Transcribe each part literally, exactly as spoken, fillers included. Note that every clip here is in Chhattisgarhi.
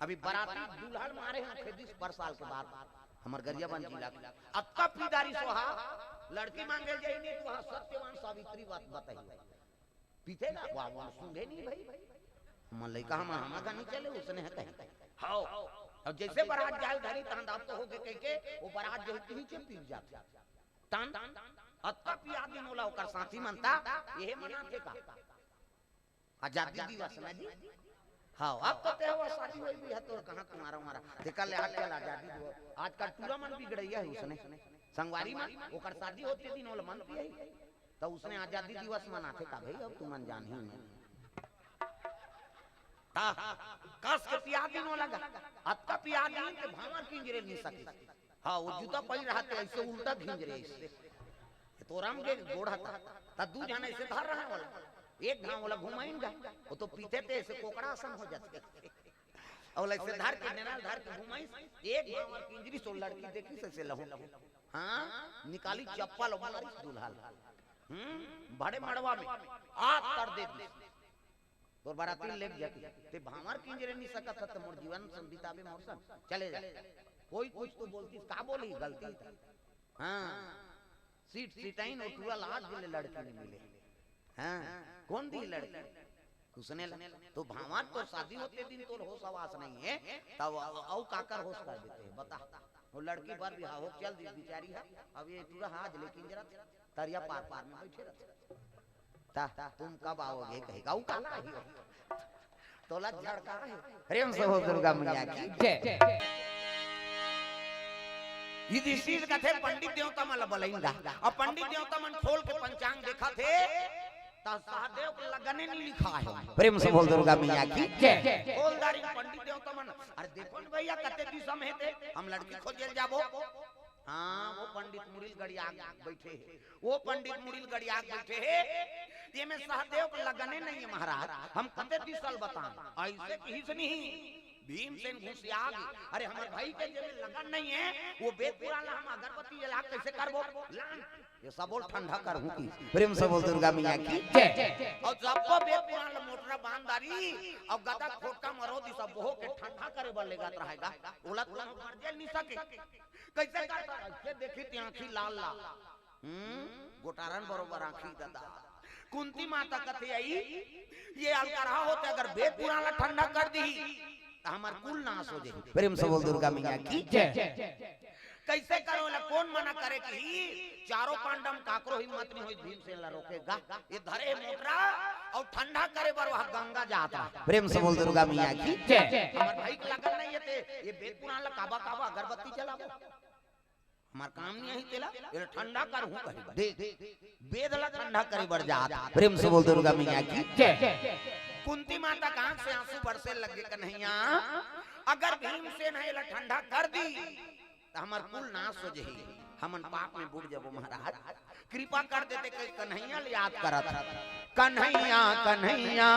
अभी बराती दुल्हन मारे हैं खेदिस पर साल के बाद, हमर गरियाबंद जिला के। अतका पीदारी सोहा, लड़की मांगे जाई नहीं तो वहाँ सत्यवान सावित्री बात बताई। पीते ना, वाह, वाह, सूंघे नहीं भाई। हमर लइका हमर, हमर का नहीं चले, उसने है कहीं। हाओ। अब जैसे बरात जाए धरी, तहन दाब तो होके कह के, वो बरात जो है, पीछे पीर जाते। तन, अतका पिया दिन ओला ओकर साथी मनता, यही मनाथे का? आजादी दिवस ना जी? हाँ, अब तो तेहवा शादी होई भी है तो कहाँ तुम्हारा हमारा? देखा ले आजकल आजादी दिवस, आजकल टूरा मन बिगड़ैया है उसने। संगवारी मन, ओकर शादी होते दिन ओला मन पिया ही। तो उसने आजादी दिवस मनाथे का भाई, अब तुमन जान ही नहीं। ता, कस के पिया दिन ओला गा, अतका पिया दिन के भांवर किंजरे नहीं सके। हाँ, वो जूता पहिर रहते, ऐसे उल्टा घिंजरे ऐसे। ये तो राम के गोड़ हता, ता दू झन ऐसे धर रहा है वाला। एक घाव वाला घुमाइन गा, वो तो पीते ते ऐसे कोकड़ा असन हो जाते। और ऐसे धर के, नेनाल धर के घुमाइस, एक घाव वाला किंजरी सो लड़की देखिस ऐसे लहू। हाँ, निकाली चप्पल और मारिस दुल्हा ल। हम्म, बड़े मड़वा में आग कर दे दिस। तोर बराती लेके जाती, ते भांवर किंजरे नहीं सकत ह, त मोर जीवन सन बिताबे मोर सन, चले जा। कोई कुछ तो बोलती, का बोली गलती था। हाँ, सीट सीटाइन और टूरा लाज बोले लड़की नहीं मिले। हाँ, कौन दी लड़की? उसने ला, तो भांवर तो शादी होते दिन तोर होश आवास नहीं है, तब अउ काकर होश कर देते हैं, बता। वो लड़की बर भी हो चल दी बेचारी है, अब ये टूरा हाथ लेकिन जरा तरिया पार पार में बैठे रहते। ता, तुम कब आओगे कहेगा, वो काला ही हो। तोला झड़का है। प्रेम से हो दुर्गा मैया की जय। युधिष्ठिर कथे पंडित देवता मन ला बलाइन गा। अब पंडित देवता मन खोल के पंचांग देखथे, त सहदेव के लगने नहीं लिखा है। प्रेम से बोल दुर्गा मैया की जय। खोल दारी पंडित देवता मन, अरे देखो न भैया, कते दिशा में हे ते, हम लड़की खोजे ल जाबो। हाँ, वो पंडित मुड़ी ल गड़िया के बैठे हे, वो पंडित मुड़ी ल गड़िया के बैठे हे। ये में सहदेव के लगने नहीं है महाराज, हम कते दिशा ल बताएं। ऐसे किहिस नहीं, भीमसेन घुसिया गे। अरे हमर भाई के जेमे लगन नहीं है, वो वेद पुराण ला हम अगरबत्ती जला के कैसे करबो? लान, ये सबो ल ठंडा करहूं कि। प्रेम से बोल दुर्गा मैया की जय। और सबो वेद पुराण ला मोटरा बांध दारी, और गदा खोटका मरो दी, सबो के ठंडा करे बर लेगत रहेगा। ओला तो कोनो कर जेल नहीं सके। कैसे करता? ऐसे देखी ती आंखी लाल लाल। हम्म, गोटारन बरोबर आंखी ददा। कुंती माता कथे आई, ये अलकरहा होते अगर वेद पुराण ला ठंडा कर दी, त हमर कुल नाश हो जाई। प्रेम से बोल दुर्गा मैया की जय। कैसे करो ला, कौन मना करे कि चारों पांडव काकरो हिम्मत नहीं होई भीमसेन ला रोकेगा। ये धरे मोटरा और ठंडा करे बर वह गंगा जाता। प्रेम से बोल दुर्गा मैया की जय। हमर भाई के लगन नहीं है ते, ये वेद पुराण ला काबा काबा अगरबत्ती जलाबो। हमार काम नहीं आही तेला, एला ठंडा करहूं कहे बर। देख, वेद ला ठंडा करे बर जात। प्रेम से बोल दुर्गा मैया की जय। कुंती माता के आंख से आंसू बरसे लगे, कन्हैया, अगर भीमसेन ह एला ठंडा कर दी, त हमर कुल नाश हो जही, हमन पाप में बुड़ जबो महाराज। कृपा कर देते, कई कन्हैया ल याद करत। कन्हैया, कन्हैया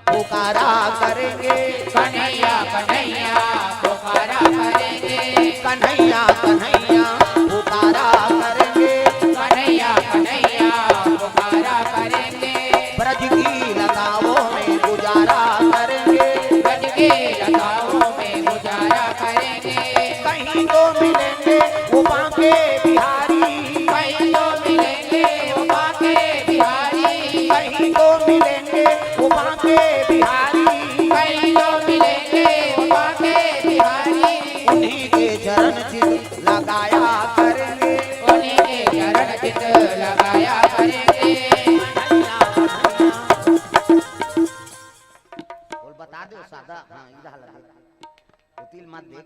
पुकारा करेंगे। कन्हैया, कन्हैया पुकारा करेंगे। कन्हैया, कन्हैया पुकारा करेंगे। कन्हैया, कन्हैया पुकारा करेंगे। ब्रज की लताओं में गुजारा करेंगे। ब्रज की लताओं में गुजारा करेंगे। कहीं तो मिलेंगे वो बांके बिहारी। कहीं तो मिलेंगे वो बांके बिहारी। कहीं तो मिलेंगे वो बांके बिहारी। कहीं तो मिलेंगे वो बांके बिहारी। उन्हीं के चरण चित लगाया करेंगे। उन्हीं के चरण चित लगाया करेंगे। बोल, बता दो सादा, हाँ, इधर लगे। उतिल मत देख।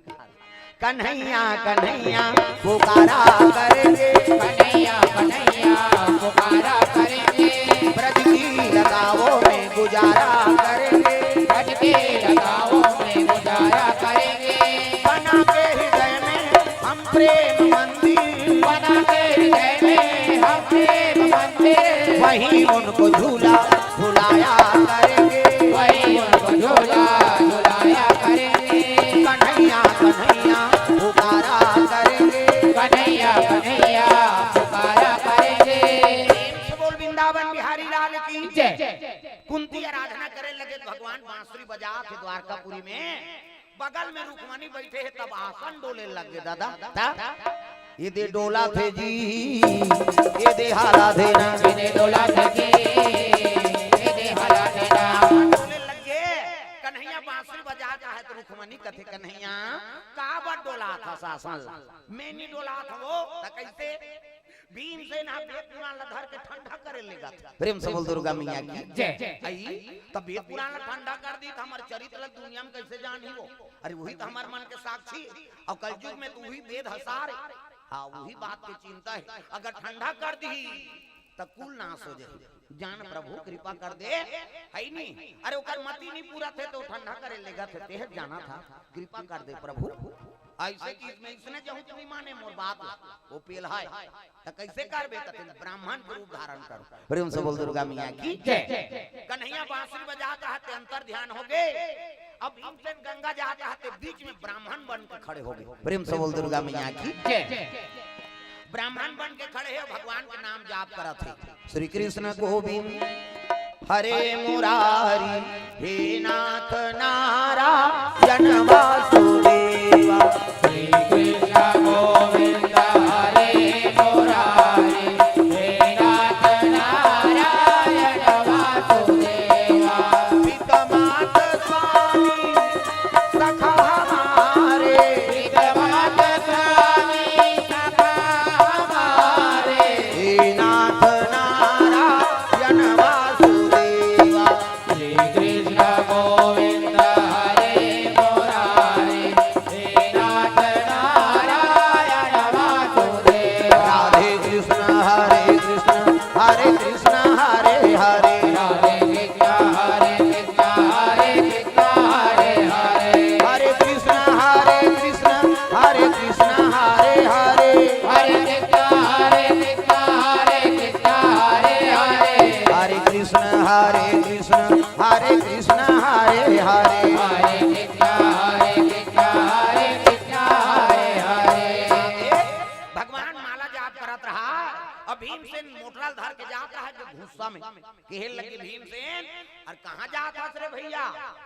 कन्हैया, कन्हैया पुकारा करेंगे। कन्हैया, कन्हैया पुकारा करेंगे। ब्रज की लताओं में गुजारा करेंगे। ब्रज की लताओं में गुजारा करेंगे। बना के हृदय में हम प्रेम मंदिर। बना के हृदय में हम प्रेम मंदिर। वहीं उनको झूला झुलाया करेंगे। वहीं उनको झूला झुलाया करेंगे। कन्हैया, कन्हैया पुकारा करेंगे। कन्हैया, कन्हैया पुकारा करेंगे। प्रेम से बोल वृंदावन बिहारी लाल की जय। कुंती आराधना करे लगे, भगवान बांसुरी बजात हे द्वारकापुरी में। बगल में रुक्मणी बैठे हे, तब आसन डोले लग गे दादा। ता? ये दे डोला थे जी, ये दे हाला थे ना। ये दे डोला थे जी, ये दे हाला थे ना। आसन डोले लग गे। कन्हैया बांसुरी बजात हे त रुक्मणी कथे, "कन्हैया, काबर डोलाथस आसन ला?" "मैं नी डोलाथंव वो।" "त कइसे?" "भीमसेन ह बेद पुरान ला धर के ठंडा करे लेगथे।" प्रेम से बोल दुर्गा मैया की जय। "अई, त बेद पुरान ला ठंडा कर दिही त हमर चरित्र ला दुनिया में कइसे जानही वो? अरे, उही त हमर मन के साक्षी, अउ कलयुग में त उही बेद हसार हे।" हाँ, उही बात के चिंता हे। अगर ठंडा कर दिही, त कुल नाश हो जाही। जान प्रभु कृपा कर दे, हे नी? अरे, ओकर मति नी पूरत हे त ठंडा करे लेगथे, तेह जाना था, कृपा कर दे प्रभु। अइसे कि इसमें इसने जहूँ त नी माने मोर बात ला, वो पेलहा हे। त कइसे करबे? कथे, "ब्राह्मण के रूप धारण कर।" प्रेम से बोल दुर्गा मैया की जय। कन्हैया बांसुरी बजात हे त अंतर ध्यान हो गे। अब भीमसेन गंगा जात हे त बीच में ब्राह्मण बन के खड़े हो गे। प्रेम से बोल दुर्गा मैया की जय। ब्राह्मण बन के खड़े हे, भगवान के नाम जाप करत हे। श्री कृष्ण गोविंद हरे मुरारी, हे नाथ नारायण वासुदेवा। श्री कृष्ण गोविंद हरे मुरारी, हे नाथ नारायण वासुदेवा। पिता माता स्वामी सखा हमारे, हे नाथ नारायण वासुदेवा। श्री कृष्ण गोविंद हरे मुरारी, हे नाथ नारायण वासुदेवा। राधे कृष्ण हरे कृष्ण, हरे कृष्ण हरे हरे। राधे कृष्ण हरे कृष्ण, हरे कृष्ण हरे हरे। हरे कृष्ण हरे कृष्ण, हरे कृष्ण हरे हरे। हरे कृष्ण हरे कृष्ण, हरे कृष्ण हरे हरे। हरे कृष्ण हरे कृष्ण, हरे कृष्ण हरे हरे। हरे कृष्ण हरे कृष्ण, हरे कृष्ण हरे हरे। भगवान माला जाप करत रहा, अब भीमसेन मोटरा ल धर के जात रहा जो गुस्सा में। कहे लगे भीमसेन, "अरे कहाँ जात हस रे भइया?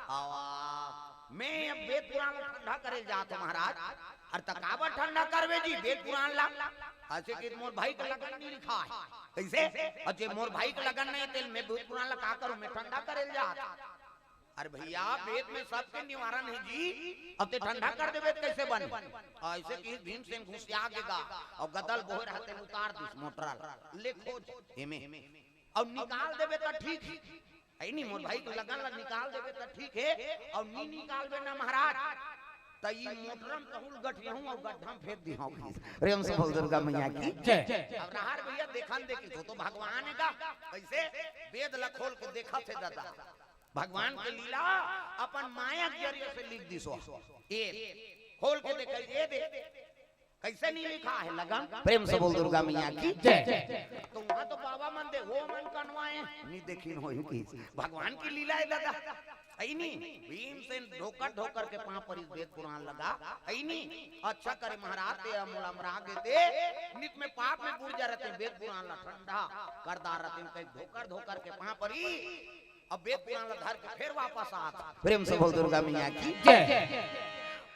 आवा, मैं अब बेद पुरान ला ठंडा करे जात हँव महाराज।" "अरे त काबर ठंडा करबे जी बेद पुरान ला?" "अइसे कि मोर भाई के लगन नइ लिखा हे।" "कइसे?" "अरे जे मोर भाई के लगन नइ हे तेला मैं बेद पुरान ला का करूँ, मैं ठंडा करे जात हँव।" "अरे भइया, बेद में सबके निवारण हे जी, अब तें ठंडा कर देबे त कइसे बनही?" अइसे कि भीमसेन गुस्सिया गे गा, अउ गदा ल बोहे रहा तेला उतार दिस मोटरा ला, "ले खोज एमे, अउ निकाल देबे त ठीक हे।" "हे नी, मोर भाई के लगन ला निकाल देबे त ठीक हे, अउ नी निकालबे ना महाराज, त ई मोटरा म तहूँ ल गठियाहूँ अउ गड्ढा म फेंक दिहूँ।" प्रेम से बोल दुर्गा मैया की जय। अब रहा रे भइया, देखन दे कि तैं तो भगवान हे गा, कइसे बेद ला खोल के देखत हे दादा। भगवान के लीला अपन माया के जरिए से लिख दिस। ए खोल के देखे, ए दे, कइसे नइ लिखा हे लगन? प्रेम से बोल दुर्गा मैया की जय। त उहाँ तो बाबा मन दे, ओ मन कनवा हे, नइ देखिन होही कि भगवान के लीला हे दादा। हे नी, भीमसेन ढोकर ढोकर के पाँव परिस, बेद पुरान ला गा। हे नी, अच्छा करे महाराज तें मोला मरा गे ते, नित में पाप में बुड़ जा रहते, बेद पुरान ला ठंडा कर डारते, कहि ढोकर ढोकर के पाँव परिस। अब बेद पुरान ला धर के फेर वापस आत। प्रेम से बोल दुर्गा मैया की जय।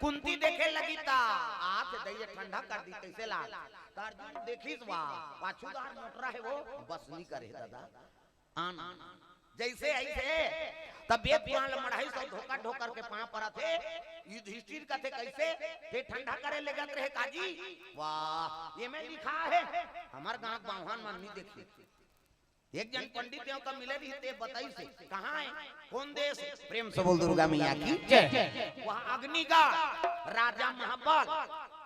कुंती देखे लगिस त, आथे दई ठंडा कर दिस, कइसे लाग? त अर्जुन देखिस वा, पाछू डाहर मोटरा हे वो, बस नइ करे दादा। आन, जइसे अइसे, त बेद पुरान ला मढ़ाइस अउ ढोकर ढोकर के पाँव परत हे। युधिष्ठिर कथे, "कइसे? तें ठंडा करे लेगत रहे का जी?" "वाह, एमे लिखा हे, हमर गाँव के बाम्हन मन नइ देखिन।" एक झन पंडित हे, ओकर मिले रहिस, तें बताइस हे। कहाँ हे? कोन देश हे? प्रेम से बोल दुर्गा मैया की जय। वहाँ अग्निका राजा महाबल।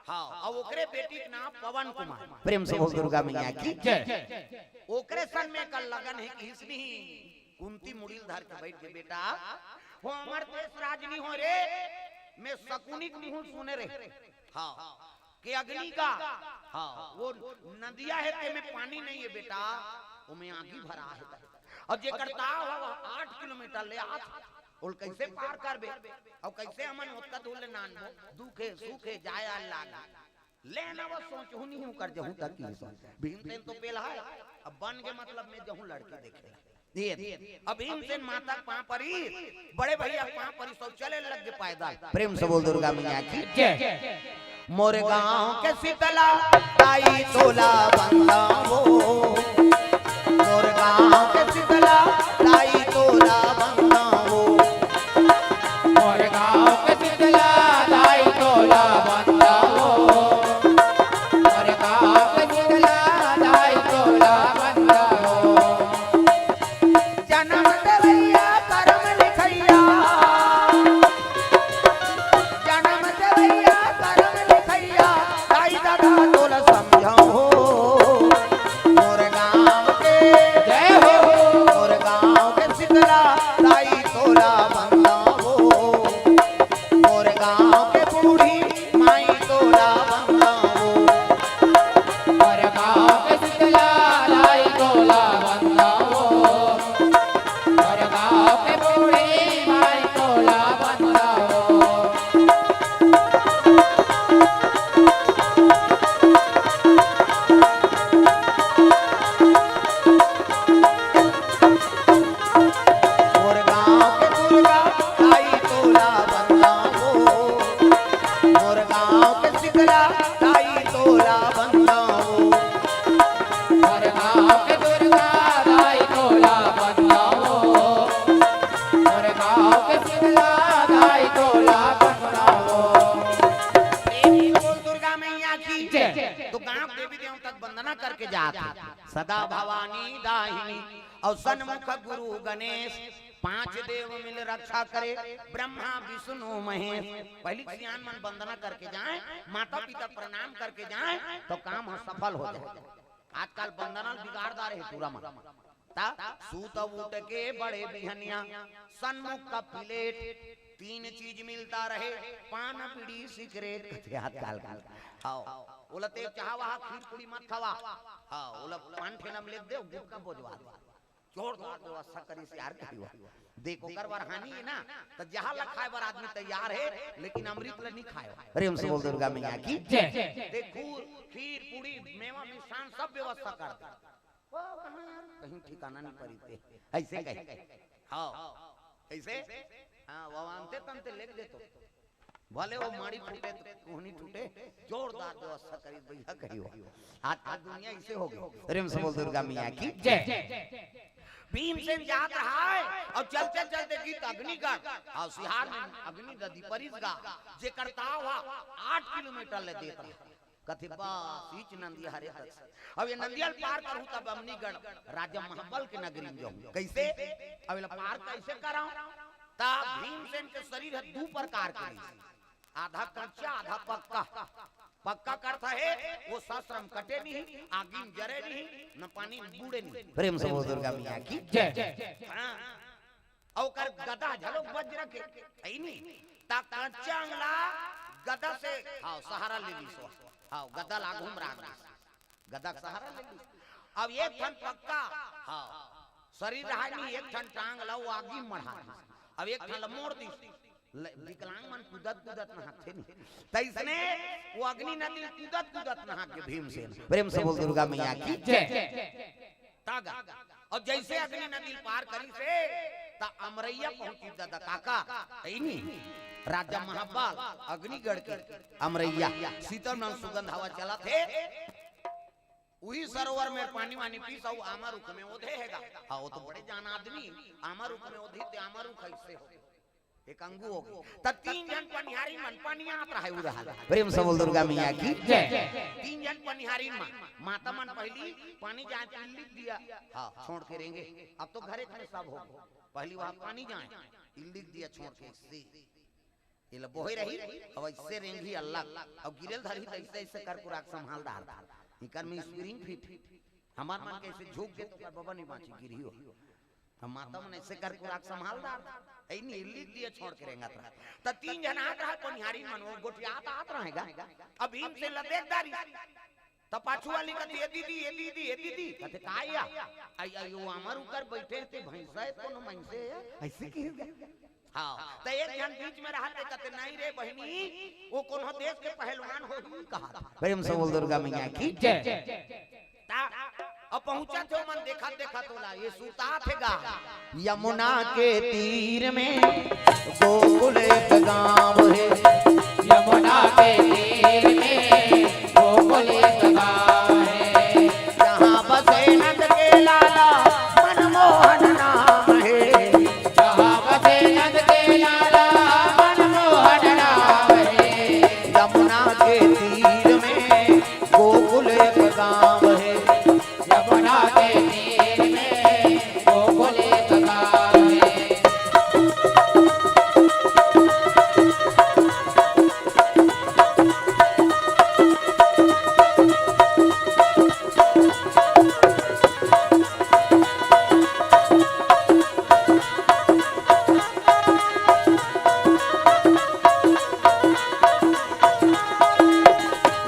हाँ, अउ ओकरे बेटी के नाम पवन कुमार। प्रेम से बोल दुर्गा मैया की जय। ओकरे सन में एकर लगन हे कि इसने ही कुंती मुड़ी ल धर के बइठ गे, "बेटा, ओ हमर देश राजनी हो रे, मैं सकुनी के मुँह सुने रहे।" हाँ। के अग्निका, हाँ, ओ नदिया हे, तेमे पानी नइ हे बेटा, ओमे आगी भरा हे। अउ जेकर ताव हे, ओ आठ किलोमीटर ले आत, ओला कइसे पार करबे? अउ कइसे हमन ओतका दूर ले नानबो? दुख हे, सुख हे, जाए आए लागे। ले ना, वो सोचहूँ नइ हूँ कर जहूँ तक की सो। भीमसेन तो पेलहा हे, अब बन गे मतलब में जहूँ लड़की देखे ला। ये अब भीमसेन माता के पांव परी, बड़े भैया के पांव परी, सब चले लग गे पैदल। प्रेम से बोल दुर्गा मैया की जय। मोर गांव के शीतला ताई तोला बंदा हो, मोर गांव के शीतला ताई तोला बंदा हो। मोर गांव के शीतला ताई तोला बंदा हो, मोर गांव के शीतला ताई तोला बंदा हो। जनम देवैया करम लिखैया, जनम देवैया करम लिखैया, दाई ददा तोला समझाओ हो। मोर गांव के जय हो। मोर गांव के शीतला दाई तोला बंदा हो। मोर गांव के बूढ़ी माई तोला बंदा हो। मोर गांव के शीतला दाई तोला बंदा हो। मोर गांव के बूढ़ी माई तोला बंदा हो। मोर गांव के दुर्गा दाई तोला बंदा हो, मोर गांव के शीतला दाई तोला बंदा हो। मोर गांव के दुर्गा दाई तोला बंदा हो, मोर गांव के शीतला दाई तोला बंदा हो। प्रेम से बोल दुर्गा मैया की जय। तो गांव देवी देवता के वंदना करके जात हे। सदा भवानी दाहिनी और सन्मुख गुरु गणेश, पांच देव मिल रक्षा करे, ब्रह्मा विष्णु महेश। पहिली सियान मन वंदना करके जाए, माता पिता प्रणाम करके जाए, तो काम ह सफल हो जाए। आजकल वंदना ल बिगाड़ डारे हे टूरा मन। ता सूत उठ के बड़े बिहनिया, सन्मुख का प्लेट, तीन चीज मिलता रहे, पान बीड़ी सिगरेट। कथे आजकल का। हाव, ओला ते चाहा वहा खीर पूड़ी मत खवा। हाव, ओला पान ठेला में लेग दे, गुटखा बोजवा दे। जोरदार व्यवस्था करिस यार, कहियो। देख, ओकर बर हानि हे ना, त जहाँ ल खाए बर आदमी तैयार हे, लेकिन अमृत ल नहीं खाए। प्रेम से बोल दुर्गा मैया की जय। देख, खीर, खीर, पूड़ी, मेवा, मिष्ठान सब व्यवस्था कर दे। वो कहाँ यार, कहीं ठिकाना नहीं परी ते। ऐसे कहे। हाव, ऐसे? हाँ, वो आनते तनते लेग देतो। भले वो माड़ी टूटे, तो कोहनी टूटे, जोरदार व्यवस्था करी भैया कहियो। आज, आज दुनिया ऐसे हो गई। प्रेम से बोल दुर्गा मैया की जय। भीमसेन जात रहा है और चलते चलते गीत अग्निगढ़ और सिहार में अग्नि नदी परिस गा, जेकर ताव हा आठ किलोमीटर ले देत रहा। कथे बस इच नंदिया हरे तक। अब ये नंदिया ल पार करूं तब अग्निगढ़ राजा महाबल के नगरी में जाऊं। कैसे? अब एला पार कैसे कराऊं? ता भीमसेन के शरीर ह दू प्रकार के रहिस, आधा कच्चा, आधा पक्का। पक्का करता है वो शस्त्र में कटे नहीं, आगी में जरे नहीं, न पानी में बूड़े नहीं। प्रेम से बोल दुर्गा मैया की जय। हाँ। अउ ओकर गदा घलो वज्र के, है नी? ता कच्चा अंगला गदा से, हाँ, सहारा ले लीस। हाँ, गदा ला घुमरा लीस। गदा के सहारा ले लीस। अब एक ठन पक्का, हाँ, शरीर रहा नी, एक ठन टांग ला वो आगी मढ़ा दीस। अब एक ठन ला मोड़ दीस। ल-, विकलांग मन कूदत कूदत नहाथे नी। तइसने वो अग्नि नदी कूदत कूदत नहा के भीमसेन। प्रेम से बोल दुर्गा मैया की जय। तागा। अउ जइसे अग्नि नदी पार करिस हे, त अमरैया पहुंचिस दादा काका, तइनी। राजा महाबल, अग्निगढ़ के अमरैया, शीतल नल सुगंध हवा चलत हे। उही सरोवर में पानी वानी पीस अउ आमा रुख में ओधे हे गा। हाँ, वो तो बड़े जान आदमी, आमा रुख में ओधी ते आमा रुख अइसे हो। एक अंगू हो गे। त तीन झन पनिहारी मन पनियात रहय उरहा ल। प्रेम से बोल दुर्गा मैया की जय। तीन झन पनिहारी मन, माता मन पहिली पानी जाए त इल्ली के दिया, हाँ, छोड़ के रेंगे। अब तो घरे घरे सब हो गे। पहिली वहाँ पानी जाए, इल्ली के दिया छोड़ के से। एला बोहे रही, अब अइसे रेंगही अलग। अब गिरे ल धरही त अइसे अइसे कर कुराक संभाल डार। इकर में spring fit। हमर मन के अइसे झुक गे त बबा नहीं बाँची, गिरही हो। त माता मन अइसे कर कुराक संभाल डार। अइ नी, इल्ली के दिया छोड़ के रेंगत रहा। त तीन झन आत रहा पनिहारी मन, वो गोठियात आत रहा गा। अब भीमसेन ल देख डारिस। त पाछू वाली कथे, "ए दीदी, ए दीदी, ए दीदी।" कथे, "का या?" "अइ, अइ, वो आमा रुख कर बइठे हे, ते भैंसा हे, कोनो मइनसे हे?" अइसे कहि गा। हाँ, त एक झन बीच में रहत हे, कथे, "नहीं रे बहिनी, वो कोनो देश के पहलवान होही," कहा। प्रेम से बोल दुर्गा मैया की जय। त अब पहुंचत हे ओमन, देखत देखत ओला ये सुतात हे गा। यमुना के तीर में गोकुल एक गांव है। यमुना के तीर में गोकुल एक गांव है। जहाँ बसे नंद के लाला मनमोहन नाम है। जहाँ बसे नंद के लाला मनमोहन नाम है। यमुना के तीर में गोकुल एक गांव है। यमुना के तीर में गोकुल एक गांव है।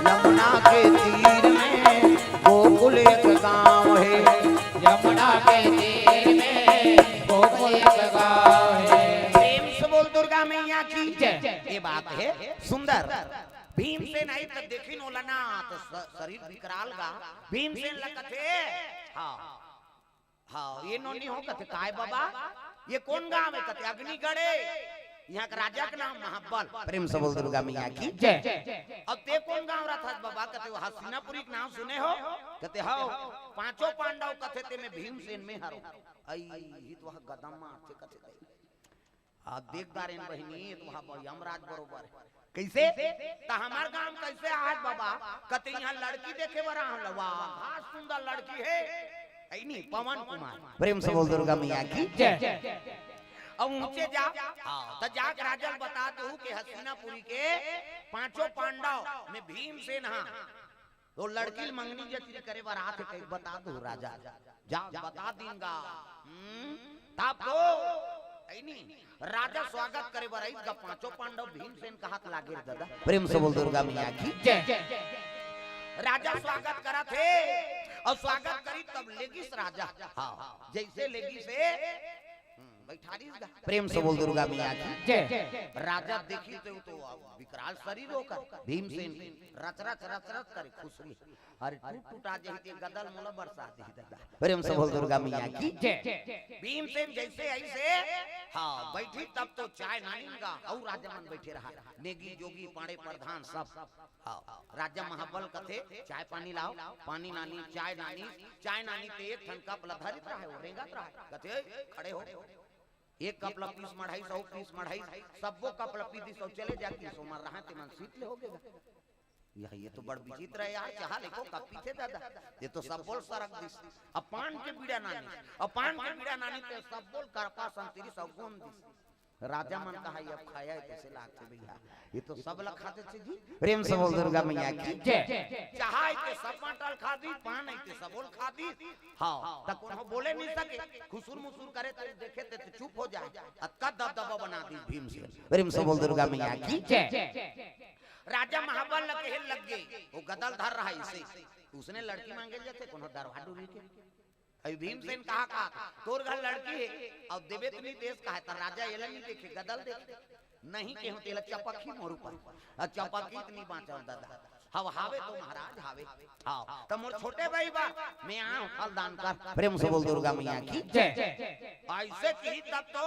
यमुना के तीर में गोकुल एक गांव है। यमुना के तीर में गोकुल एक गांव है। प्रेम से बोल दुर्गा मैया की जय। ये बात है सुंदर। भीमसेन आई त देखिन ओला ना, त स-, शरीर विकराल गा। भीमसेन ल कथे, हाँ, हाँ, ये नोनी हो कथे, "काय बाबा, ये कौन गांव है?" कथे, "अग्निगढ़ है, यहाँ के राजा के नाम महाबल।" प्रेम से बोल दुर्गा मैया की जय। "अब ते कौन गांव रथस बाबा?" कथे, "वो हस्तिनापुरी के नाम सुने हो?" कथे, "हव, पांचों पांडव कथे ते में भीमसेन में हरो।" आई, ही तो वह गदम मारथे कथे ते। आ, देख डारेन बहिनी, तो वह यमराज बरोबर है। कैसे? त हमार गांव कैसे आज बाबा? कते यहाँ लड़की देखे बर आए हंव। वाह, बहुत सुंदर लड़की है। है नी, पवन कुमार। प्रेम से बोल दुर्गा मैया की जय। अब ऊंचे जा, हाँ, त जाके राजा ल बता दू कि हस्तिनापुरी के पांचों पांडव में भीमसेन हा। तो लड़की ल मंगनी जचरी करे बर आथे, कही बता दू राजा। जा, बता दिन गा। हम्म, तब तो, है नी, राजा स्वागत करे बर आइस गा, पांचों पांडव भीमसेन के हाथ लागे रे दादा। प्रेम से बोल दुर्गा मैया की जय। राजा स्वागत करत हे, अउ स्वागत करी तब लेगिस राजा। हाँ, जैसे लेगिस हे, हम्म, बैठारिस गा। प्रेम से बोल दुर्गा मैया की जय। राजा देखिस त वो तो विकराल शरीर ओकर, भीमसेन, रच रच रच रच करे खुसरी। अरे टूट टूटा जही ते गदल मोला बरसा दे दादा। प्रेम से बोल दुर्गा मैया की जय। भीमसेन जैसे ऐसे, हाँ, बैठी तब तो चाय नानी गा, अउ राजा मन बैठे रहा, नेगी जोगी पाड़े प्रधान सब। हाँ, राजा महाबल कथे, "चाय पानी लाव।" पानी नानी, चाय नानी, चाय नानी ते एक ठन कप ला धरित रहा, वो रेंगत रहा, कथे, "ए, खड़े हो।" एक कप ला पीस मढ़ाइस, अउ पीस मढ़ाइस, सब्बो कप ला पी दिस, अउ चले जातिस, ओमन रहा ते मन सीत ले हो गे गा। यह, ये तो बड़ विचित्र है यार, चाह लेको कप पीथे दादा, ये तो सब बोल सरक दिस। अब पान के बीड़ा नानी, अब पान के बीड़ा नानी ते सब बोल करपा संतरी सब गोंद दिस। राजा मन कहा, "ये अब खाया है, कैसे लागथे भैया? ये तो सब ला खा देथे जी।" प्रेम से बोल दुर्गा मैया की जय। चाह आइते सब बांटल खा दी, पान आइते सब बोल खा दी। हाँ, त कोनो बोले नहीं सके, खुसुर मुसुर करे त देखे ते तो चुप हो जाए। अतका दबदबा बना दी भीमसेन। प्रेम से बोल दुर्गा मैया की जय। राजा महाबल लगे लग गए, वो गदल धर रहा इसे। उसने लड़की मांगे जाते, कोनो दरवा डुरी के। अभी भीमसेन कहा, "कहा, तोर घर लड़की है, अब देबे तो नहीं देस कहा है, त राजा एला नहीं देखे, गदल देखे। नहीं केहूं तेला चपक ही मोर ऊपर, अउ चपक ही तो नहीं बांचव दादा। हव हावे तो महाराज हावे।" हाँ, त मोर छोटे भाई बा, मैं आया हूँ, फल दान कर। प्रेम से बोल दुर्गा मैया की जय। ऐसे की तब तो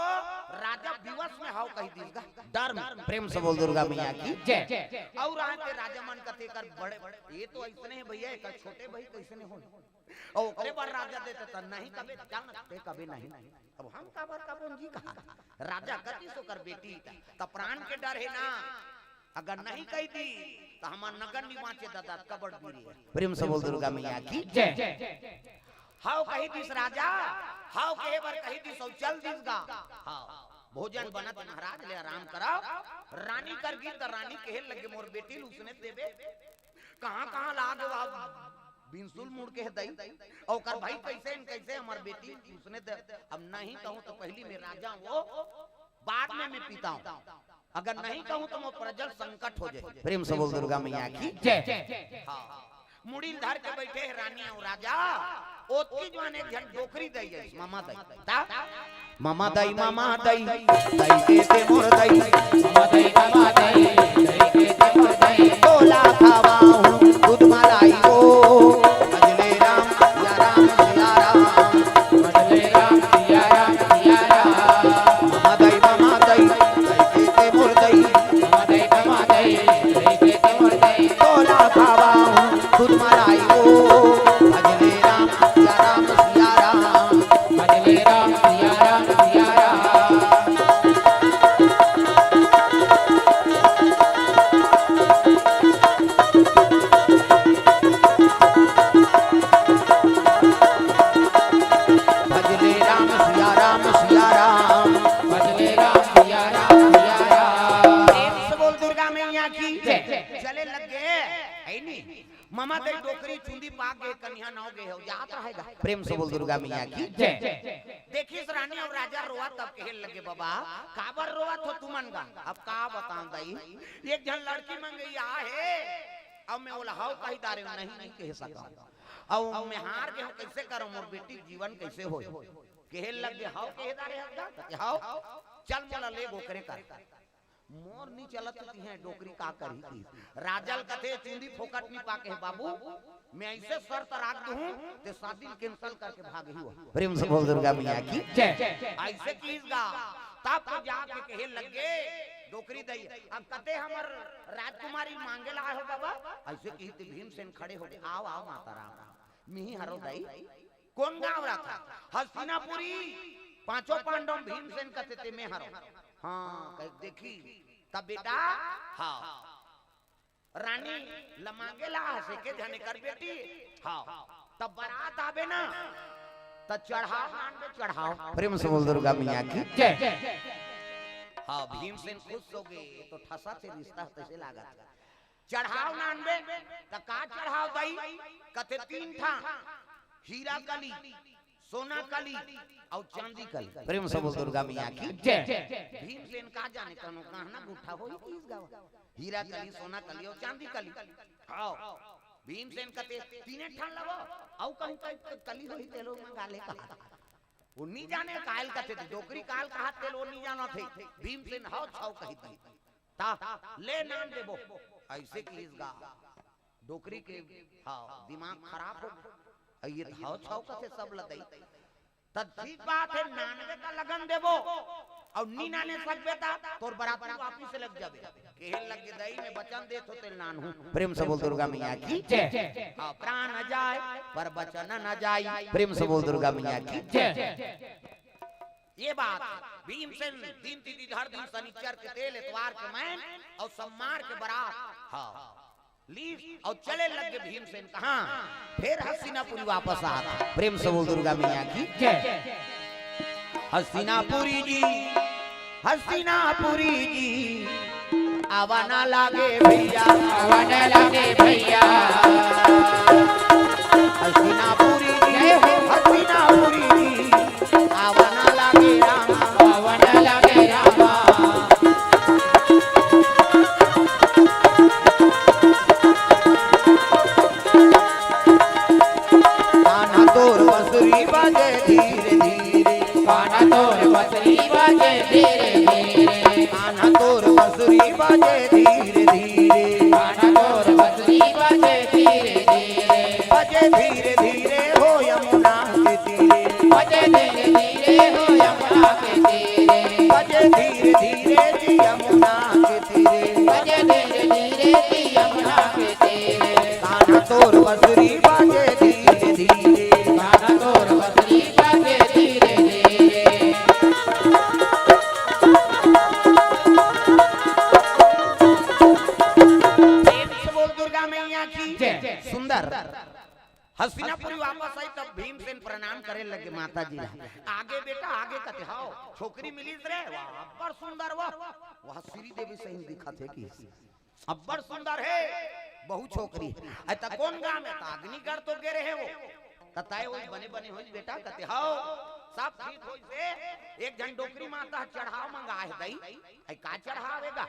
राजा विवश में हाव कही दिस गा, डर में। प्रेम से बोल दुर्गा मैया की जय। अउ आए ते राजा मन कथे कर बड़े, ये तो ऐसने है भैया, एक छोटे भाई कैसे नहीं हो। अउ ओकरे बर राजा देते त नहीं कबे, चल ना, ते कबे नहीं। अब हम काबर कबोन जी कहा, राजा कतिस ओकर बेटी त, त प्राण के डर है ना, अगर नहीं कही दी त हमार नगन नहीं बांचे दादा, कबड़ बीरे। प्रेम से बोल दुर्गा मैया की जय। हाव कही दिस राजा, हाव कहे बर कही दिस, अउ चल दिस गा। हाँ, भोजन बनत महाराज ले आराम कराव। रानी कर गीत, रानी कहे लगे, "मोर बेटी ल उसने देबे।" कहाँ कहाँ लाग वा बिनसुल मुड़ के दई, अउ ओकर भाई कैसे न कैसे हमर बेटी उसने दे। अब नहीं कहूँ तो पहली मैं राजा हूँ, बाद में मैं पिता हूँ। अगर नहीं कहूँ तो मोर प्रजल संकट हो जाए। प्रेम से बोल दुर्गा मैया की जय। हाँ, मुड़ी ल धर के बैठे है रानी अउ राजा। ओतकी जुवान एक झन डोकरी दई है, ममा दई। ता? ममा दई, ममा दई, दई के ते मोर दई। ममा दई, ममा दई, दई के ते मोर दई। तोला खवाहूँ दूध मलाई वो, अजले राम या राम की जय। चले लग गे, है नी? ममा तेरी डोकरी चुंदी पाक गे, कनिहा नव गे हो, जात रहेगा। प्रेम से बोल दुर्गा मैया की जय। देखिस रानी अउ राजा रोवत, तब कहे लगे, "बाबा, काबर रोवत हो तुमन गा?" अब का बताऊं दाई, एक झन लड़की मंगइया हे, अब मैं ओला हव कहि डारेंव, नहीं, नहीं कहि सकंव। अउ मैं हार गे हंव, कइसे करंव, मोर बेटी के जीवन कइसे होय? कहे लगे, "हव कहि डारे हस गा?" कथे, "हव, चल मोला ले ओकरे कर।" मोर नी चलत तिहें, डोकरी का करही की। राजा ल कथे, "चुंदी फोकट नी पाके हे बाबू, मैं अइसे शर्त राख दूहूं, ते शादी ल cancel करके भागही हो।" प्रेम से बोल दुर्गा मैया की जय। अइसे किहिस गा, तब तो जाके कहे लगे, डोकरी दई, अब कते हमर राजकुमारी मांगे ला आए हो बाबा? अइसे किहिस ते भीमसेन खड़े हो गे, "आव, आव माता राम, मिही हरंव दई।" कोन गांव रहिथे? हस्तिनापुरी। पांचों पांडव भीमसेन कथे ते में हरंव। हां, कहे देखी, तब बेटा, हां। रानी ल मांगे ला हस एके झने कर बेटी। हां। तब बरात आबे ना, त चढ़ाव नानबे, चढ़ाव। प्रेम से बोल दुर्गा मैया की जय। हां, भीमसेन खुश हो गे, तो ठसा से रिश्ता तइसे लागत। चढ़ाव नानबे, त का चढ़ाव दई? कथे तीन ठा, हीरा कली, सोना कली अउ चांदी कली। प्रेम से बोल दुर्गा मैया की जय। भीमसेन का जाने कौनो गहना गुट्ठा होई किस गावा। हीरा कली, सोना कली अउ चांदी कली। हां। भीमसेन कथे तीने ठन लवो, अउ कहीं कहीं कली होई तेलो मंगा ले कहा। वो नी जाने कायल कथे, डोकरी काल कहा तेलो नी जाना थे। भीमसेन हव छव कहि दी। ता ले नान देबो। अइसे किहिस गा। डोकरी के, हां, दिमाग खराब हो गे। अउ ये हव छव कथे सब ल दई। त ठीक बात हे, नानबे त लगन देबो, अउ नी नाने सकबे त तोर बरात वापिस लग जाबे। कहे लगे दई, मैं बचन देत हों तेल नानहूं। प्रेम से बोल दुर्गा मैया की जय। हां, प्राण जाए पर बचन न जाई। प्रेम से बोल दुर्गा मैया की जय। ये बात भीमसेन दिन तिथि धर दिन शनिचर के तेल एतवार के मैन अउ सोमवार के बरात। हां। लीस अउ चले लगे भीमसेन कहां? फेर हस्तिनापुरी वापस आत। प्रेम से बोल दुर्गा मैया की जय। हस्तिनापुरी जी, हस्तिनापुरी जी, आवा ना लागे भैया, आवा ना लागे भैया। हस्तिनापुरी जी, जय हो। हस्तिनापुरी जी, आवा ना लागे रामा, आवा ना लागे रामा। कान्हा तोर बंसुरी बाजे धीरे धीरे। कान्हा तोर बंसुरी बाजे धीरे धीरे। कान्हा तोर बंसुरी बाजे धीरे धीरे। कान्हा तोर बंसुरी बाजे धीरे धीरे। बजे धीरे धीरे हो यमुना के तीरे। बजे धीरे धीरे हो यमुना के तीरे। बजे धीरे धीरे जी यमुना के तीरे। बजे धीरे धीरे जी यमुना के तीरे। कान्हा तोर बंसुरी बाजे धीरे धीरे। कान्हा तोर बंसुरी बाजे धीरे धीरे। प्रेम से बोल दुर्गा मैया की जय। सुंदर। हस्तिनापुरी वापस आई तब भीमसेन प्रणाम करे लगे माता जी ला। आगे बेटा, आगे कथे, "हव, छोकरी मिलिस रे, वाह, अब्बड़ सुंदर, वाह, वाह, श्रीदेवी सही दिखत हे कि अब्बड़ सुंदर हे, बहू छोकरी।" "अ, त कोन गांव में?" "त अग्निगढ़ तो गे रहे हो।" "त तय ओही बने बने होइस बेटा?" कथे, "हव, सब ठीक होइस हे, एक झन डोकरी माता चढ़ाव मंगाए हे दई।" "अ, का चढ़ाव हे गा?"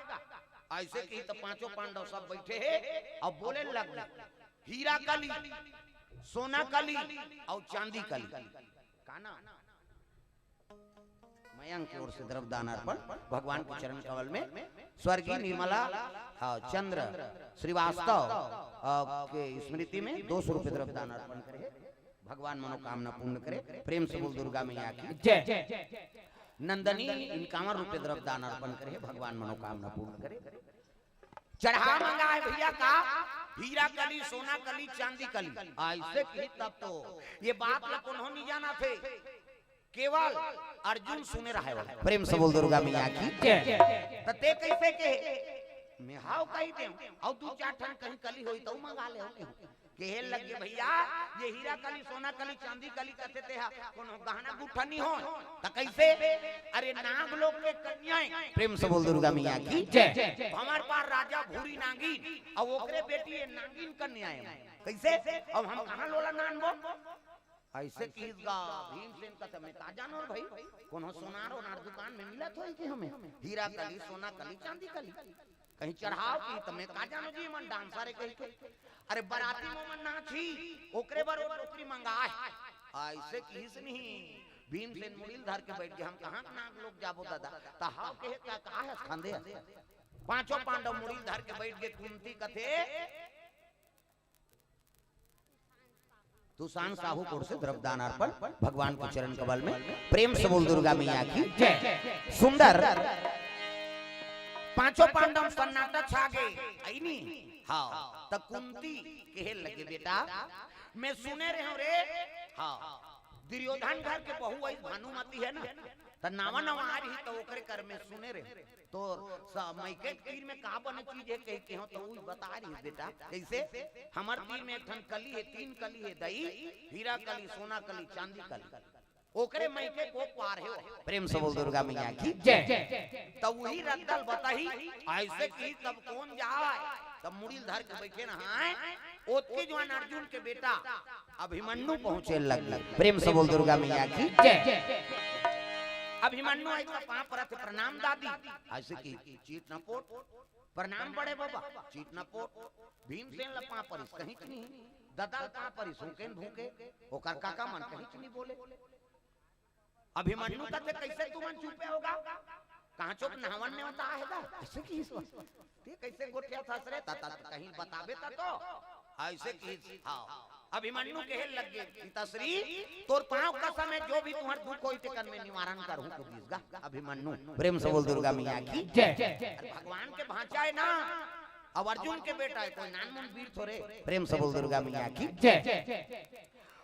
अइसे किहिस त पांचों पांडव सब बइठे हे अउ बोले लग गे। हीरा कली, सोना कली अउ चांदी कली। का नाम? मयंक के ओर से द्रव्य दान अर्पण भगवान के चरण कमल में स्वर्गीय निर्मला, हाँ, चंद्र श्रीवास्तव, अ, के स्मृति में दो सौ रुपये द्रव्य दान अर्पण करे। भगवान मनोकामना पूर्ण करे। प्रेम से बोल दुर्गा मैया की जय। नंदनी इक्यावन रुपये द्रव्य दान अर्पण करे। भगवान मनोकामना पूर्ण करे। चढ़ाव मंगाए भैया का, हीरा कली, सोना कली, चांदी कली। अइसे किहिस तब तो ये बात ला कोनो नहीं जानथे, केवल अर्जुन सुने रहे वाला। प्रेम से बोल दुर्गा मैया की जय। त तैं कइसे कहे? मैं हव कहि देंव, अउ दू चार ठन कहीं कली होही त मंगा लेहूं। कहे लगे, "भैया, ये हीरा कली, सोना कली, चांदी कली कथे तेहा, कोनो गहना गुट्ठा नहीं हो, त कैसे?" अरे, नाग लोग के कन्याएं, प्रेम से बोल दुर्गा मैया की जय। हमार पार राजा भूरी नागिन, अब ओकरे बेटी ये नागिन कन्याएं, कैसे? अब हम कहाँ लोला नानबो? ऐसे किहिस गा भीमसेन कथे, "मैं का जानो भाई, कोनो सोनार ओनार दुकान में मिलत होही कि हमें हीरा कली, सोना कली, चांदी कली, कहीं चढ़ाव की, त मैं का जानो जी, मन डांसर है कही के।" अरे, बराती में मन नाचही, ओकरे बर वो टोकरी मंगाए। ऐसे किहिस नहीं, भीमसेन मुड़ी ल धर के बैठ गे, "हम कहाँ के नाग लोग जाबो दादा?" त हाव कहे का, का है खंदे? पांचों पांडव मुड़ी ल धर के बैठ गे। कुंती कथे, तुसान साहू कोर से द्रव्यदान अर्पण भगवान के चरण कमल में। प्रेम से बोल दुर्गा मैया की जय। सुंदर। पांचों पांडव सन्नाटा छा गे। आई नी? हाँ। त कुंती कहे लगे, "बेटा, मैं सुने रहे हूँ रे।" हाँ। दुर्योधन घर के बहू आई भानुमति है ना, त नवा नवा आ रही त ओकरे कर में सुने रहे। तोर स-, मइके के तीर में का बने चीज है कह के हो, त ऊ बता रही, "बेटा, कैसे? हमर तीर में एक ठन कली है, तीन कली है दई, हीरा कली, सोना कली, चांदी कली। ओकरे मइके को पार है वो।" प्रेम से बोल दुर्गा मैया की जय। त वही रद्दल बताही, ऐसे की तब कौन जाए? तब मुड़ी ल धर के बैठे नहाए, ओतके जुआन अर्जुन के बेटा अभिमन्यु पहुंचे लग गे। प्रेम से बोल दुर्गा मैया की जय। अभिमन्यु आई तो पांव परत, "प्रणाम दादी।" ऐसे की चीट न पोट, "प्रणाम बड़े बाबा।" चीट न पोट। भीमसेन ल पांव परिस, कहीं च नहीं। ददा ल पांव परिस, हुकेन भूके। ओकर काका मन कहीं च नहीं बोले। अभिमन्यु कथे, "कैसे तुमन चुपे होगा? कहाँ चुप नहावन नेवता आएगा?" ऐसे किहिस। "ते कैसे गोठियाथस रे? त, त, त कहीं बताबे त तो।" ऐसे किहिस। हाँ। अभिमन्यु कहे लग गे, "पिताश्री, तोर पांव कसम है, जो भी तुम्हार दुख होई, तेकर मैं निवारण करहूं," कहिस गा अभिमन्यु। प्रेम से बोल दुर्गा मैया की जय। अरे, भगवान के भांचा है ना, अब अर्जुन के बेटा है, कोई नानमुन वीर थोरे। प्रेम से बोल दुर्गा मैया की जय।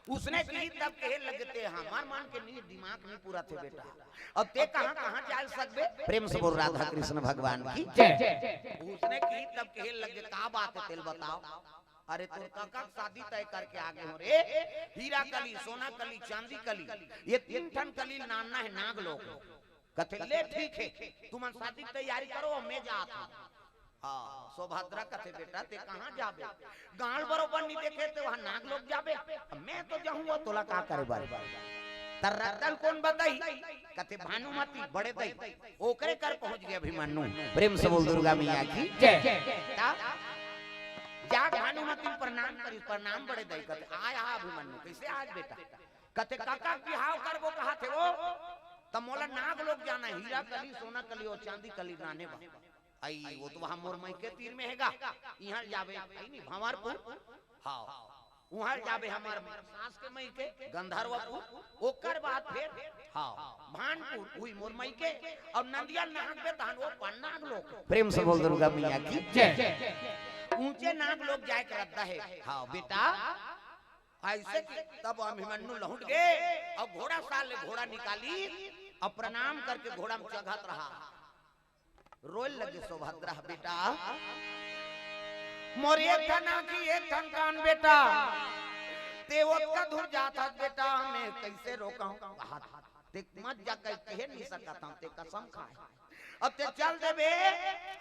उसने कही तब कहे लगे, "ते हमर मन के नहीं, दिमाग नहीं पूरा थे बेटा। अब ते कहाँ, कहाँ जाए सकबे?" प्रेम से बोल राधा कृष्ण भगवान की जय। उसने कही तब कहे लगे, "का बात है तेल बताओ?" "अरे तोर काका के शादी तय करके आ गे हो रे, हीरा कली, सोना कली, चांदी कली, ये तीन ठन कली नानना है नाग लोग।" कथे, "ले ठीक है, तुमन शादी के तैयारी करो, मैं जात हूँ।" हाँ, सुभद्रा कथे, "बेटा, ते कहाँ जाबे? गांव बरोबर नहीं देखे, ते वहाँ नाग लोग जाबे। मैं तो जाहूँ, वो तोला का करे बर?" त रद्दल कौन बताई? कथे, "भानुमति, बड़े दई।" ओकरे कर पहुंच गे अभिमन्यु। प्रेम से बोल दुर्गा मैया की जय। ता जा भानुमति प्रणाम करी, "प्रणाम बड़े दई।" कथे, "आय हा अभिमन्यु, कैसे आज बेटा?" कथे, "काका बिहाव करबो कहा थे वो, त मोला नाग लोग जाना, हीरा कली, सोना कली और चांदी कली नाने बा।" आई, "वो तो वहाँ मोर मइके तीर में हेगा, इहाँ जाबे, आई नहीं, भंवरपुर।" हाँ, उहाँ जाबे हमर सास के मइके, गंधर्वपुर, ओकर बाद फिर, हाँ, भानपुर, उही मोर मइके, और नंदिया नागबे तहन वो पन्नाग लोग। प्रेम से बोल दुर्गा मैया की जय। ऊंचे नाग लोग जाए के रद्दा है। हाँ, बेटा, ऐसे कि तब अभिमन्यु लहुट गे, और घोड़ा साल ले घोड़ा निकाली, और प्रणाम करके घोड़ा में चघत रहा। रोए लगे सुभद्रा, "बेटा, मोर एक ठन आँखी, एक ठन कान बेटा, ते ओतका दूर जात हस बेटा, मैं कैसे रोकहूँ?" कहा, "ते मत जा, कह, कहे नहीं सकत हूँ, ते कसम खाए। अब ते चल देबे,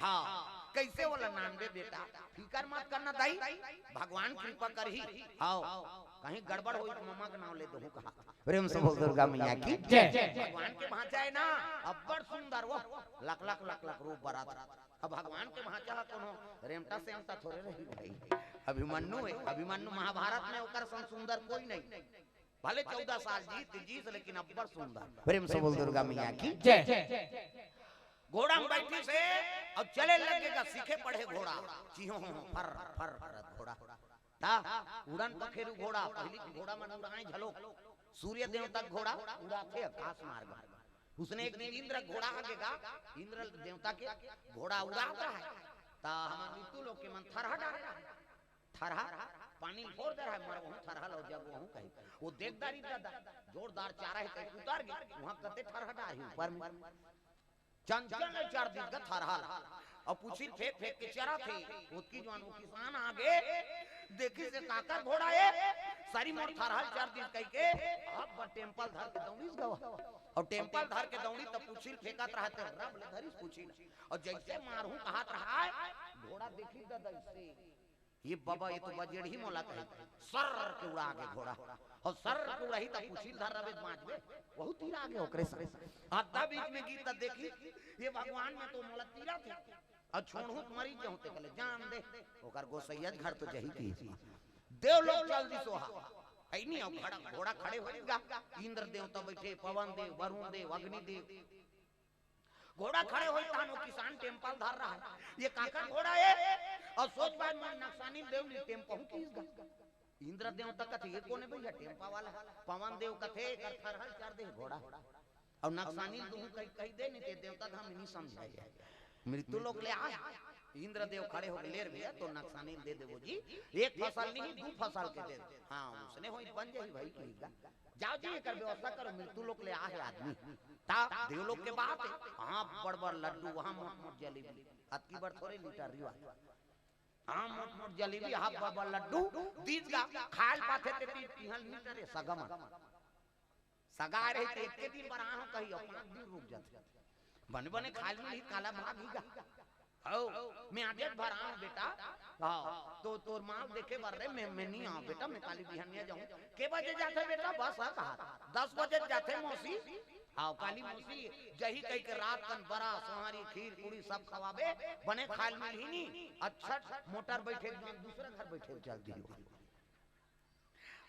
हाँ, कैसे ओला नानबे बेटा? फिकर मत करना दाई, भगवान कृपा करही, हाँ, कहीं गड़बड़ होई तो ममा के नाम ले दूँ," कहा। प्रेम से बोल दुर्गा मैया की जय। भगवान के भांचा है ना, अब्बड़ सुंदर वो, लख लख लख लख रूप बरात। अब भगवान के भांचा ह कोनो रेमटा सेमटा थोरे रही भाई। अभिमन्यु है, अभिमन्यु महाभारत में ओकर सन सुंदर कोई नहीं। भले चौदह साल जीत जीत, लेकिन अब्बड़ सुंदर। प्रेम से बोल दुर्गा मैया की जय। घोड़ा में बैठी से अब चले लगेगा, सीखे पढ़े घोड़ा, चिहो हो, फर फर फर घोड़ा। ता उड़न पखेरु घोड़ा, पहिली के घोड़ा मन उड़ाए झलो। सूर्य देवता के घोड़ा उड़ाथे आकाश मार्ग। उसने एक दिन इंद्र घोड़ा आगे गा, इंद्र देवता के घोड़ा उड़ाता है। ता हमर मिट्टू लोग के मन थरहा डारे रहे। थरहा पानी फोर दे रहा है, मर वहूँ थरहा लो जब वहूँ कही। वो देख दारी दादा, जोरदार चारा है, कहीं उतार गए, वहाँ कते थरहा डारी ऊपर में। चंचल ने चार दिन का थरहा ला। और पूछी फेंक फेंक के चरा थे, ओतकी जुआन वो किसान आगे, देखिस ये काकर घोड़ा ए, सरी मोर थरहा ल चर दिस कहिके, अब टेम्पा ल धर के दौड़िस गा। अउ टेम्पा ल धर के दौड़िस त पूछी ल फेंकत रहत हे, रब ले धरिस पूछी ल। अउ जइसे मारहूं कहत रहय, घोड़ा देखिस ददा अइसे, ये बबा, ये तो बजेड़ही मोला कही। सर्र के उड़ा गे घोड़ा। अउ सर्र के उड़ही त पूछी ल धर रबे त बांचबे। वहू तीरा गे ओकरे संग। आधा बीच में गिस त देखिस, ये भगवान, मैं तो मोला तीरत हे। अउ छोड़हूं त मरी जाहूं, तेकर ले जान दे। ओकर गोसइया घर तो जही कहिस। देवलोक चल दिस ओहा। अइनी, अउ घड़ा, घोड़ा खड़े होइस गा। इंद्र देवता बइठे, पवन देव, वरुण देव, अग्नि देव। घोड़ा खड़े होइस तहान ओ किसान टेम्पा ल धर रहय। ये काकर घोड़ा ए? अउ सोच पाए, मैं नक्सानी ल देंव नी, टेम्पा हूं कहिस गा। इंद्र देवता कथे, ये कोन ए भइया, टेम्पा वाला? पवन देव कथे, एकर थरहा ल चर दे घोड़ा। अउ नक्सानी ल दूहूं कहि, कहि दे, नी ते देवता धाम नी समझाय। मृत्यु लोक ले आय। इंद्र देव खड़े होके, ले रे भइया, तोर नक्सानी ल दे देबो जी। एक फसल नहीं, दू फसल के दे दे। हां, ओइसने होही, बन जाही भई कहिस गा। जाव जी, एकर व्यवस्था करो, मृत्यु लोक ले आहे आदमी। त देवलोक के बात हे, हां, बड़ बड़ लड्डू, हां, मोट मोट जलेबी, अतकी बड़ थोरे लीटर रिवा। हां, मोट मोट जलेबी, हां, बड़ बड़ लड्डू, दिस गा, खाय ल पाथे ते ती-, तिहां ल नी टरे, सगा मन। सगा रही त एके दिन बर आहूं कही, अउ पांच दिन रुक जाथे। बने बने खाय ल मिलही, काला भागही गा। हव, मैं आदेच भर आहूं बेटा। हव, तो तोर मां ल देखे बर रे, मैं, मैं नी आहूं बेटा, मैं काली बिहनिया जाहूं। के बजे जाथे बेटा बस? हां, कहा दस बजे जाथे मौसी। हव, काली मौसी जही कहिके रात कन बरा, सोहारी, खीर, पूड़ी सब खवाबे, बने खाय ल मिलही नी। अच्छा, मोटर बइठे के दूसरा घर बइठे चल दिही।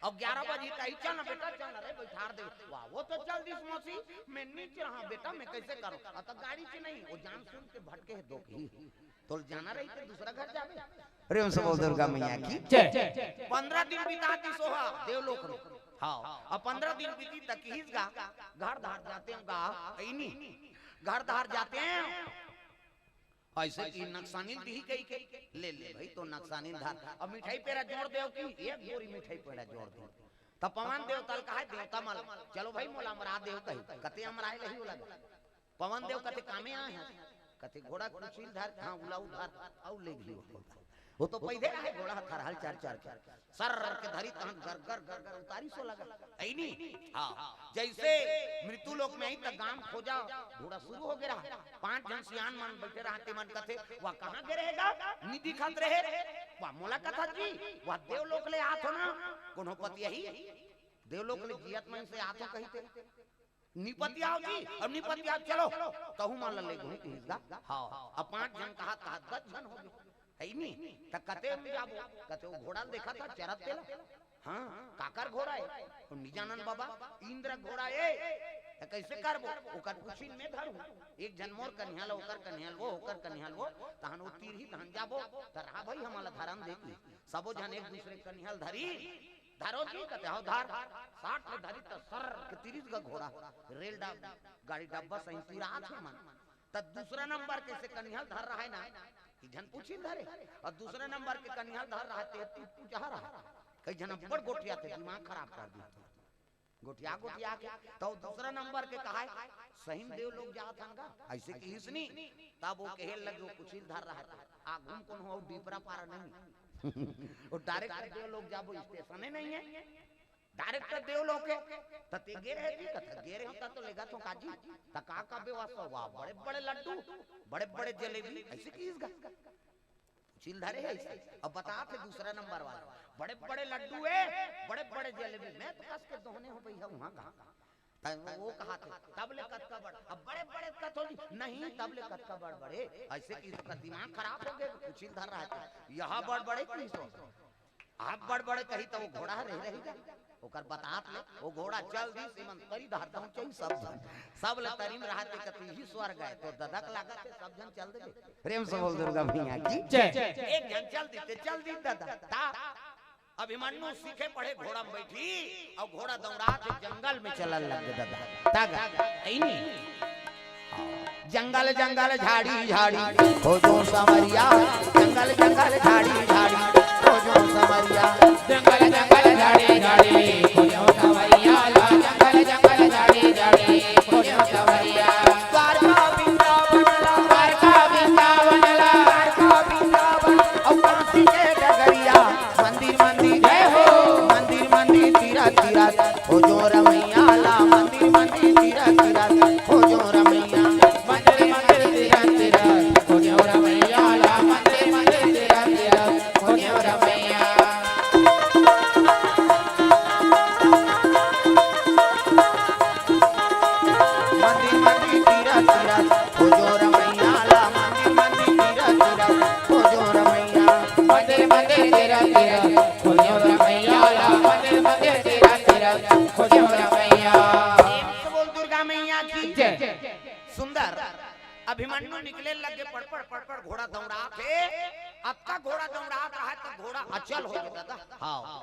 अउ ग्यारह बजे कही, "चल ना बेटा, चल ना रे, बइठार दे।" "वाह, वो तो चल दिस मौसी, मैं नीचे रहा बेटा, मैं कइसे करूं?" "अ, त गाड़ी च नहीं, वो जान सुन के भटके हे दो कही। तोला जाना रही त दूसरा घर जाबे।" प्रेम से बोल दुर्गा मैया की जय। पंद्रह दिन बिता दिस ओहा देवलोक में। हव, अउ पंद्रह दिन बीतिस त कहिस गा, "घर धार जातेंव गा, अइनी, घर धार जातेंव।" अइसे कहिस नक्सानी ल दिही कहिके, "ले, ले भई, तोर नक्सानी ल धर। अब मिठाई पेड़ा जोर देव कहिस, एक बोरी मिठाई पेड़ा जोर देव।" त पवन देवता ल कहय देवता मन ल, "चलो भई, मोला अमरा देव" कहिस। कते अमराय ल ही ओला। पवन देव कथे, "कामे आय हस?" कथे, "घोड़ा ल कुछी ल धर, हां, उला उधर, अउ ले गे ओला।" वो तो पइदे रहय, घोड़ा ह थरहा ल चर चर के। सर्र के धरिस तहां गरगर गरगर उतारिस ओला गा। अइनी? हां। जइसे मृत्यु लोक में आइस त गाम खोजा, घोड़ा सुरू हो गे रहय। पांच झन सियान मन बइठे रहय, ते मन कथे, "वाह, कहां गे रहे गा? नी दिखत रहे।" "वाह, मोला कथस जी, वाह देवलोक ले आथंव ना, कोनो पतियही देवलोक ले जियत मन से आथंव कहिथे।" "नी पतियाव जी, अब नी पतियाव, चलो।" तहू मन ल ले घूम कहिस गा। हां, अब पांच झन कहत कहत दस झन हो गे। अइनी? त कते में जाबो? कते वो घोड़ा ल देखत हस, चरत तेला। हां, काकर घोड़ा ए? अउ नी जानन बबा, इंद्र घोड़ा ए। त कइसे करबो? ओकर कुछी ल मैं धरहूं। एक झन मोर कनिहा ल, ओकर कनिहा ल वो, ओकर कनिहा ल वो, तहां ओ तीरही तहां जाबो। त रहा भई, हमन ल धरन दे कहिस। सबो झन एक दूसरे कनिहा ल धरिस। "धरो जी," कथे, "हव, धर।" साट ले धरिस त सर्र के तीरिस गा घोड़ा। रेल डब-, गाड़ी डब्बा सही तीराथे मन। त दूसरा नंबर के से कनिहा ल धर रहय ना, एक झन पूछी ल धरे, अउ दूसरा नंबर के कनिहा ल धर रहय ते टूट टूट रहय। कई झन अब्बड़ गोठियाथे, दिमाग खराब कर दिही। गोठिया गोठिया के, त दूसरा नंबर के कहय, "सही म देवलोक जाथन गा?" अइसे कहिस नी, तब वो कहे लगे, वो कुछी ल धर रहय, "आगू म कोनो अउ डीपरा पारा नहीं।" वो direct देवलोक जाबो, स्टेशने नहीं हे। Direct देवलोक हे। त ते गे रहे जी, कथे गे रहेंव, त तो लेगथंव काजी। त का का व्यवस्था, वाह, बड़े बड़े लड्डू, बड़े बड़े जलेबी, अइसे कहिस गा। कुछी ल धरे हे अइसे। अब बताथे दूसरा नंबर वाला, बड़े बड़े लड्डू हे, बड़े बड़े जलेबी, मैं तो कस के दोहने हों भइया, उहां कहां। त वो कहथे, "तब ले कतका बड़?" अब बड़े बड़े कथो जी, "नहीं, तब ले कतका बड़ बड़े?" अइसे कहिस, ओकर दिमाग खराब हो गे, कुछी ल धर रहय त, "यहां बड़ बड़े" कहिस। अब बड़ बड़े कही त वो घोड़ा ह रहे रही गा। ओकर बतात ले, वो घोड़ा चल दिस, एमन तरी डहर पहुंचही सब झन। सब ल तरी म रहय ते कथे इही स्वर्ग हे, तोर ददा के लागत हे, सब झन चल देबे। प्रेम से बोल दुर्गा मैया की जय। एक झन चल दिस ते चल दिस ददा। त अभिमन्यु सीखे पढ़े घोड़ा म बइठिस, अउ घोड़ा दौड़ात हे जंगल में चलल लगे ददा। त गा, अइनी? जंगल जंगल झाड़ी झाड़ी खोजों संवरिया, जंगल जंगल झाड़ी झाड़ी खोजों संवरिया। जंगल जंगल झाड़ी झाड़ी खोजों संवरिया, ला जंगल जंगल झाड़ी झाड़ी खोजों संवरिया। द्वारका वृंदावन ला, द्वारका वृंदावन ला, द्वारका वृंदावन अउ काशी के डगरिया, मंदिर मंदिर मंदिर तेरा तेरा खोजे हो रमैया ला, मंदिर मंदिर तेरा तेरा खोजे हो रमैया। प्रेम से बोल दुर्गा मैया की जय। सुंदर। अभिमन्यु निकले लगे, पड़पड़ पड़पड़ घोड़ा दौड़ात हे। अतका घोड़ा दौड़ात रहा त घोड़ा अचल हो गे दादा। हाँ।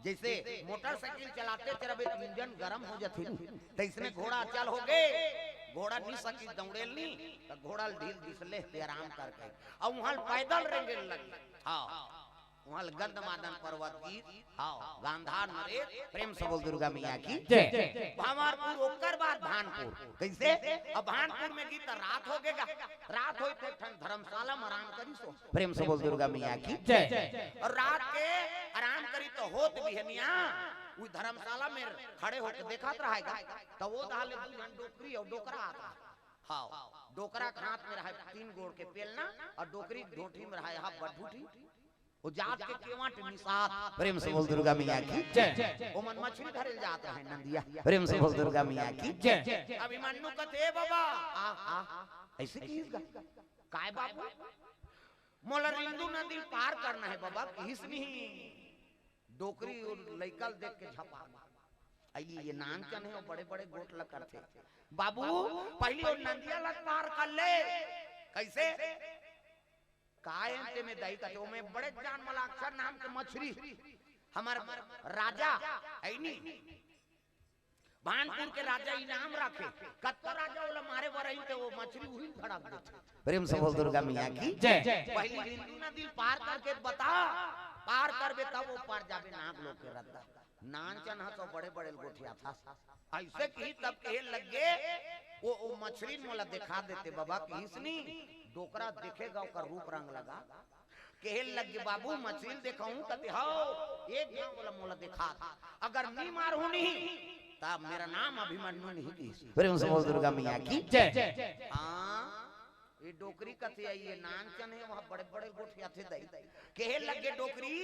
जैसे मोटरसाइकिल चलाते चलाबे त इंजन गरम हो जाथे नी, तैसने घोड़ा अचल हो गे। घोड़ा नी सकिस दौड़ेल नी, त घोड़ा ल ढील दिस ले ते आराम करके। अउ उहाँ ल पैदल रेंगे लगे। हाँ। उहाँ ल गंधमादन पर्वत गिस। हाँ, गांधार नरेश, प्रेम से बोल दुर्गा मैया की जय। भंवरपुर, ओकर बाद भानपुर। कैसे? अब भानपुर में गिस त रात हो गे गा। रात होई त एक ठन धर्मशाला में आराम करिस ओ। प्रेम से बोल दुर्गा मैया की जय। अउ रात के आराम करिस त होत बिहनिया, उ धर्मशाला में खड़े होके देखत रहे गा। त ओ दहा ले दू झन डोकरी अउ डोकरा आत रहा। हाँ, डोकरा के हाथ में रहे तीन गोड़ के पेलना अउ डोकरी के ढोंठी में रहे हा बठूठी। ओ जात के केवट निषाद, प्रेम से बोल दुर्गा मैया की जय। ओमन मछरी धरे ल जात रहे नंदिया, प्रेम से बोल दुर्गा मैया की जय। अभिमन्यु कथे, "ए बाबा, आ, आ, आ।" ऐसे किहिस गा। "काय बाबू?" "मोला रिंदू नदी ल पार करना हे बाबा," किहिस नी। डोकरी अउ लइका ल देख के झपा। अई ये नानचन हे, बड़े-बड़े गोठ ल करथे। "बाबू, पहिली ओ नंदिया ल पार कर ले।" "कैसे?" "काय अंते में दाई कथे, ओमे बड़े जान वाला अक्षर नाम के मछरी, हमर राजा है नी, भानपुर के राजा इनाम रखे, कत्तो राजा ओला मारे बर आही त ओ मछरी उही ल धड़क देथे।" प्रेम से बोल दुर्गा मैया की जय। "पहिली रिंदू नदी ल पार करके बता, पार करबे तब ओ पार जाबे नाग लोक के रद्दा।" नानचन ह तो बड़े-बड़े ल गोठियाथस। अइसे किहिस तब कहे लगे, "ओ, ओ मछरी ल मोला देखा देते बाबा," किहिस नी। डोकरा देखे गा ओकर रूप रंग लगा। कहे लगे, "बाबू, मछरी ल देखाहूं?" कथे, "हव, एक घांव ओला मोला देखा दे। अगर नी मारहूं नी, त मेरा नाम अभिमन्यु नहीं," किहिस। प्रेम से बोल दुर्गा मैया की जय। हाँ, ये डोकरी कथे, ये नानचन हे, वहाँ बड़े-बड़े गोठियाथे दाई। कहे लगे डोकरी,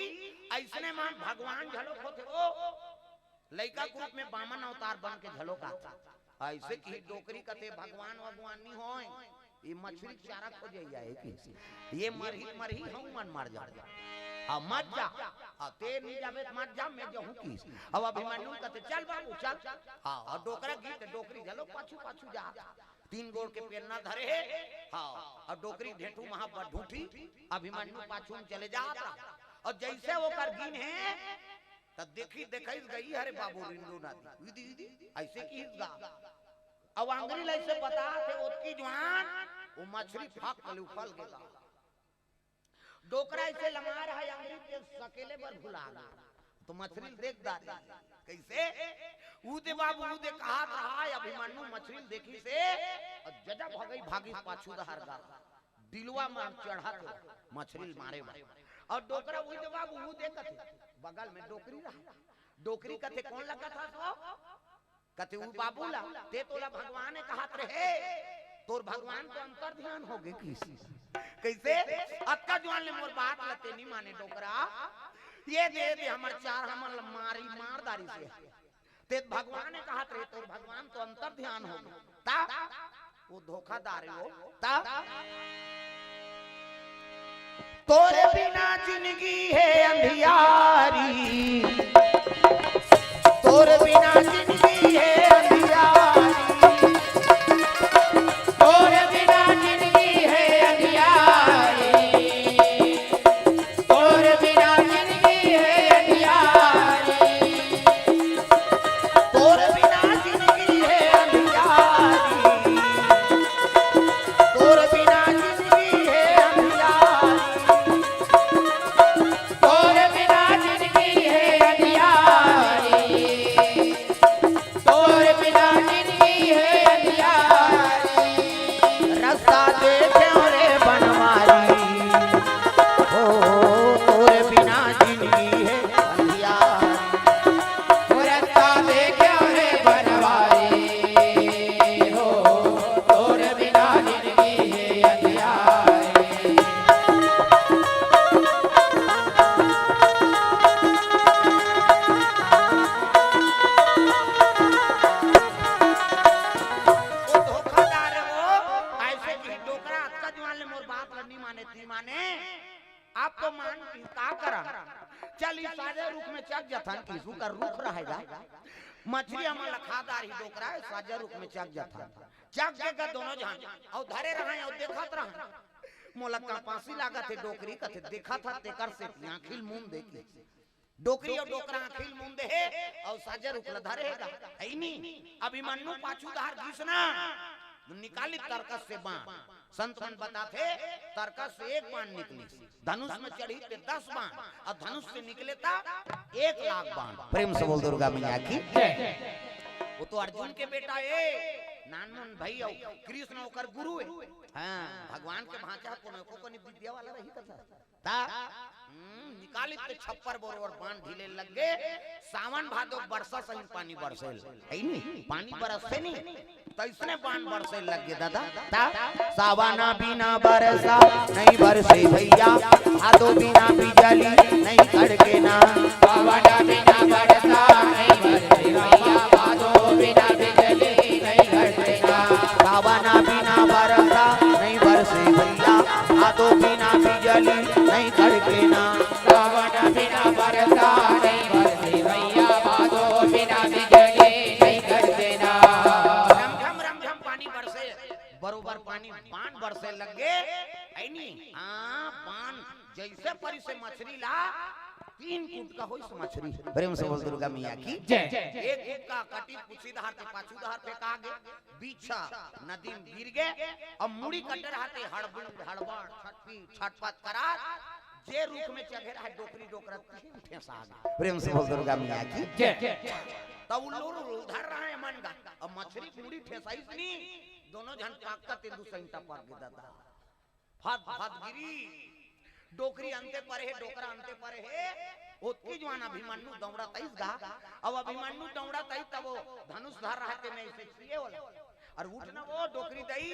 "अइसने मान भगवान घलोक होथे ओ, लइका के रूप में बामन अवतार बन के घलोक आथे।" अइसे किहिस डोकरी कथे, "भगवान वगवान नी होय, ये मछरी के चारा खोजे आए हे किहिस। ये मरही, मरही, हमू मन मर जाबो। हाँ, मत जा। हाँ, ते नी जाबे त मत जा, मैं जाहूं," किहिस। अब अभिमन्यु कथे, "चल बाबू, चल।" हाँ, अउ डोकरा गिस त डोकरी घलोक पाछू, पाछू जा। तीन गोड़ के पेलना धरे हे। हाँ, अउ डोकरी ढेंठू महा बठूठी, अभिमन्यु पाछू में चले जात रहा। अउ जइसे ओकर गिन हे, त देखी देखइस गई, "अरे बाबू, रिंदू नदी, इदी, इदी," अइसे किहिस गा। अउ अंगरी ल अइसे बतात हे, ओतकी जुवार, ओ मछरी फक ले उफल गे गा। डोकरा अइसे लमार हे, अंगरी के सकेले बर भुला गे। त मछरी ल देख डारिस। कइसे? "ऊ दे बाबू, ऊ दे," कहत रहा, अभिमन्यु मछरी ल देखिस हे, अउ जजा भगई भागिस पाछू डहर गा। डिलवा म चढ़त हे मछरी ल मारे बर। अउ डोकरा, "ऊ दे बाबू, ऊ दे," कथे, बगल में डोकरी रहा। डोकरी कथे, "कोन ल कथस ओ?" कथे, "ऊ बाबू ला, ते तोला भगवान कहत रहे, तोर भगवान तो अंतर ध्यान हो गे," किहिस। कइसे? "अतका जुवार ले मोर बात ल ते नी माने डोकरा, ये दे, ये दे हमर चार, हमन ल मारी, मार डारिस हे। ते भगवान कहत रहे, तोर भगवान तो अंतर ध्यान हो गे।" त ओ धोखादार हे ओ। त तोरे बिना जिनगी हे अंधियारी, तोरे बिना जिनगी हे अंधियारी, तोरे बिना जिनगी हे अंधियारी, तोरे बिना जिनगी हे अंधियारी। तोर बिना जिनगी हे अंधियारी, तोर बिना जिनगी हे अंधियारी, तोर बिना जिनगी हे अंधियारी। अब तो मान का करा, चल ई साजा रुख में चघ जथन, किसू का रुख रहेगा, मछरी हमन ला खा डारही डोकरा, साजा रुख में चघ जथन। चघ के गा दोनों झन, अउ धरे रहय अउ देखत रहय। मोला कपासी लागत हे डोकरी कथे, देखत ह तेकर से आँखी ल मूंद दे कि डोकरी अउ डोकरा आँखी ल मूंद दे हे, अउ साजा रुख ल धरे हे गा, हइ नी? अभिमन्यु पाछू डहर गिस ना, निकालिस तरकस से बाण। संत मन बताथे, तरकस से एक बाण निकलिस, धनुष में चढ़िस ते दस बाण, अउ धनुष से निकले त एक लाख बाण। प्रेम से बोल दुर्गा मैया की। वो तो अर्जुन के बेटा ए, नानमुन भई अउ कृष्ण ओकर गुरु ए। हाँ, भगवान के भांचा कोनो एको कनी विद्या वाला रही कथा। ता, हम्म, निकालिस ते छप्पर बरोबर बाण ढिले लग गे। सावन भादो बरसा सही पानी बरसेल, हइ नी? पानी बरसथे नी, तइसने बाण बरसे लग गे दादा। ता, सावन बिना बरसा नहीं बरसे भैया, भादो बिना बिजली नहीं कड़के ना। सावन बिना बरसा नहीं बरसे भैया, भादो बिना बिजली नहीं कड़के ना। सावन बिना बरसा नहीं बरसे भैया, भादो बिना बिजली नहीं कड़के ना। सावन बिना बरसा नहीं बरसे भैया, भादो बिना बिजली नहीं कड़के ना। रमझम रमझम पानी बरसे, बरोबर पानी बाण बरसे लग गे, हइ नी? हाँ, बाण जइसे परिस मछरी ला, तीन कूट का होइस मछरी। प्रेम से बोल दुर्गा मैया की। जय। एक कूट का कटिस पूछी डहर ते पाछू डहर फेंका गे, बीच नदी में गिर गे, अउ मुड़ी कटे रहय ते हड़बड़, हड़बड़, छटपट, छटपट करत, जे रुख में चघे रहय डोकरी डोकरा तीन ठेस आ गे। प्रेम से बोल दुर्गा मैया की। जय। तब उल्लू उधर रहय मन गा, अउ मछरी मुड़ी ठेसाइस नी, दोनों झन पाकत तेंदू सही टपक गे दादा। फद फद गिरी, डोकरी अंते परे हे, डोकरा अंते परे हे। ओतकी जुवार अभिमन्यु दौड़त आइस गा। अब अभिमन्यु दौड़त आइस तब वो धनुष धर रहय ते में अइसे छिए ओला। अउ उठ ना वो डोकरी दई,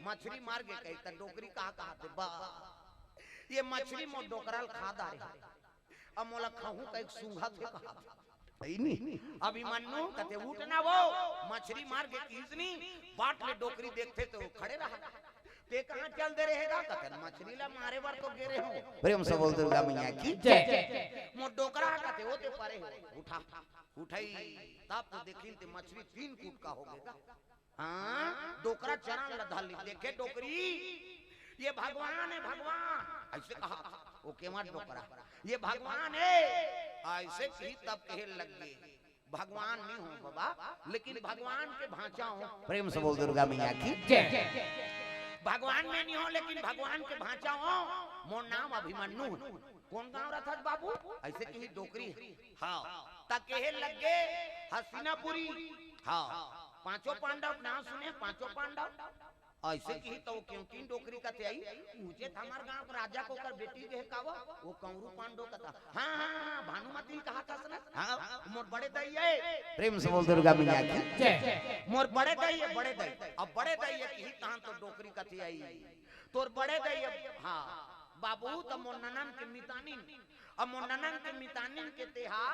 मछरी मर गे कही, त डोकरी का कहत हे, बा, ये मछरी मोर डोकरा ल खा डारे हे। अब मोला खाहूं कहिके सूंघत हे कहा। हइ नी? अभिमन्यु कथे, "उठ ना वो, मछरी मर गे किहिस नी।" बाट ले डोकरी देखथे त वो खड़े रहय। "ते कहाँ चल दे रहे गा?" कथे, "मछरी ला मारे बर तो गे रहे हों।" प्रेम से बोल दुर्गा मैया की। जय। "मोर डोकरा," कथे, "वो ते परे हे।" उठा, उठई, तब तो देखिन ते मछरी तीन कूट का हो गे गा। हाँ, डोकरा चरण ल धर लिस। देखे डोकरी, "ये भगवान हे, भगवान," अइसे कहा। वो केवट डोकरा, "ये भगवान हे," अइसे कही तब कहे लग गे, "भगवान नइ हों बबा, लेकिन भगवान के भांचा हों।" प्रेम से बोल दुर्गा मैया की। जय। "भगवान मैं नइ हों, लेकिन भगवान के भांचा हों, मोर नाम अभिमन्यु हे।" "कोन गांव रथस बाबू?" अइसे कही डोकरी। हाँ, त कहे लग गे, "हस्तिनापुरी।" हाँ, पांचों पांडव नाम सुने, पांचों पांडव। अइसे कही त वो केवटिन डोकरी कथे, "अई, उहें त हमर गांव के राजा के ओकर बेटी गे हे का वो, वो कंवरू पांडव कथा।" "हाँ, हाँ, हाँ, भानुमती कहत हस ना?" "हाँ, मोर बड़े दई हे।" प्रेम से बोल दुर्गा मैया की। जय। "मोर बड़े दई हे, बड़े दई।" अब बड़े दई हे कही तहन तो डोकरी कथे, "अई, तोर बड़े दई हे।" "हाँ, बाबू, त मोर ननंद के मितानिन, अब मोर ननंद के मितानिन के तेहा,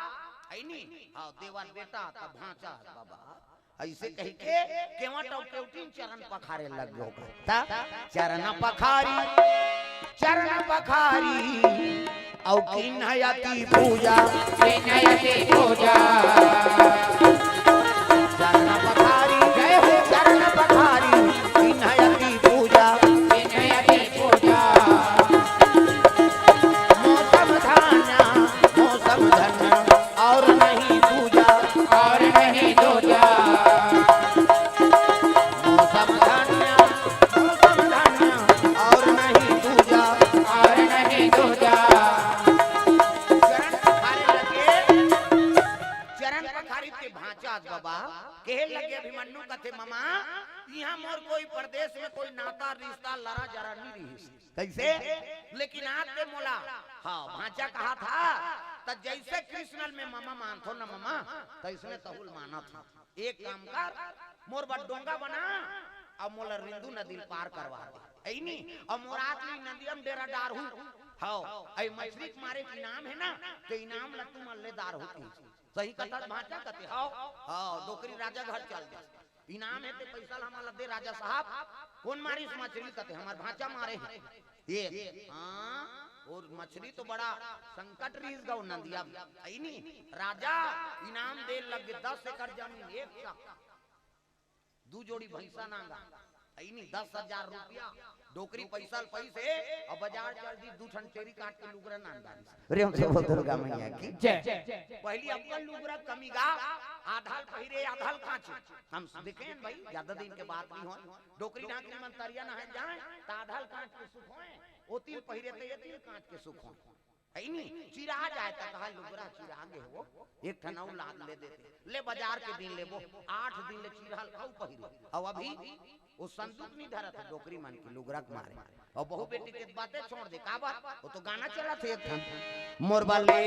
हइ नी? हाँ, देवर बेटा, त भांचा हे बाबा।" अइसे कहिके केवट अउ केवटिन चरण पखारे लग गे। त चरण पखारी, चरण पखारी, अउ कीन्हय अति पूजा। कीन्हय अति पूजा। चरण पखारी, जय हो। चरण पखारी, कीन्हय अति पूजा। कीन्हय अति पूजा। मौसम धान्य, मौसम धन्य, और नहीं दूजा। और नहीं दूजा। मौसम धन्य, मौसम धन्य, और नहीं दूजा। और नहीं दूजा। चरण पखारे लगे, चरण पखारी के भांचा आज बाबा, कहे लगे अभिमन्यु कथे, "ममा, इहाँ मोर कोई परदेस में कोई नाता रिश्ता लरा जरा नइ रिहिस।" कइसे? "लेकिन आज ते मोला, हाँ, भांचा कहत हस, त जइसे कृष्ण ल मैं ममा मानथों ना ममा, तइसने तहू ल मानत हंव। एक काम कर, मोर बर डोंगा बना, अउ मोला रिंदू नदी ल पार करवा दे। अइ नी, अउ मोर आत ले नदिया म डेरा डारहूं। हव, अइ मछरी के मारे के इनाम हे ना, त इनाम ल तुमन ले डारहू।" सही कथस भांचा कथे, हव, हव, डोकरी राजा घर चल दे। इनाम हे ते पइसा ल हमन ल दे राजा साहब। कोन मारिस मछरी कथे, हमर भांचा मारे हे। ये, हाँ, अउ मछरी तो बड़ा संकट रिहिस गा नंदिया, अइनी राजा इनाम दे लगे, दस एकड़ जमीन, एक साथ दू जोड़ी भैंसा नांगा, अइनी दस हजार रुपया, डोकरी पैसा ल पैसे, अउ बजार चल दी, दू ठन चेरी काट के लुगरा नान डारिस। प्रेम से बोल दुर्गा मैया की। जय। पहली अपन लुगरा कमी गा, आधा ल पहिरे, आधा ल कांचे। हम देखेन भाई, ज्यादा दिन के बात नहीं होय, डोकरी डाकरी मन तरिया नहाय जाय, त आधा ल कांच के सुखोय, ओती ल पहिरे त एती ल कांच के सुखोय। अइनी चिरा जाय त कहा लुगरा चिरा गे हो, एक ठन अउ लाद ले देते, ले बजार के दिन लेबो, आठ दिन ले चिरहा ल अउ पहिरे। अउ अभी ओ संदूक नी धरत हे डोकरी मन के लुगरा के मारे। अउ बहू बेटी के बातें छोड़ दे, काबर? ओ तो गाना चलत हे एक ठन, मोर बर ले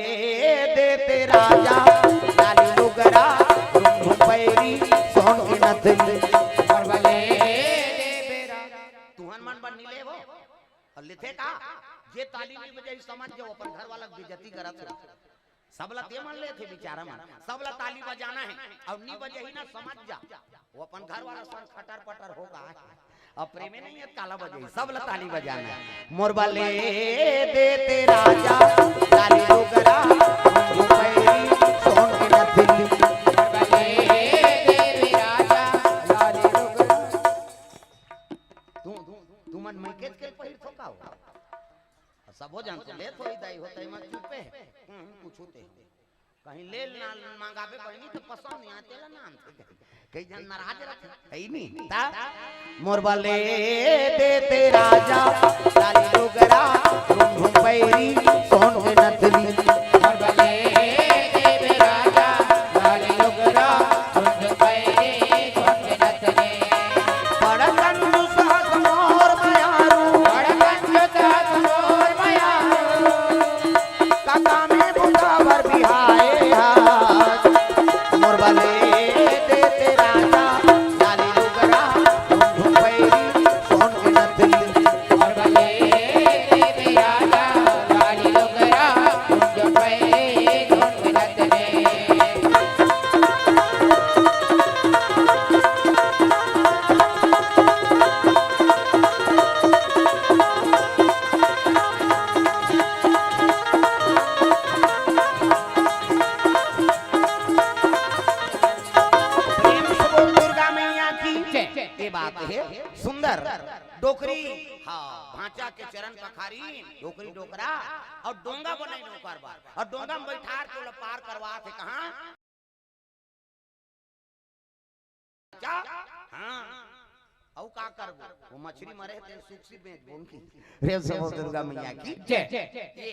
देते राजा लाली लुगरा, रुंग पैरी, सोन के नथनी। मोर बर ले देते राजा। तुहन मन बर नी लेबो? अउ लेथे का? जे ताली नी बजाही, समझ जाओ अपन घर वाला के बेइज्जती करत हे। सबला ते मन लेथे बिचारा मन, सबला ताली बजाना हे, अउ नी बजाही ना, समझ जा, वो अपन घर वाला संग खटर पटर होगा। अब प्रेमे नहीं हे, काला बजाही, सबला ताली बजाना हे। मोर बर ले देते राजा लाली लुगरा, रुंग पैरी, सोन के नथनी। मोर बर ले देते राजा लाली लुगरा। तू, तू, तू मन मइकेच के पहिरथो का हो? सबो झन तो लेत होही दाई हो, तई मत चुपे। हम्म, कुछु ते। कहीं ले ना मंगाबे बहिनी त पसंद नहीं आते ला ना आनते कहीं। कई झन नाराज रथे, हे नी? ता मोर बर ले देते राजा, लाली लुगरा, रुंग पैरी, सोन के नथनी। मोर बर ले देते राजा, लाली लुगरा, रुंग पैरी, सोन के नथनी। बड़ कंजूस हस मोर मयारू, बड़ कंजूस हस मोर मयारू। काका में बुता बर बिहाए हस, मोर बर ले देते राजा, लाली लुगरा, रुंग पैरी, सोन के नथनी। मोर बर ले देते राजा, लाली लुगरा, रुंग पैरी, सोन के नथनी। प्रेम से बोल दुर्गा मैया की जय। ये बात हे सुंदर। डोकरी, हाँ, भांचा के चरण पखारी, डोकरी डोकरा, अउ डोंगा बनाइन ओकर बर, अउ डोंगा में बइठार के ओला पार करवाथे। कहाँ? क्या? हाँ। अउ का करबो? वो मछरी मरे हे, तेन सुखसी बेचबो उनकी। प्रेम से बोल दुर्गा मैया की जय। ये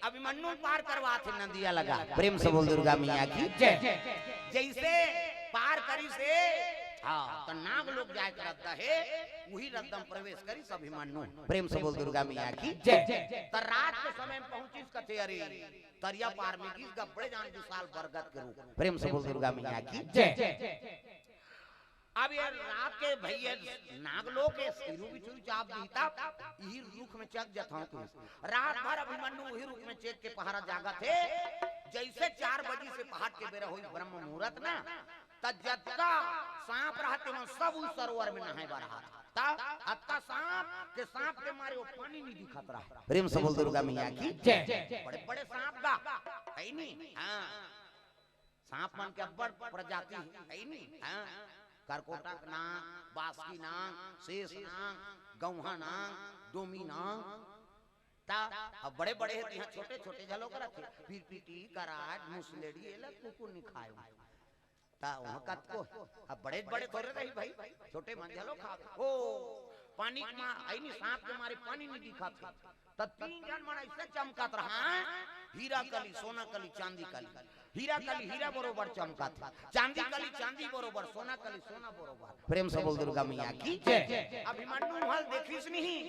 अभिमन्यु पार करवाथे नदिया लगा। प्रेम से बोल दुर्गा मैया की जय। जइसे पार करिस हे, हाँ, त नाग लोक जाय के रद्दा हे, उही रद्दा म प्रवेश करिस अभिमन्यु। प्रेम से बोल दुर्गा मैया की जय। त रात के समय म पहुंचिस, कथे, अरे, तरिया पार में गिस गा बड़े जान विशाल बरगद के रूख। प्रेम से बोल दुर्गा मैया की जय। अब ये रात के भइया नागलोक के सिरू बिचरू चाप दीता, इही रुख में चघ जथंव कहिस। रात भर अभिमन्यु उही रुख में चघ के पहरा जागत हे। जइसे चार बजी से पहाट के बेरा होई ब्रह्म मुहूर्त ना, त जतका सांप रहत हे मन सब उही सरोवर में नहाय बर रहत। त अतका सांप के, सांप के मारे वो पानी नहीं दिखत रहा। प्रेम से बोल दुर्गा मैया की जय। बड़े बड़े सांप गा, हे नी? हाँ। सांप मन के अब्बड़ प्रजाति हे, हे नी? हाँ। करकोटक नांग, बासकी नांग, शेष नांग, गौहा नांग, डोमी नांग। त अब बड़े बड़े हे, तिहां छोटे छोटे घलो करत हे। पिरपिटी, कराट, मुसलेड़ी, एला कुकुर नी खाय। त उहां कतको, अब बड़े बड़े थोरे रही भाई, छोटे मन घलो खावे। ओ, पानी के मार, हे नी, सांप के मारे पानी नी दिखत हे। त तीन झन मन अइसे चमकत रहा, हीरा कली, सोना कली, चांदी कली। हीरा कली हीरा बरोबर चमकत हे, चांदी कली चांदी बरोबर, सोना कली सोना बरोबर। प्रेम से बोल दुर्गा मैया की जय। अभिमन्यु उहां ल देखिस नहीं,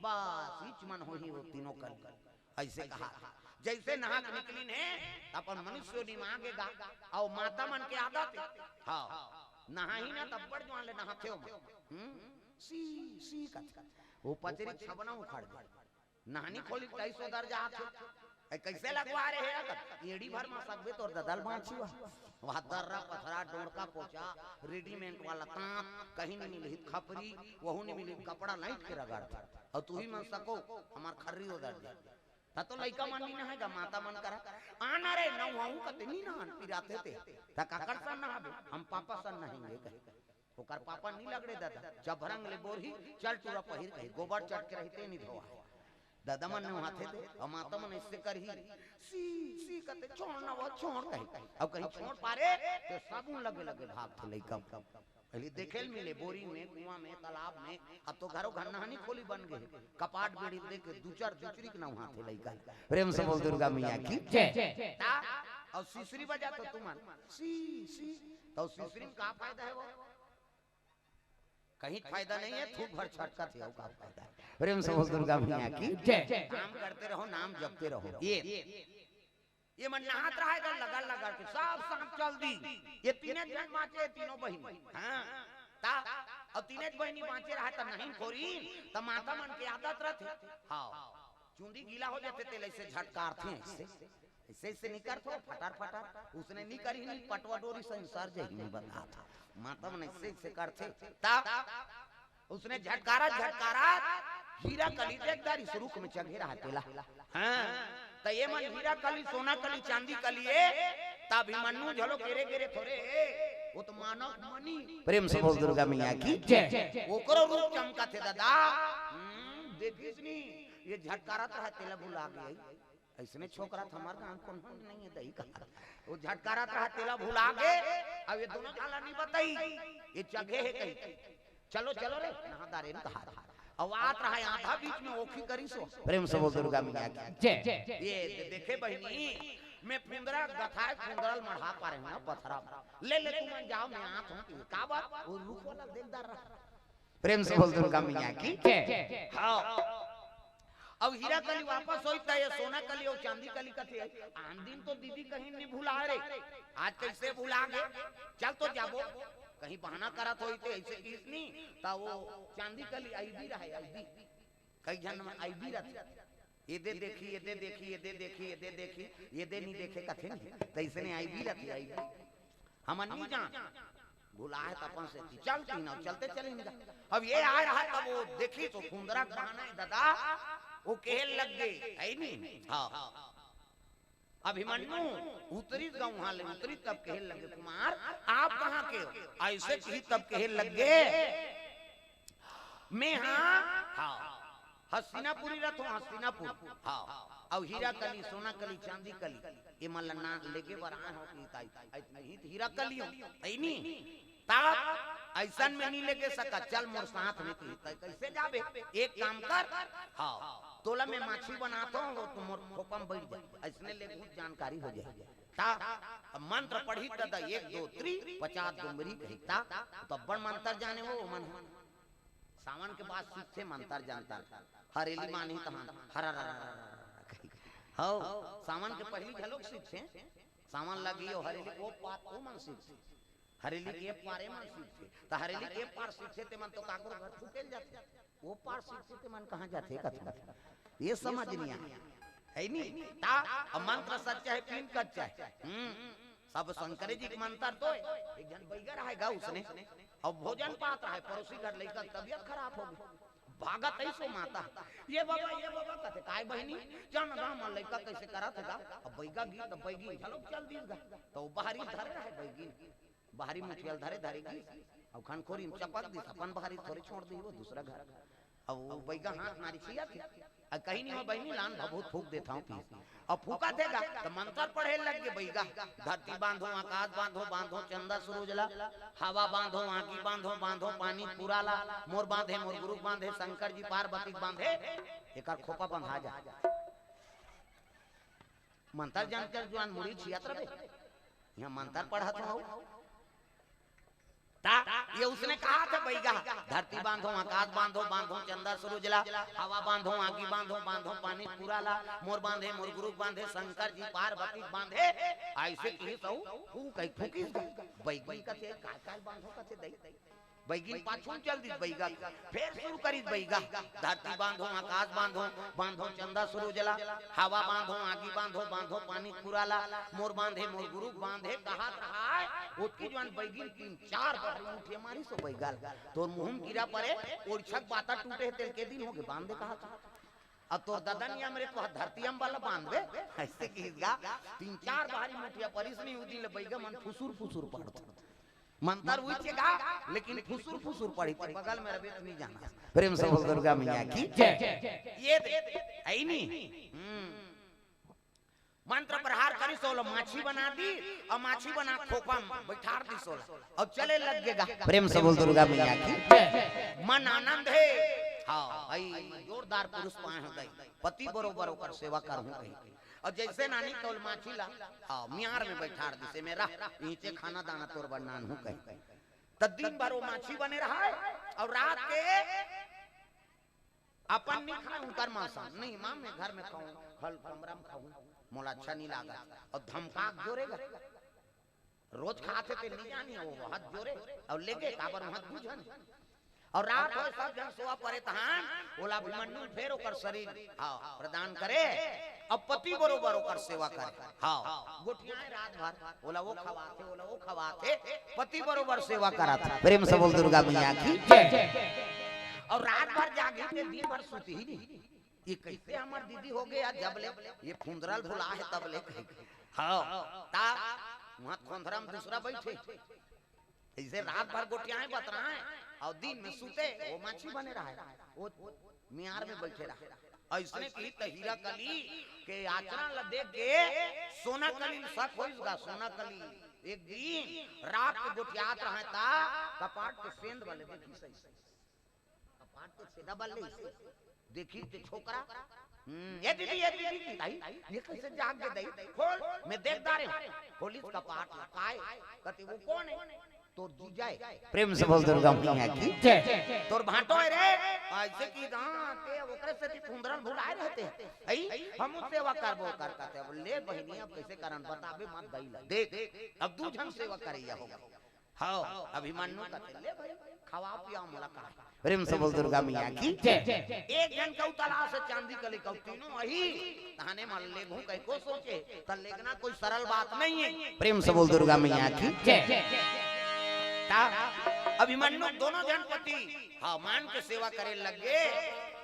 बस इच मन होही वो तीनों कली। अइसे कहा, जइसे नहा के निकलिन हे, त अपन मनुष्य योनि म आ गे गा, अउ माता मन के आदत हे। हाँ, नहाही ना त अब्बड़ जुवार ले नहाथे ओमन। हम्म, सी, सी कथे। वो पचरी छबना उखड़ गे। नहानी खोली तइस ओदर जात हे। ए, कइसे लगवा रहे हे अगर? एड़ी भर म सकबे तोर ददा ल बांचही। वहां दर्रा, पथरा, डोंड़का, पोचा, readymade वाला तांत, कहीं नी मिलही त खपरी, वहू नी मिलही त कपड़ा लाइट के रगड़। अउ तुही मन सको, हमर खर्री ओदर जाय। त तो लइका मन नी नहाय गा, माता मन करा, "आना रे, नहाहूं," कथे, "नी नहान, पिराथे ते।" "त काकर सन नहाबे?" "हम पापा सन नहाएंगे," कहे। ओकर पापा नी लगड़े ददा, चभरंग ले बोरही, चल टूरा पहिर कही, गोबर चट के रहिते नी धोवाय। ददा मन नहाथे ते, अउ माता मन अइसे करही, "सी, सी," कथे, "छोड़ ना वो, छोड़," कही। अब कहीं छोड़ पारे, त साबुन लगे लगे भागथे लइका। पहिली देखे ल मिले, बोरिंग में, कुआं में, तालाब में, अब तो घरो घर नहानी खोली बन गे हे। कपाट बेड़ी दे के दुचर दुचरी के नहाथे लइका। प्रेम से बोल दुर्गा मैया की जय। ता, अउ सिसरी बजा तो तुमन, "सी, सी," त सिसरी में का फायदा हे वो? कहीं फायदा नहीं हे, थूक भर छटकथे, अउ का फायदा हे? प्रेम से बोल दुर्गा मैया की जय। काम करते रहो, नाम जपते रहो। ये, ये मन नहात रहे गा, लगा लगा के सब सांप चल दी। ये तीने झन बांचे, तीनों बहिनी। हाँ, ता, अउ तीने बहिनी बांचे रहे त नहीं खोरी, त माता मन के आदत रथे। हाँ, चुंदी गीला हो जाथे, तेला अइसे झटकारथे, अइसे, अइसे, अइसे नी करथो, फटर फटर, उसने नी करी, नी पटवा डोरी संसार जही नी बता था। माता मन अइसे, अइसे करथे, ता उसने झटकारा, झटकारा, हीरा कली देख डारिस, रुख में चघे रहा तेला। हाँ, त ये मन हीरा कली, सोना कली, चांदी कली ए, त अभिमन्यु झलो गेरे गेरे थोरे ए, वो तो मानव मनी। प्रेम से बोल दुर्गा मैया की जय। ओकरो रूप चमकथे ददा। हम्म, देखिस नी, ये झटकारत रहा तेला भुला गे। अइसने छोकरा त हमर गांव कोनो नहीं हे दई कहा। वो झटकारत रहा तेला भुला गे, अब ये दोनों काला नहीं बताई, ये चघे हे कही। "चलो, चलो रे," नहा डारे न कहा। अउ आत रहा आधा बीच में ओखी करिस ओ। प्रेम से बोल दुर्गा मैया की जय। ये दे-, देखे बहिनी, मैं फुंदरा गथाए फुंदरा ल मढ़ा पारे हूं ना पथरा। "ले, ले, तुमन जाव, मैं आत हूं।" का बात? वो रुख वाला देख डार रहा। प्रेम से बोल दुर्गा मैया की जय। हाँ। अब हीरा कली वापस होई त ये सोना कली अउ चांदी कली कथे, "आन दिन तो दीदी कहीं नहीं भुला रे, आज कइसे भुला गे? चल तो जाबो।" कहीं बहाना करत होई ते अइसे किहिस नी, त वो चांदी कली अइबी रहे, अइबी। कई झन अइबी रथे। एदे देखी, एदे देखी, एदे देखी, एदे देखी, एदे नी देखे कथे नी। त अइसने अइबी रथे, अइबी। हमन नी जान। भुलाए त अपन से चल तीन, अउ चलते चलिन गा। अब ये आय रहा तब वो देखिस तो फुंदरा के बहाना हे ददा, वो कहे लग गे, हे नी? हाँ। अभिमन्यु उतरिस गा उहां ले, उतरिस तब कहे लगे, "कुमार, आप कहां के हो?" अइसे किहिस तब कहे लगे, "मैं हाँ, हाँ, हस्तिनापुरी रथों, हस्तिनापुर, हाँ, अउ हीरा कली, सोना कली, चांदी कली, ये मन ला ना लेगे बर आए हो कि ताई, अइतनी ही त हीरा कली हो, अइनी, ता अइसन में नी लेगे सका, चल मोर साथ में।" "तैं कइसे जाबे? एक काम कर, हाँ, तोला मैं माछी बनात हूं, वो तो मोर खोपा में बइठ जा, अइसने ले बहुत जानकारी हो जाही।" ता अब मंत्र पढ़ी त दा, एक, दो, त्री, पचास डुमरी कही ता, त अब्बड़ मंत्र जाने वो मन ह। सावन के बाद सीखथे मंतर जंतर, हरेली मानही तहान हर हर हर हर हर कही। हौ, सावन के पहिली घलोक सीखथे, सावन लगी ओ हरेली ओ पार ओ मन सीखथे, हरेली के पार ए मन सीखथे, त हरेली के पार सीखथे ते मन तो काकरो घर फूके ल जाथे, ओ पार सीखथे ते मन कहाँ जाथे कथे, ये समझ नहीं आए, है नी? ता अब मंत्र सच्चा है, पीन कच्चा है। हम्म। सब शंकर जी के मंत्र तो है। एक जन बैगा रहे गा उसने, अब भोजन पात रहे, पड़ोसी घर लइका तबियत खराब हो गई, भागत है सो माता, "ये बाबा, ये बाबा," कहते, "काय बहिनी, जान गा हमर लइका कइसे करत हे गा?" अब बैगा गीत, अब बैगी घलो चल दीस गा, तो बाहरी धरे रहे बैगी, बाहरी मुठियल धरे, धरे गीस, अब खनखोरी में चपक दीस, अपन बाहरी थोड़े छोड़ दी वो दूसरा घर। अब वो बैगा हाथ मारी छिया थी, अब कहीं नहीं हो बहिनी, लान भभूत फूक देता हूँ पीस। अब फूका थे गा, तो मंत्र पढ़े लग गए बैगा, "धरती बांधो, आकाश बांधो, बांधो चंदा सूरज ला, हवा बांधो, आगी बांधो, बांधो पानी पूरा ला, मोर बांधे, मोर गुरु बांधे, शंकर जी पार्वती बांधे, एकर खोपा बंधा जा।" मंत्र जानकर जुआन मुड़ी छियात रहे, यहाँ मंत्र पढ़त हो। ता ये उसने कहा था बैगा, "धरती बांधो, आकाश बांधो, बांधो चंदा सूरज ला, हवा बांधो, आगी बांधो, बांधो पानी पूरा ला, मोर बांधे, मोर गुरु बांधे, शंकर जी पार्वती बांधे।" ऐसे किहिस हूँ, फूक, फूकिस गा। बैगी कथे, "काय काय बांधो?" कथे दई। बैगिन पाछू चल दिस बैगा, फेर शुरू करिस बैगा, "धरती बांधो, आकाश बांधो, बांधो चंदा सूरज ला, हवा बांधो, आगी बांधो, बांधो पानी पूरा ला, मोर बांधे, मोर गुरु बांधे," कहत रहा है। ओतकी जुआन बैगिन तीन चार बार मुठिया मारिस ओ बैगा ल, "तोर मुंह में कीरा परे, ओरिछक बाता टूटे हे, तेल के दिन होगे, बांध दे," कहत। अब तोर ददा नियम रे, तो धरती अम्बा ला बांधबे, अइसे किहिस गा। तीन चार बारी मोठिया परिस नहीं, उदी ले बइगा मन फुसुर फुसुर पढ़त। मंतर उइचे गा, लेकिन फुसुर फुसुर पढ़ी, ते बगल में रबे तो नहीं जाना। प्रेम से बोल दुर्गा मैया की जय। ये दे, है ही नहीं। हम्म। मंत्र प्रहार करिस, ओला माछी बना दी, अउ माछी बना खोपा में बैठार दिस ओला, अउ चले लग गे गा। प्रेम से बोल दुर्गा मैया की। मन आनंद हे। हाँ, भाई, जोरदार पुरुष पाए हो गई। पति बरोबर ओकर सेवा करहूँ कही। अउ जइसे नानी तौल माछी ला, हाँ, मियार में बैठार दिस, एमे रह, नीचे खाना दाना तोर बर नानहूँ कही। त दिन भर वो माछी बने रहा है, अउ रात के अपन नहीं खाए, उनकर मांस नहीं, माँ मैं घर में खाऊं, खल कमरा में खाऊं, मोला अच्छा नहीं लागत। अउ धमका के जोरे गा। रोज खाथे ते नहीं जानी, वो हाथ जोरे, अउ लेगे काबर वहां बुझन। अउ रात हो सब झन सोवा परे तहान, ओला अभिमन्यु फेर ओकर शरीर, हाँ, प्रदान करे, अउ पति बरोबर ओकर सेवा करे। हाँ, गोठियाए रात भर, ओला वो खवाथे, ओला वो खवाथे, पति बरोबर सेवा करत। प्रेम से बोल दुर्गा मैया की जय। अउ रात भर जागे ते दिन भर सुतही नहीं। ये कइसे हमर दीदी हो गे, जब ले ये फुंदरल भुला हे तब ले कही। हाँ, ता वहां खोंधरा में दूसरा बैठे। अइसे रात भर गोठियाए बतराए, अउ दिन में सुते, वो माछी बने रहे, वो मियार में बैठे रहे। अइसने किहिस त हीरा कली के आचरण ला देख के सोना कली ल शक होइस गा। सोना कली एक दिन रात के गोठियात रहे ता कपाट के सेंध वाले देखिस अइसे। कपाट के छेदा बल्ले से देखिस ते छोकरा, हम्म, "ए दीदी, ए दीदी, दाई, ये कइसे जाग गे दाई? खोल, मैं देख डारे हूँ।" खोलिस कपाट ला, काय? कथे, "वो कोन हे?" "तोर जीजा हे।" प्रेम से बोल दुर्गा मैया की जय। "तोर भांटो हे रे।" अइसे किहिस गा, ते ओकरे सेती फुंदरल भुलाए रहते। "अई, हमू सेवा करबो कर," कथे। "अब ले बहिनी, अब कइसे करन बताबे मत दाई ला। देख, अब दू झन सेवा करइया हो।" हाँ, अभिमन्यु कथे, "ले भाई, खवा पिया मोला का।" प्रेम से बोल दुर्गा मैया की जय। एक झन कऊ तलास हे चांदी कली, कऊ तीनों अही, तहाने मन लेगहूं कहिके सोचे, त लेगना कोई सरल बात नहीं हे। प्रेम से बोल दुर्गा मैया की जय। ता अभिमन्यु दोनों झन पति, हाँ, मान के सेवा करे लगे,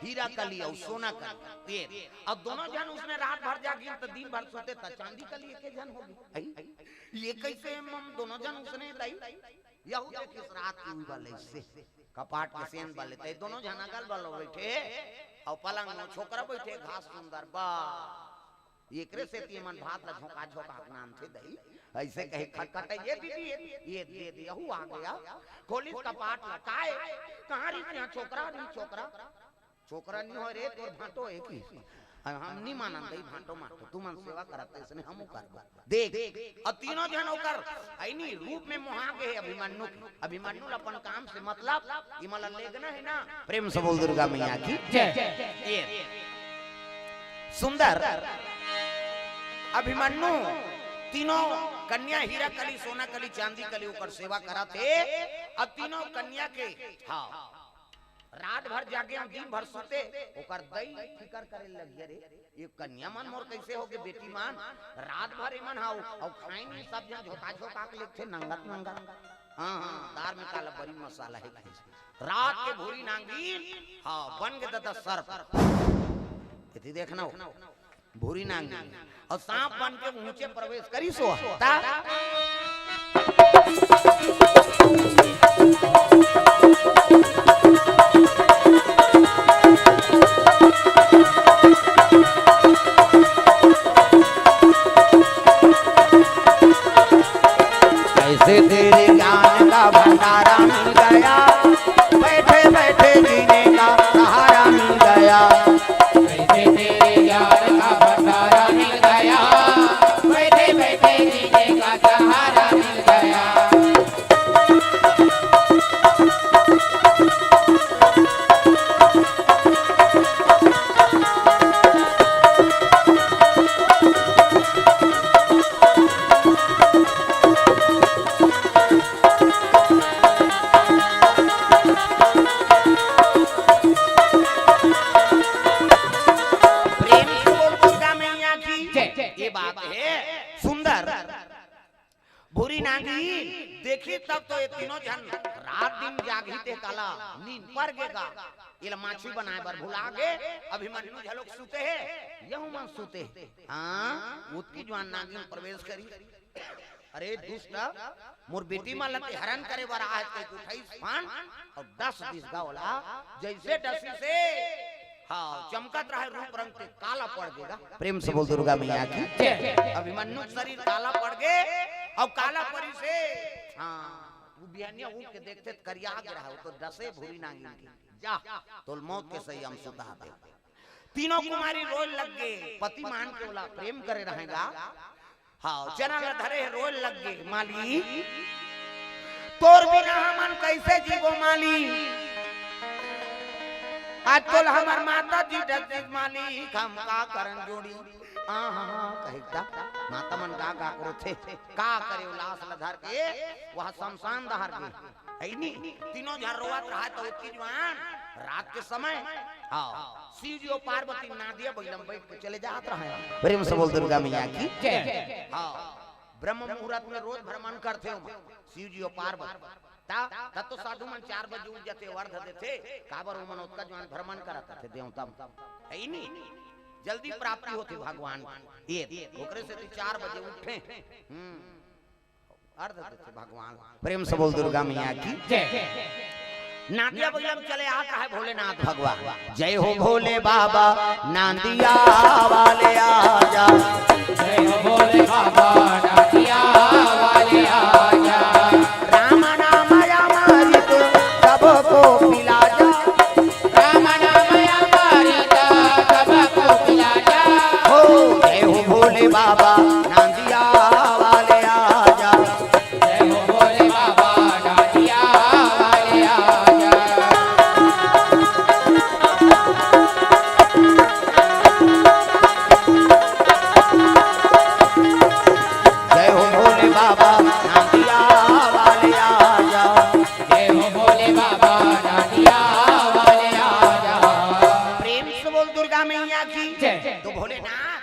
हीरा कली अउ सोना कली। ये, अब दोनों झन उसने रात भर जागिन, त दिन भर सोते, त चांदी कली एके झन होगे। अई, ये कइसे हम दोनों झन उसने दाई? यहू देखिस रात के उई वाले से, कपाट के सेंध वाले, ते दोनों झन अगल बगल बैठे, अउ पलंग में छोकरा बैठे, घास सुंदर बा। एकरे सेती एमन भात ला झोंका झोंका के नानथे दाई। अइसे कहे खटखट, "ये दीदी, ये, ये दे दे, यहू आ गया।" खोलिस कपाट ला, "काय? कहाँ रहिस यहाँ छोकरा, रहिस छोकरा?" "छोकरा नहीं हो रे, तोर भांटो हे कि?" "हम नहीं मानन दई भांटो मांटो, तुमन सेवा करत ते, इसने हमू करबो।" देख, अउ तीनों झन ओकर अइनी रूप में मोहा गे हे अभिमन्यु के। अभिमन्यु ल अपन काम से मतलब, इमन ल लेगना हे ना। प्रेम से बोल दुर्गा मैया की जय। ये सुंदर अभिमन्यु तीनों कन्या हीरा कली, सोना कली, चांदी कली ओकर सेवा करत हे। अउ तीनों कन्या के, हाँ, रात भर जागे अउ दिन भर सुते, ओकर दई फिकर करे लग गे रे, "ये कन्या मन मोर कइसे होगे बेटी मन?" रात भर एमन हाउ, अउ खाए नहीं, सब झन झोंका झोंका के लेगथे नंगत नंगत। हाँ, हाँ, दार में काला बड़ी मसाला हे। रात के भूरी नांगिन, हाँ, बन गे ददा सर्प। एती देखना हो। भूरी नांगी अउ सांप बन के ऊंचे प्रवेश करिस ओ। ता कैसे तेरे ज्ञान का भंडारा मिल गया, बैठे बैठे जीने का सहारा मिल गया। कैसे तेरे ज्ञान का भंडारा मिल गया, बैठे बैठे जीने का सहारा मिल गया। प्रेम से बोल दुर्गा मैया की जय। ये बात हे सुंदर। भूरी नागिन देखी तब तो ये तीनों झन रात दिन जागही ते काला नींद पर गे गा। एला माछी बनाए बर भुला गे। अभिमन्यु घलोक सुते हे, यहू मन सुते हे। हाँ, ओतकी जुवान नागिन प्रवेश करी। अरे दुष्ट, मोर बेटी मन ला ते हरण करे बर आए हे, कहिके उठाइस फान अउ डस दिस गा ओला। जइसे डसिस हे, हाँ, चमकत रहे रूप रंग ते काला पड़ गे गा। प्रेम से बोल दुर्गा मैया की। जय। अभिमन्यु के शरीर काला पड़ गे अउ काला परिस हे। हाँ, वो बिहनिया उठ के देखथे त करिया गे रहे, वो तो डसे भूरी नागिन के। जा, तोला मौत के सैया म सुता दे। तीनों कुमारी रोए लग गे, पति मान के ओला प्रेम करे रहे गा। हाँ, चना ला धरे हे, रोए लग गे, माली, तोर बिना हमन कइसे जीबो माली? आज तोला हमर माता जी डस दिस माली, हम का करन जोड़ी? आ, हाँ, हाँ, कहिके त माता मन गा गा के रोथे। का करे, ओ लाश ला धर के वहाँ शमशान डहर गे। हे नी, तीनों झन रोवत रहे त ओतकी जुवान रात के समय, हाँ, शिव जी अउ पार्वती नांदिया बइला म बइठ के चले जात रहे। प्रेम से बोल दुर्गा मैया की। जय। हाँ, ब्रह्म मुहूर्त में रोज भ्रमण करथे ओमा, शिव जी अउ पार्वती। त, त तो साधु मन चार बजे उठ जाथे, अर्घ देथे, काबर ओमन ओतका जुवान भ्रमण करत रथे देवता म। हे नी, जल्दी प्राप्ति होथे भगवान के। ये, ओकरे सेती चार बजे उठे। हम्म। अर्घ देथे भगवान। प्रेम से बोल दुर्गा मैया की। जय। नांदिया बइला म चले आत रहे भोलेनाथ भगवान। जय हो भोले बाबा नांदिया वाले आजा। जय हो भोले बाबा नांदिया वाले आजा। राम नाम अमृत सबको पिला जा। राम नाम अमृत सबको पिला जा। हो जय हो भोले बाबा नांदिया वाले आजा। जय हो भोले बाबा नांदिया वाले आजा। जय हो भोले बाबा नांदिया वाले आजा। जय हो भोले बाबा नांदिया वाले आजा। प्रेम से बोल दुर्गा मैया की। जय। तो भोलेनाथ,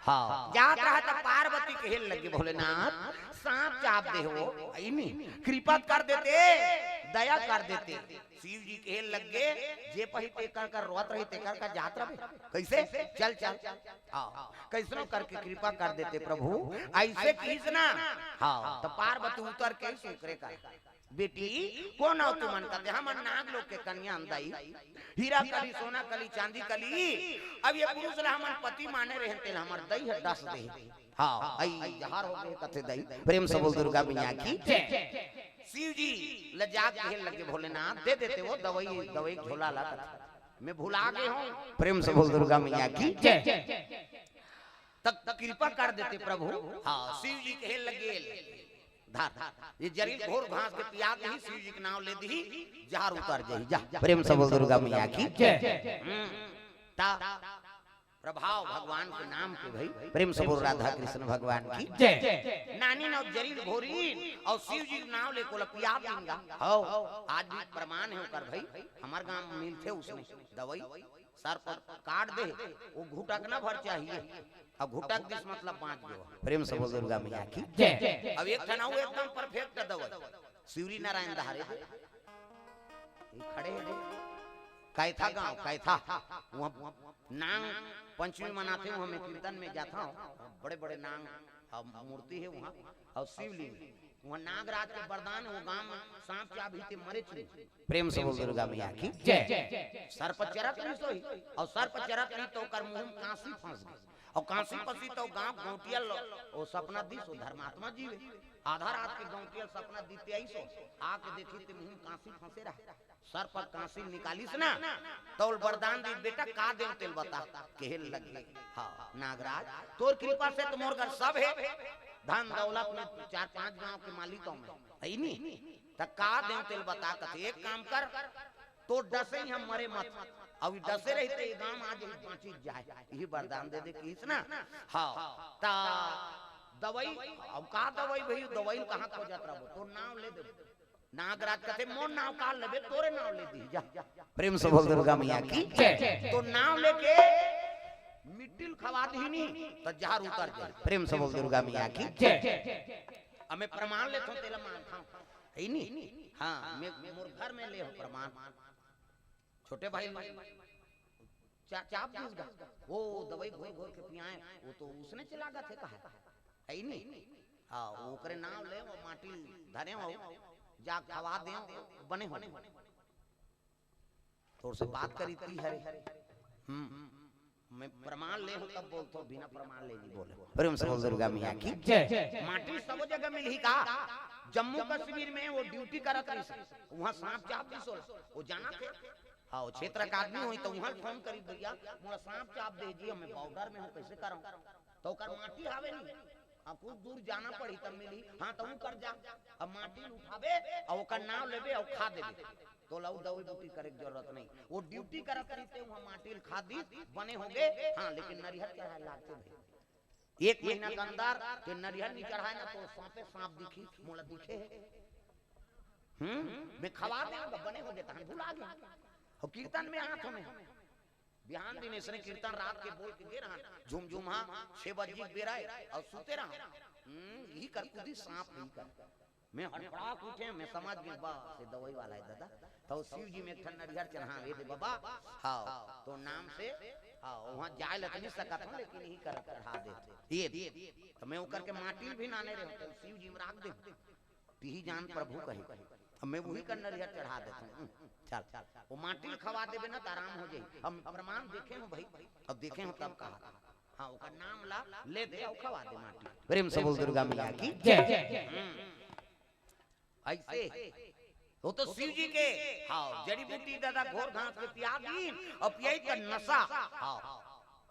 हाँ, जात रहा त पार्वती कहे लगे, भोलेनाथ, साँप चाप दे हो, हे नी, कृपा कर देते, दया कर देते। शिव जी कहे लगे, जे पही तेकर का रोत रही, तेकर का जात रहे। कइसे? चल, चल। हाँ, कइसनो करके कृपा कर देते प्रभु, अइसे किहिस ना। हाँ, त पार्वती उतर के अइसे ओकरे का, बेटी, कोन हव तुमन? कथे, हमन नाग लोक के कन्या हन दाई, हीरा कली, सोना कली, चांदी कली। अब ये पुरुष ला हमन पति माने रहेन, तेला हमर दई ह डस दे। हाँ, अई जहर हो गे कथे दई। प्रेम से बोल दुर्गा मैया की। जय। शिव जी ल जाके कहे लगे, भोलेनाथ, दे देते वो दवई, दवई झोला ला कथे। मैं भुला गे हँव। प्रेम से बोल दुर्गा मैया की। जय। त कृपा कर देते प्रभु। हाँ, शिव जी कहे लगे, धर, ये जरी घोर घास के पिया दिही, शिव जी के नाम ले दिही, जहर उतर जाही। जा, प्रेम से बोल दुर्गा मैया की। जय। हम्म। त प्रभाव भगवान के नाम के भई, प्रेम से बोल राधा कृष्ण भगवान की। जय। नानी नौ जरी घोरी अउ शिव जी के नाम ले कोला पिया दिन गा। हव, आज भी प्रमाण हे ओकर भई, हमर गांव में मिलथे उसने दवई। सर्प काट दे, वो घुटकना भर चाहिए, अउ घुटक दिस मतलब बाँच गे। प्रेम से बोल दुर्गा मैया की। जय। अब एक ठन अउ एकदम perfect दवई, शिवरी नारायण डहारे। ये खड़े हे, कैथा गाँव, कैथा। वहाँ नांग पंचमी मनाथे, वहाँ मैं कीर्तन में जाथँव, बड़े-बड़े नांग अउ मूर्ति हे वहाँ, अउ शिवलिंग। वहाँ नागराज के वरदान हे, वो गाँव में साँप चाबही ते मरेच नहीं। प्रेम से बोल दुर्गा मैया की। जय। सर्प चरत रहिस होही, अउ सर्प चरत रहिस त ओकर मुँह में काँसी फँस गे, अउ काँसी फँसी त गाँव गौंटिया ल, ओ सपना दिस, ओ धर्मात्मा जीवे। आधा रात के गौंटिया ल सपना दिस ते आइस हो, आके देखिस ते मुँह में काँसी फँसे रहे। सर्प काँसी निकालिस ना, त ओला वरदान दिस, बेटा का देंव तेला बता। कहे लगे, हाँ नागराज, तोर कृपा से त मोर घर सब हे, धन दौलत में चार पाँच गाँव के मालिक हँव मैं, हे नी? त का देंव तेला बता। कथे, एक काम कर, तोर डसे ही हम मरे मत, अउ ई डसे रही त ये गाँव आज ही बाँची जाए, यही वरदान दे दे किहिस ना। हाँ, त दवई, अउ का दवई भई, दवई कहाँ खोजत रहबो, तोर नाम ले देबो। नागराज कथे, मोर नाव का लेबे, तोरे नाव ले दिही, जा। प्रेम से बोल दुर्गा मैया की। जय। तो नाव लेके मिट्टी ल खवा दिही नी, त जहर उतर जाए। प्रेम से बोल दुर्गा मैया की। जय। अब मैं प्रमाण लेथों, तेला मानथों, है नी? हाँ, मैं मोर घर में ले हो प्रमाण। छोटे भाई चा-, चाप दिस गा, वो दवाई घोर घोर के पियाए, वो तो उसने चला गा थे कहा, है नी? हाँ, ओकरे नाम ले, वो माटी धरे हो, जा खवा दे, बने हो। तोर से बात करी थी हरे। हम्म। मैं प्रमाण ले हूं तब बोलथों, बिना प्रमाण ले नहीं बोले। प्रेम से बोल दुर्गा मैया की। जय। माटी सब जगह मिलही का? जम्मू कश्मीर में वो ड्यूटी करत रहिस, वहां सांप चाप दिस ओला, वो जाना थे। हाँ, वो क्षेत्र का आदमी होही तो वहां फोन करी, "भैया, मोला सांप चाप दे जी, मैं बॉर्डर में हूं, कैसे करूं?" तो ओकर माटी हावे नहीं, अब कुछ दूर जाना पड़ी तब मिली। हाँ, तो ऊ कर जा, अब माटी ल उठाबे, अब ओकर नाम लेबे, अब खा देबे, तो लऊ दवाई बूटी करे के जरूरत नहीं। वो ड्यूटी करत रहिस ते वहां माटी ल खा दिस, बने हो गे। हाँ, लेकिन नरिहर चढ़ाए लागथे भाई। एक महीना के अंदर के नरिहर नहीं चढ़ाए ना, तो सांपे सांप दिखी, मोला दिखे हे। हम्म, मैं खवा दे, बने हो गे, तहन भुला गे। और कीर्तन में हाथ में बिहान दिन इसने कीर्तन रात के बोल के गे रहन, झुमझुमा छह बजे के बेरा हे, और सुते रहन। हम्म, यही कर कूदी सांप, यही कर। मैं हड़बड़ा के उठे, मैं समझ गए, बस, ये दवाई वाला है दादा। तो शिव जी में एक ठन नरिहर चढ़ावे दे बाबा, हाँ, तो नाम से, हाँ, वहाँ जाए लग नहीं सकत हूँ, लेकिन यही कर चढ़ा दे। ये, तो मैं ओकर के माटी भी नाने रहे, तो शिव जी में राख दे। तिही जान प्रभु कहे, अब मैं वही कर नरिहर चढ़ा देता हूँ। हम्म, चल, चल, वो माटी ल खवा देबे ना, तो आराम हो जाई। हम प्रमाण देखे हूँ भाई, अब देखे हूँ तब कहा। हाँ, ओकर नाम ला ले दे, अउ खवा दे माटी। प्रेम से बोल दुर्गा मैया की। जय। हम्म। ऐसे वो तो शिव जी के, हाँ, जड़ी बूटी दादा घोर घास के पिया दीन, और पियाई का नशा, हाँ,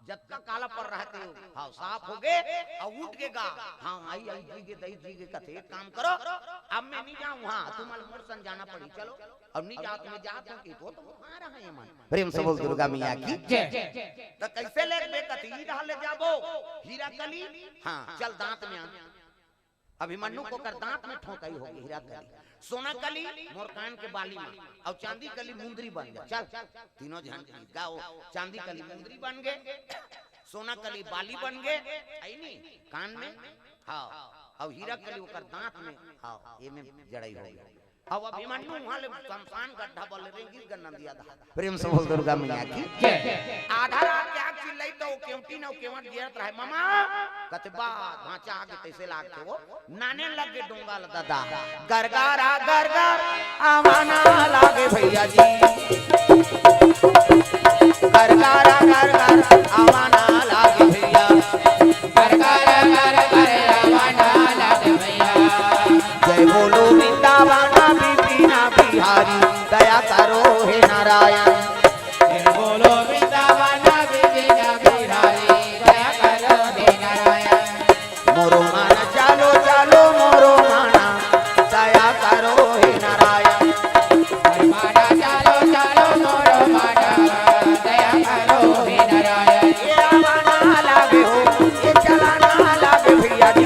जतका काला पर रहते हो, हाँ, साफ हो गए, और उठ के गा, हाँ, आई, आई, जी गे, दई, जी गे, कथे, "एक काम करो, अब मैं नहीं जाऊँ, हाँ, तुम्हारे मोर संग जाना पड़ी, चलो।" अब नहीं जात, मैं जात हूँ कि तो, तो वहाँ रहा है मन। प्रेम से बोल दुर्गा मैया की। जय। तो कैसे लेके कती, "ई रहा ले जाबो, हीरा कली, हाँ, चल दांत में आ।" अभिमन्यु को कर दांत में ठोंकाई होगी हीरा कली। सोना कली मोर कान के बाली में, और चांदी कली मुंदरी बन गया। चल, तीनों झन गाओ, चांदी कली मुंदरी बन गए, सोना कली बाली बन गए, है नी? कान में, हाँ, और हीरा कली ओकर दांत में, हाँ, ये में जड़ई हो गया। अब अभिमन्यु वहां ले शमशान गड्ढा बल रेंगी गनंदिया दा। प्रेम से बोल दुर्गा मैया की। जय। आधा रात के आग चिल्लाई तो केवटी न केवट गिरत रहे, "मामा," कथे, "बा, भांचा आगे तैसे लागते वो।" नाने लगे डोंगा ल दादा, गरगारा गरगर आवाना लागे भैया जी, गरगारा गरगर आवाना लागे भैया, गरगारा गरगर आवाना लागे भैया। जय बोलो वृंदावन बिपिन बिहारी, दया करो हे नारायण। जय बोलो वृंदावन बिपिन बिहारी, दया करो हे नारायण। मोरो मन चालो, चालो मोरो मन, दया करो हे नारायण। मोरो मन चालो, चालो मोरो मन, दया करो हे नारायण। ये आवाना लागे हो, ये चलाना लागे भैया जी।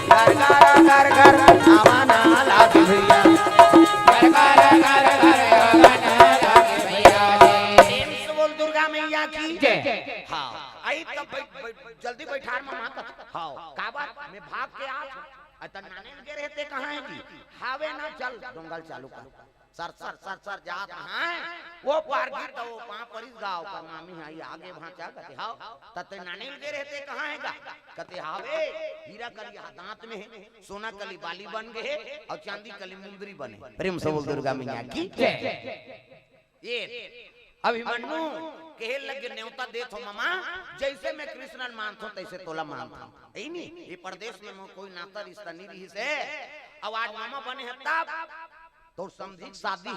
घर घर, घर घर, आवाना लागे भैया। घर घर, घर घर, आवाना लागे भैया जी। प्रेम से बोल दुर्गा मैया की। जय। हाँ, आई तब बैठ, बैठ, जल्दी बैठार में माँ कथे। हाँ, काबर? मैं भाग के आत हूँ। अतन नाने लगे रहते कहाँ है जी? हावे ना, चल, डोंगा ल चालू कर। सर, सर, सर, सर जात हैं। वो पार गिर तो वो पाँव परिस गा, ओकर मामी आई आगे भांचा कथे, "हाव, तते नाने लगे रहते कहाँ है गा?" कथे, "हावे, हीरा कली हा दांत में है, सोना कली बाली बन गए है, और चांदी कली मुंदरी बने।" प्रेम से बोल दुर्गा मैया की। जय। ये अभिमन्यु कहे लगे, "नेवता देत हो मामा, जैसे मैं कृष्ण ल मानथो तैसे तोला मानथो।" यही नहीं, ये परदेश में मोर कोई नाता रिश्ता नहीं रहिस हे। अब आज मामा बने हैं तब तोर समधी के शादी,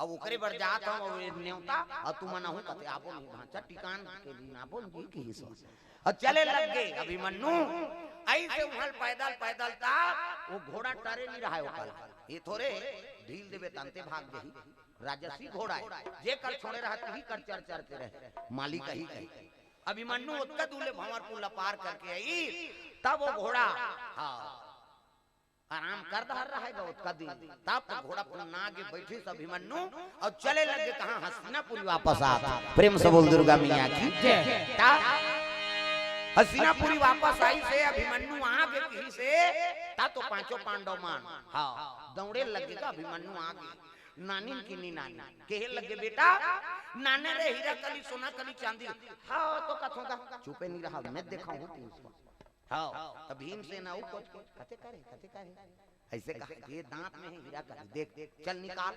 अब ओकरे बर जात हूँ, और ये नेवता, और तुम ना हो कथे, "आबो नहीं भांचा, टिकान के दिन आबो नहीं," कहिस। और चले लग गए अभिमन्यु। ऐसे उहल पैदल, पैदल था, वो घोड़ा टरे नहीं रहा है ओकर। ये थोड़े ढील देबे तंते भाग जाही। राजसी घोड़ा है, जे कर छोड़े रहा, तही कर चर चर के रहे। मालिक कही कही। अभिमन्यु ओतका दूर ले भंवरपुर ला पार करके आई, तब वो घोड़ा, हाँ, आराम कर दहर रहेगा ओतका दिन। तब तो घोड़ा पुन्ना के बैठिस अभिमन्यु और चले लगे कहाँ, हस्तिनापुरी वापस आता। प्रेम से बोल दुर्गा मैया की। जय। तब हस्तिनापुरी वापस आइस हे, अभिमन्यु आगे कहिस हे, त तो पांचों पांडव मन, हाँ, दौड़े लगे गा, अभिमन्यु आगे। नानिन किनी नानी, कहे लगे, "बेटा, नाने रे हीरा कली, सोना कली, चांदी।" "हाँ, तो कथों गा, चुपे नहीं रहा, मैं देखा हूँ तीन सौ।" हाँ, त भीमसेन अउ कुछ, कुछ, "कथे करे, कथे करे?" अइसे कहा, "ये दांत में है हीरा कली, देख, चल निकाल।"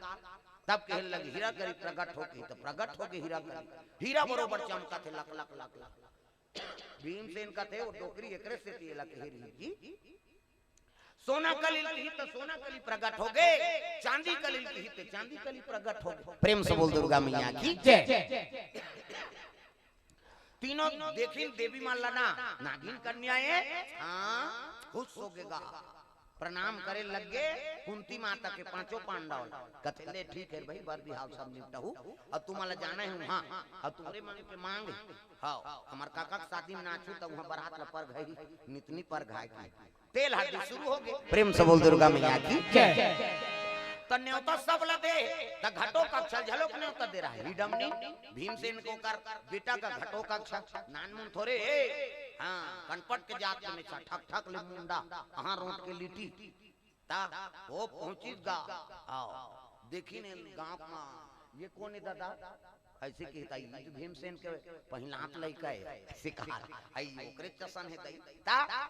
तब कहे लगे, "हीरा कली प्रगट होके," त प्रगट होके हीरा कली, हीरा बरोबर चमकत हे, लक, लक, लक, लक। भीमसेन कथे, "वो डोकरी एकरे सेती एला कहे रही जी, सोना कली ल कही त सोना कली प्रगट होगे, चांदी कली ल कही त चांदी कली प्रगट होगे।" प्रेम से बोल दुर्गा मैया की जय। तीनों देखिन देवी मन ला ना, नागिन कन्या ए, हाँ, खुश होगे गा। प्रणाम करे लगे कुंती माता के, पांचों पांडव ला। कथे, "ले ठीक है भाई, बर बिहाव सब निपटहू, अब तुमन ला जाना है वहाँ, अब तुम्हरे मन के मांग है।" हाँ, हमर काका के शादी में नाचू त वहाँ बरात ला परघाई, नितनी परघाय की। तेल हरदी शुरू होगे। प्रेम से बोल दुर्गा मैया की जय। त नेवता सब ला दे, त घटो कक्षा ल घलोक नेवता दे रहा है। हिडमनी, भीमसेन के ओकर बेटा का घटो कक्षा, नानमुन थोरे हे। हाँ, कनपट के जात के मेछा, ठक ठक ले मुंडा, कहाँ रोट के लिटी। त वो पहुंचिस गा। आओ, देखिन गांव म, "ये कोन हे दादा?" अइसे कहिस त, "ई तो भीमसेन के पहिलात लइका हे।" अइसे कहा, "अई ओकरे जसन हे दई।" त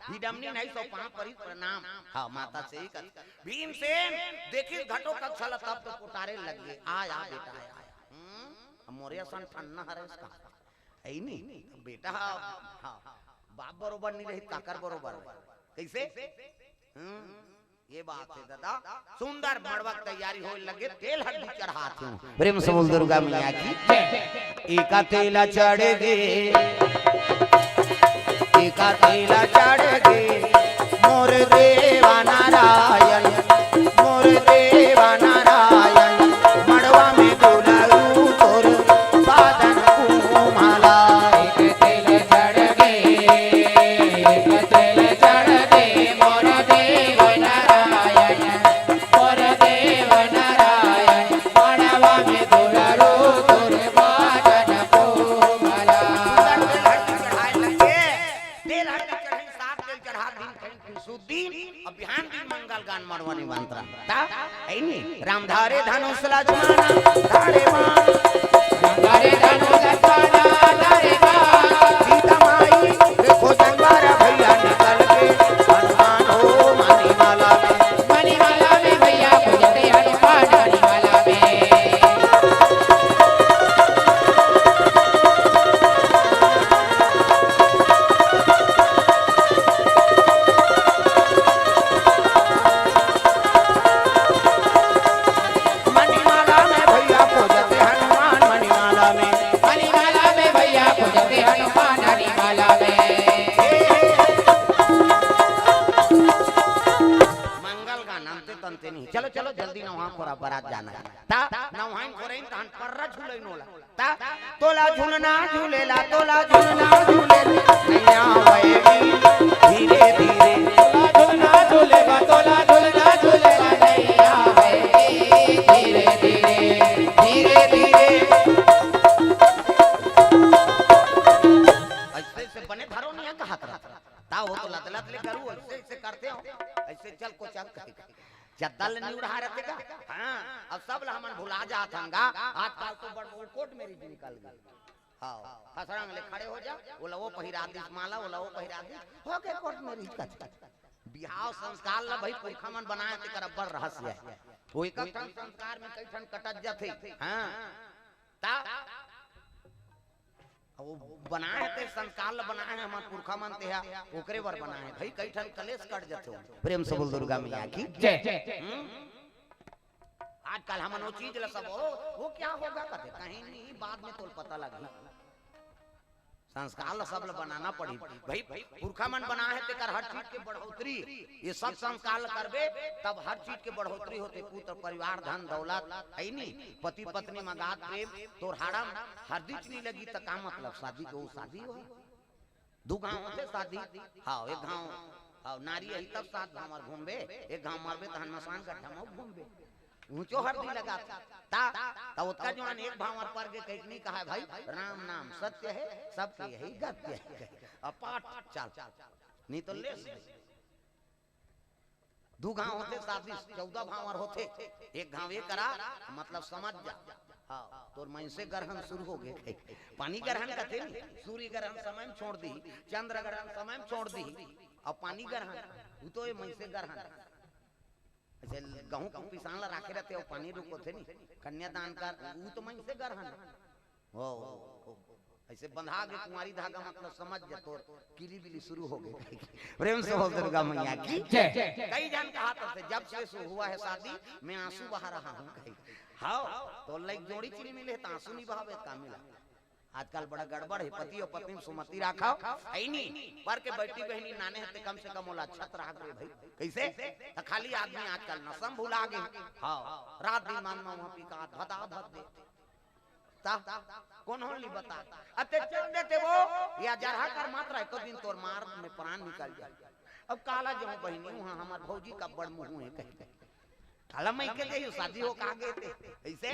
हिडमनी नहीं सो पांव परी प्रणाम। हाँ, माता से ही कथे। भीमसेन देखिस घटो कक्षा ल, तब तो कोटारे लगे, "आ, आ बेटा, आ, आ।" हम्म, अब मोरे असन ठन्ना हरे इसका। अई नी, बेटा, हाँ, बाप बरोबर नहीं रही, काकर बरोबर रही। कइसे? हम्म, ये बात है दादा। सुंदर मड़वा के तैयारी होए लगे, तेल हरदी चढ़ात हूँ। प्रेम से बोल दुर्गा मैया की जय। एका तेला चढ़ गे, एका तेला चढ़ गे, मोर देवा नारायण, मोर देवा नारायण, मड़वा में दुलरू तोर बादन कुमला। एक तेल चढ़ गे, एक तेल चढ़ गे, मोर देव नारायण, मोर देव नारायण, मड़वा में दुलरू तोर बादन कोमला। सुंदर तेल हरदी चढ़ाए लगे, तेल हरदी चढ़ाई, सात तेल चढ़ा दिन खैन सुदीन, अब बिहान दिन मंगल गान मड़वा निमंत्रण। ता, ऐनी, राम धारे धनुष लक्ष्मण धारे बाण। राम धारे धनुष लक्ष्मण धारे बाण। सीता माई देखो जंगारा भैया निकल के, हनुमान हो मणिमाला में। मणिमाला में भैया पूजते हनुमान मणिमाला में। मणिमाला में भैया पूजते हनुमान, मणिमाला में। मणिमाला में भैया पूजते हनुमान, मणिमाला में। मंगल गान अंते तंते नहीं। चलो, चलो, जल्दी नहा खोरा, बरात जाना है। ता नहाइन खोरइन तहन पर्रा झुलइन ओला। ता तोला झुलना झुलेला, तोला झुलना झुलेला, नैया वैरी धीरे धीरे। तोला झुलना झुलेला, तोला झुलना झुलेला, नैया वैरी धीरे धीरे, धीरे धीरे। अइसे, अइसे बने धरो नहीं है, कहा था। ता वो तो लदलद ले करू, अइसे, अइसे करते हो, अइसे चल को चल कहे। चद्दर ले नहीं उड़ा रहते का? हाँ, अब सब ला हमन भुला जात हन गा। आजकल तो बड़ वो कोर्ट मैरिज निकल गई। हाँ, फसरंग ले खड़े हो जा, ओला वो पहिरा दिस माला, ओला वो पहिरा दिस, हो गए कोर्ट मैरिज का। बिहाव संस्कार ला भाई पुरखा मन बनाए, तेकर अब्बड़ रहस्य है। वो एक ठन संस्कार में कई ठन कटत जाथे। हाँ, ता अब वो बनाए हे, ते संस्कार ल बनाए हे, हमर पुरखा मन ते हा, ओकरे बर बनाए हे। भाई, कई ठन कलेश कट जथे। प्रेम से बोल दुर्गा मैया की जय। हम्म? आजकल हमन वो चीज ल सब, "ओ, वो क्या होगा?" कथे, "कहीं नहीं, बाद में तोल पता लगही।" संस्कार ल सब ल बनाना पड़ही। भाई, पुरखा मन बनाए हे, तेकर हर चीज के बढ़ोतरी। ये सब संस्कार ल करबे, तब हर चीज के बढ़ोतरी होथे। पुत्र, परिवार, धन, दौलत, है नी? पति, पत्नी, मगात, प्रेम, तोर हाड़ा म हरदीच नी लगी, त का मतलब? शादी के वो शादी हो? दू घांव होथे शादी। हाँ, एक घांव, हाँ, नारी अही तब सात घांव मर घूमबे, एक घांव मरबे, तहन मसान गड्ढा म घूमबे। ऊंचो हरदी लगाथे। ता, ता ओतका जुआन एक भांवर पर गे कहिके नहीं कहा, भाई, राम नाम सत्य है, सबके यही गत्य है। अपाट चल, नहीं तो लेस दे। दू घांव होथे शादी, चौदह भांवर होथे, एक घांव ये करा, मतलब समझ जा। हाँ, तोर मन से गरहन शुरू हो गए। पानी गरहन कथे नहीं, सूर्य गरहन समय में छोड़ दी, चंद्र गरहन समय में छोड़ दी, अब पानी गरहन, वो तो ये मन से गरहन। ऐसे गहूं को पिसान ला राखे रहते, वो पानी रुकोथे नहीं, कन्यादान कर, वो तो मन से गरहन। हो, हो, हो। ऐसे बंधा के कुंवारी धागा, मतलब समझ जा, तोर किली बिली शुरू हो गए। प्रेम से बोल दुर्गा मैया की जय। कई जन कहा तो थे, जब से सु-, हुआ है शादी, मैं आंसू बहा रहा हूँ कही। हाँ, तो लइक जोड़ी चुनी मिले तो आंसू नहीं बहावे, का मिला? आजकल बड़ा गड़बड़ है, पति और पत्नी में सुमति राखव, है नी? पर के बेटी बहनी नाने हते, कम से कम ओला अच्छा तो राख रे भाई। कैसे? तो खाली आदमी आजकल नशम भुला गए। हाँ, रात दिन मन में वहाँ पी का भदा भद दे। ता, कौन हो ली बता? अते चल देते वो, या जरहा कर मात्रा, एको दिन तोर मार में प्राण निकल जाए। अब काला जो बहिनी, वहाँ हमार भौजी का बड़ मुंह है कहीं। काला मैं के दे, शादी हो का गे ते, ऐसे?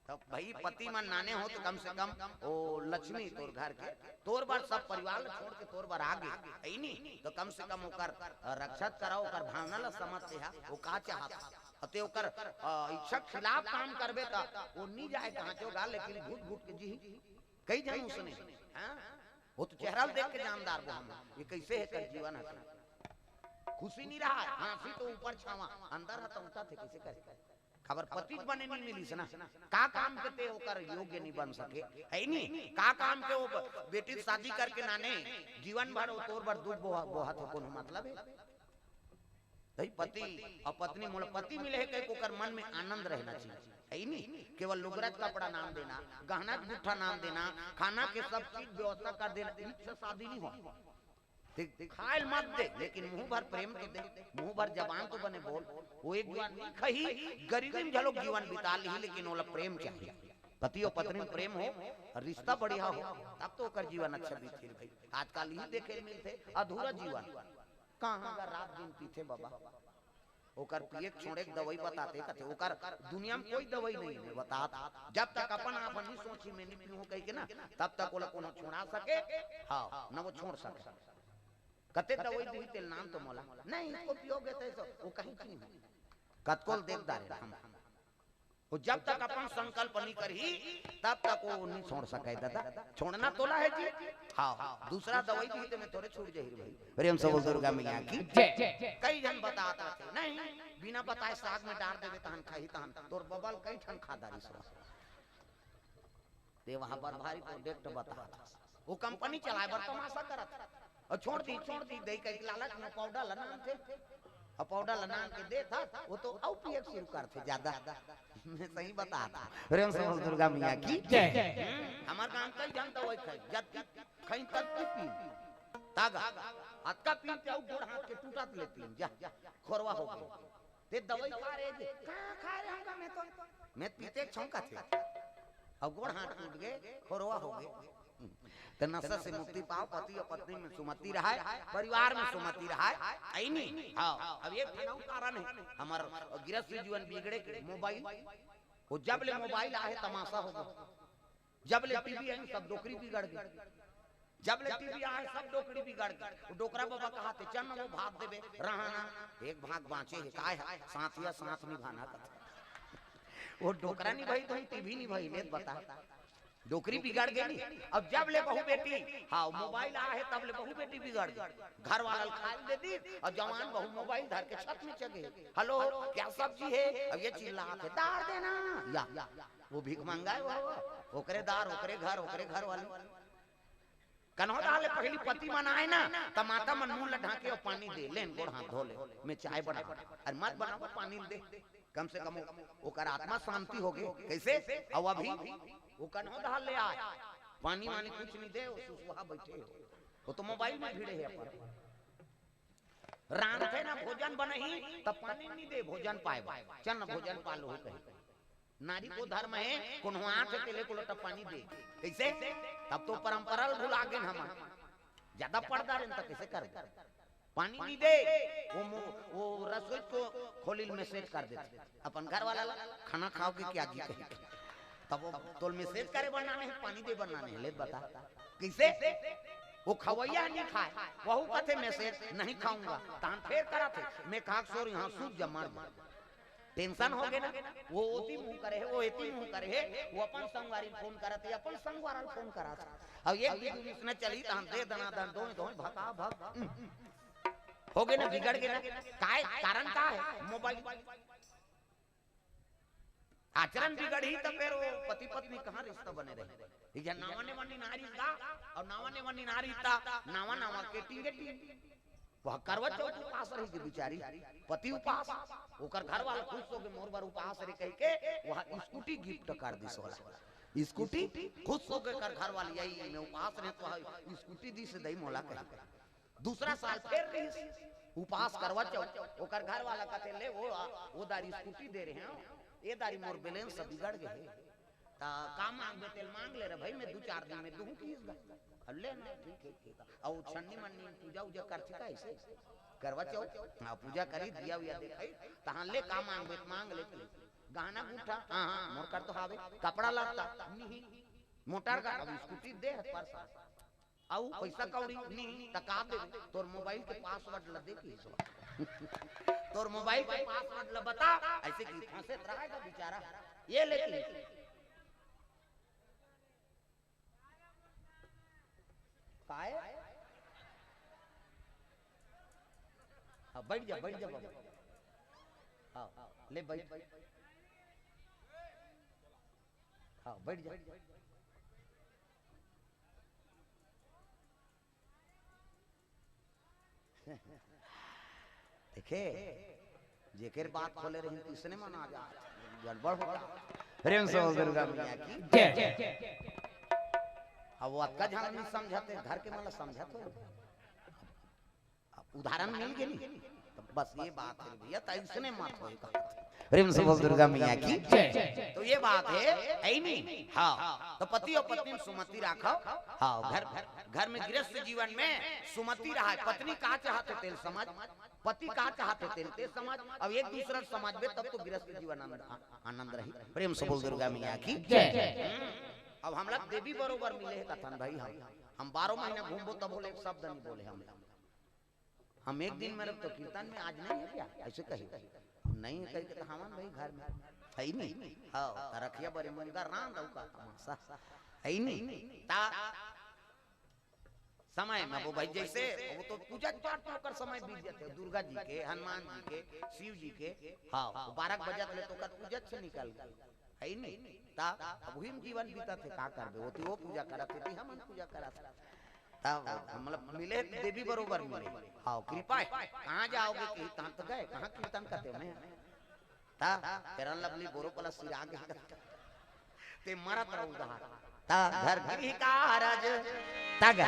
तब भाई पति मन नाने हो तो कम से कम ओ लक्ष्मी तोर घर के, तोर बर सब परिवार ला छोड़ के तोर बर आ गे, है नी? तो कम से कम ओकर रक्षा कराओ, ओकर भावना ला समझते हा, वो का चाहत हा। अते ओकर, अ, इच्छा खिलाफ काम करबे त वो नी जाए कहाँ चो गा, लेकिन घुट घुट के जी कई जन उसने, हाँ? वो तो चेहरा देख के जानदार वो हम, ये कैसे है कर जीवन है। खुशी नहीं रहा, हाँसी तो ऊपर छावा, अंदर है तो उठा थे, कैसे करे? खबर पति बने नहीं मिलिस ना, का काम के ते ओकर योग्य नहीं बन सके, है नी? का काम के वो ब-, बेटी शादी करके नाने जीवन भर वो तोर बर दुख बोहा-, बोहत हो, कोनो मतलब है? भाई पति और पत्नी, मोला पति मिले है कह के ओकर मन में आनंद रहना चाहिए, है नी? केवल लुगरत कपड़ा नाम देना, गहना गुट्ठा नाम देना, खाना के सब चीज व्यवस्था कर देना, इच्छा शादी नहीं हो। देख, खायल मत दे, लेकिन मुंह भर प्रेम तो दे, मुंह भर जबान तो बने बोल। वो एक जुआन नहीं खही, गरीबी में घलोक जीवन बिता ली, लेकिन ओला प्रेम चाहिए। पति और पत्नी में प्रेम हो, रिश्ता बढ़िया हो, तब तो ओकर जीवन अच्छा बीतही भाई। आजकल ही देखे मिलथे अधूरा जीवन। कहाँ अगर रात दिन पीथे बाबा, ओकर पिए के छोड़े के दवाई बताते कथे, ओकर दुनिया में कोई दवाई नहीं है, बतात। जब तक अपन आप नहीं सोची, मैं नहीं पीऊँ कह के ना, तब तक ओला कोनो छोड़ा सके, हाँ, न वो छोड़ सके। कते दवाई दी तेल नाम तो मोला, नहीं, इसको पियोगे तो ऐसा, वो कहीं चीज नहीं। कतकोल देख दारे हम। वो जब तक अपन संकल्प नहीं करही, तब तक वो नहीं छोड़ सके दादा। छोड़ना तोला है जी। हाँ, दूसरा दवाई दी ते मैं तोरे छूट जाही रे भाई। प्रेम से बोल दुर्गा मैया की जय। कई जन बतात रथे, नहीं, बिना बताए साग में डार देवे तहन खाही तहन, तोर बबल कई ठन खा डारी सो। ते वहाँ बर भारी प्रोडक्ट बतात। वो कंपनी चलाए बर तमाशा करत। और छोड़ दी, छोड़ दी, दे के लालच में पाउडर ला नान थे। और पाउडर ला नान के दे था, वो तो अउ पिए के शुरू करथे ज्यादा। मैं सही बतात हूँ। प्रेम से बोल दुर्गा मैया की जय। हम्म, हमार गांव कई जानता वही खाई, जब की खाई तब की पी। तागा, अतका पी के अउ गोड़ हाथ के टूटत लेती, जा, खोरवा हो गई। ते दवाई खा रहे जी, कहाँ खा रहे हम, मैं तो, मैं पीते छौंका थे। अब गोड़ हाथ टूट गए, खोरवा हो गए। तो नशा से मुक्ति पाओ, पति और पत्नी में सुमति रहाय, परिवार में सुमति रहाय, है नी? हाँ, अब एक ठन अउ कारण है, हमार गृहस्थ जीवन बिगड़े के मोबाइल। वो जब ले मोबाइल आहे, तमाशा हो गया। जब ले टीवी आई, सब डोकरी बिगड़ गई। जब ले टीवी आए, सब डोकरी बिगड़ गई। वो डोकरा बाबा कहा थे, "चल ना, वो भाग देबे, रहा ना।" एक भाग बाँचे है, काय है? साथिया साथ निभाना कथे। वो डोकरा निभाई तो हम टीवी निभाई, ले बता। डोकरी बिगड़ गई नी। अब जब ले बहू बेटी, हाँ, मोबाइल आए है, तब ले बहू बेटी बिगड़ गई। घर वाला खाए दे दी और जवान बहू मोबाइल धर के छत में चढ़ गई। "हेलो, क्या सब्जी है?" अब ये चिल्लात है, "दार देना।" या, या, वो भीख मंगा है वो, ओकरे दार, ओकरे घर, ओकरे घर वाली। कन्हो दार ले पहली पति मन आए ना, त माता मन मुंह ला ढांके और पानी दे, "लेन गोड़ हाथ धो ले, मैं चाय बना, अरे मत बनाओ, पानी दे।" कम से कम ओ-, ओकर आत्मा शांति हो गई। कैसे? अब अभी वो कन्हो दार ले आए, पानी वानी कुछ नहीं दे, वो सुसुहा बैठे हो, वो तो मोबाइल में भिड़े है अपन। रांधथे ना भोजन बनही, त पानी नहीं दे भोजन पाए बर। चल न भोजन पा लो कही। नारी को धर्म है, कोनो आथे तेले को लोटा पानी दे। कैसे? तब तो परंपरा ल भुला गेन हमन। ज्यादा पढ़ डारेन त कैसे करबे? पानी नहीं दे, वो मो-, वो रसोई को खोली ल message कर देथे अपन घर वाला ला, "खाना खाओगे क्या जी?" कही। तब वो तोल message करे बर नाने हे, पानी दे बर नाने हे, ले बता। कइसे? वो खवैया नहीं खाए, वहू कथे message, "नहीं खाऊंगा।" तहन फेर करत हे, "मैं खाक सोर यहाँ सूत जा, मर जा।" Tension हो गे ना, वो ओती मुंह करे हे, वो एती मुंह करे हे, वो अपन संगवारी ल phone करत हे, अपन संगवारा ल phone करत हे। अब एक video इसने चली, तहन दे दना दन, दोय दोय, भका भक। हो गे ना, बिगड़ गे ना। काय, कारण का हे? Mobile। आचरण बिगड़ही त फेर वो पति पत्नी कहाँ रिश्ता बने रही? एक झन नावा नेवा निनहा रिहिस गा, अउ नावा नेवा निनहा रिहिस त नावा नावा के टिंगे टिंग। वह करवा चौथ उपास रहिस गे बिचारी, पति उपास, ओकर घर वाला खुश होके मोर बर उपास रहे कहिके वह scooty gift कर दिस ओला। Scooty खुश होके कर घर वाली आई, "मैं उपास रहे तो scooty दिस दई मोला," कहिके। दूसरा साल फेर रहिस उपास करवा चौथ, ओकर घर वाला कथे, "ले वो, वो दारी scooty दे रहे हैं, ये दारी मोर balance बिगड़ गे हे, त का मांगबे तेल मांग ले रे भाई, मैं दू चार दिन में दूहूं," किहिस गा। अब ले ना, ठीक हे, ठीक हे। अउ छन्नी मन्नी पूजा उजा करथे का अइसे? करवा चौथ, हाँ, पूजा करी, दिया उया देखाई, तहां ले का मांगबे त मांग ले। गहना गुठा, हाँ, हाँ, मोर कर तो हावे, कपड़ा लत्ता, नहीं, मोटर का, अब scooty दे हे परसा। अउ पैसा कौड़ी नहीं, त का देबे? तोर mobile के password ल दे किहिस। तोर mobile के password ल बता, अइसे कि फंसे रहेगा बिचारा। ये लेके काय? हाँ, बैठ जा, बैठ जा बाबू। हाँ, ले बैठ। हाँ, बैठ जा। देखे, जेकर बात खोले रहिन, तिसने मन आ जा, गड़बड़ होता। प्रेम से बोल दुर्गा मैया की जय। अब वो अतका झन नहीं समझत हे, घर के मन ला समझत हो। अब उदाहरण मिल गे नी, त बस ये बात हे भैया, त अइसने मत होय का। प्रेम से बोल दुर्गा मैया की जय। तो ये बात हे, हे नी? हाँ, त पति अउ पत्नी में सुमति राखव। हाँ, घर, घर में गृहस्थ जीवन में सुमति रहय। पत्नी का चाहत हे तेल समझ, पति का चाहत हे तेल ते समझ, अब एक दूसरा ल समझबे तब तो गृहस्थ जीवन आनंद, आ-, आनंद रही। प्रेम से बोल दुर्गा मैया की जय। हम्म, अब हमला देवी बरोबर मिले हे कथन भाई, हम, हम बारह महीना घूमबो तब बोले एक शब्द नहीं बोले हम। हम एक दिन में रह तो कीर्तन में आज नहीं हे क्या? अइसे कही। नहीं हे कहिके त हमन भाई घर में हे ही नहीं। हाँ, त रखिया बरे मुनगा रांध अउ का तमाशा। हे ही नहीं। त समय में वो भाई जइसे, वो तो पूजा पाठ में ओकर समय बीत जाथे, दुर्गा जी के, हनुमान जी के, शिव जी के। हाँ, वो बारह बजत ले तो ओकर पूजा से निकल गे। हे ही नहीं? त अब उही में जीवन बीतत हे, का करबे? वो तो वो पूजा करत हे, त हमन पूजा करत हे। तब मतलब मिले देवी बरोबर मिले। हाँ, कृपा हे। कहाँ जाओगे कि तहाँ तो गए, कहाँ कीर्तन करते हो? मैं त Fair and Lovely बोरो पला सिरा गे। ते मरत रहो उधार। त घर गृह कारज, त ग-,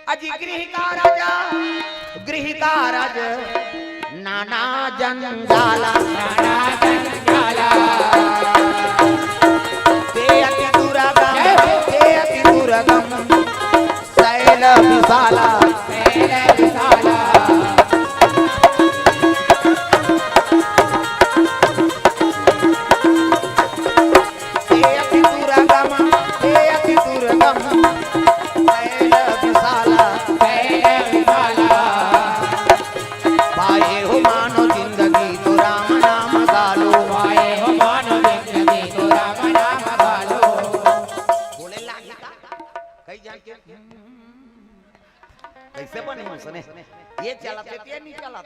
अजी गृह कारज, गृह कारज, नाना जंजाला। नाना जंजाला। ते अति दुर्गम, ते अति दुर्गम, शैल विशाला। शैल विशाला। ते अति दुर्गम, ते अति दुर्गम, शैल विशाला। शैल विशाला। पाए हो मानो जिंदगी तो राम नाम गालो। पाए हो मानो जिंदगी तो राम नाम गालो। बोले लागे का? कई जान के कइसे बने हो सने? ये चलत हे, ये नहीं चलत।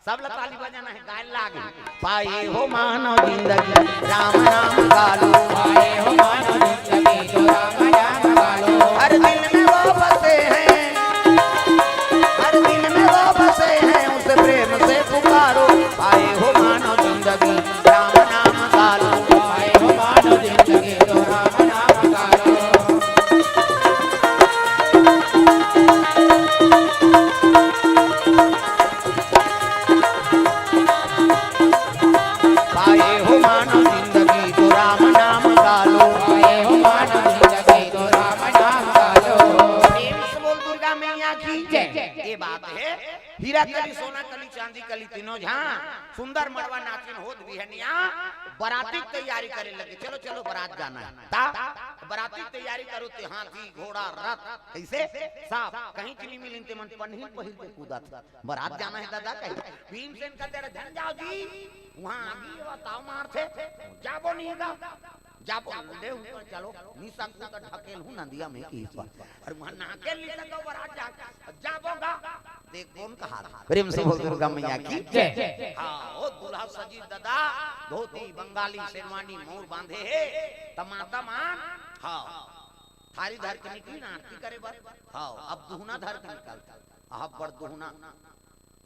सब ला ताली बजाना हे, गाय लागे। पाए हो मानो जिंदगी, राम नाम गालो। पाए हो मानो जिंदगी, तो राम नाम गालो। हर दिल में वो बसे हैं, हर दिल में वो बसे हैं, उसे प्रेम से पुकारो। पाए हो मानो जिंदगी, राम नाम गालो। पाए हो मानो जिंदगी, तो राम नाम गालो। पाए हो मानो जिंदगी तो राम नाम गालो। पाए हो मानो जिंदगी तो राम नाम गालो। प्रेम से बोल दो। हीरा कली, सोना कली, चांदी कली, तीनों झन सुंदर मड़वा नाचिन होत बिहनिया बराती के तैयारी करे लगे। चलो, चलो, बरात जाना हे। ता बराती के तैयारी करो ते हाथी, घोड़ा, रथ, कइसे? सब। कहीं चीनी मिलिन ते मन पनही पहिर के कूदत। बरात जाना हे दादा कहीं। भीमसेन कहते, "अरे झन जाव जी, वहाँ आगी हे, ताव मारथे, जाबो नहीं गा।" जाबो, ले ऊपर चलो, निशा को तो ढकेल हूँ नदिया में की इस बार। अरे वहाँ नाके निशा को बरात जा, जाबो गा। देख कौन कहा था? प्रेम से बोल दुर्गा मैया की जय। हाँ, ओ दूल्हा सजी दादा, धोती, बंगाली, शेरवानी, मौर बांधे हे, त माता मन, हाँ, थारी धर के निकली ना आरती करे बर। हाँ, अब दुहना धर के निकलता। अब बड़ दुहना,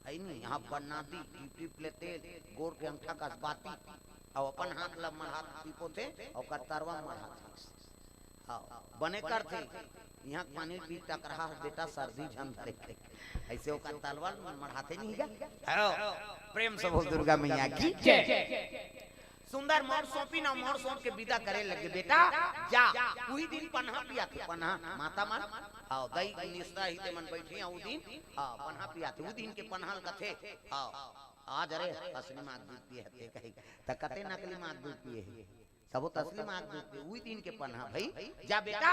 है नी, यहाँ पर नादी, टिप टिप ले तेल, गोर के अंगठा कस बाती, अउ अपन हाथ ला मढ़ात टिपोथे, अउ ओकर तरवा मढ़ात हे। हाँ, बने करथे। यहाँ पानी पी टकराहा बेटा, सर्दी झन धरे के। अइसे ओकर तरवा मढ़ाथे नहीं गा? हाँ, प्रेम से बोल दुर्गा मैया की जय। सुंदर मौर सौंपी ना, मौर सौंप के विदा करे लगे, "बेटा, जा।" उही दिन पनहा पियाथे, पनहा, माता मन, हाँ, दई निस्ता ही ते मन बैठी, हाँ, उ दिन, हाँ, पनहा पियाथे, उ दिन के पनहा ल कथे, हाँ, आज अरे असली माँ दूध पिए हते कही, त कते नकली माँ दूध पिए हे, तब वो त असली माँ दूध पिए, उही दिन के पनहा भाई, "जा बेटा।"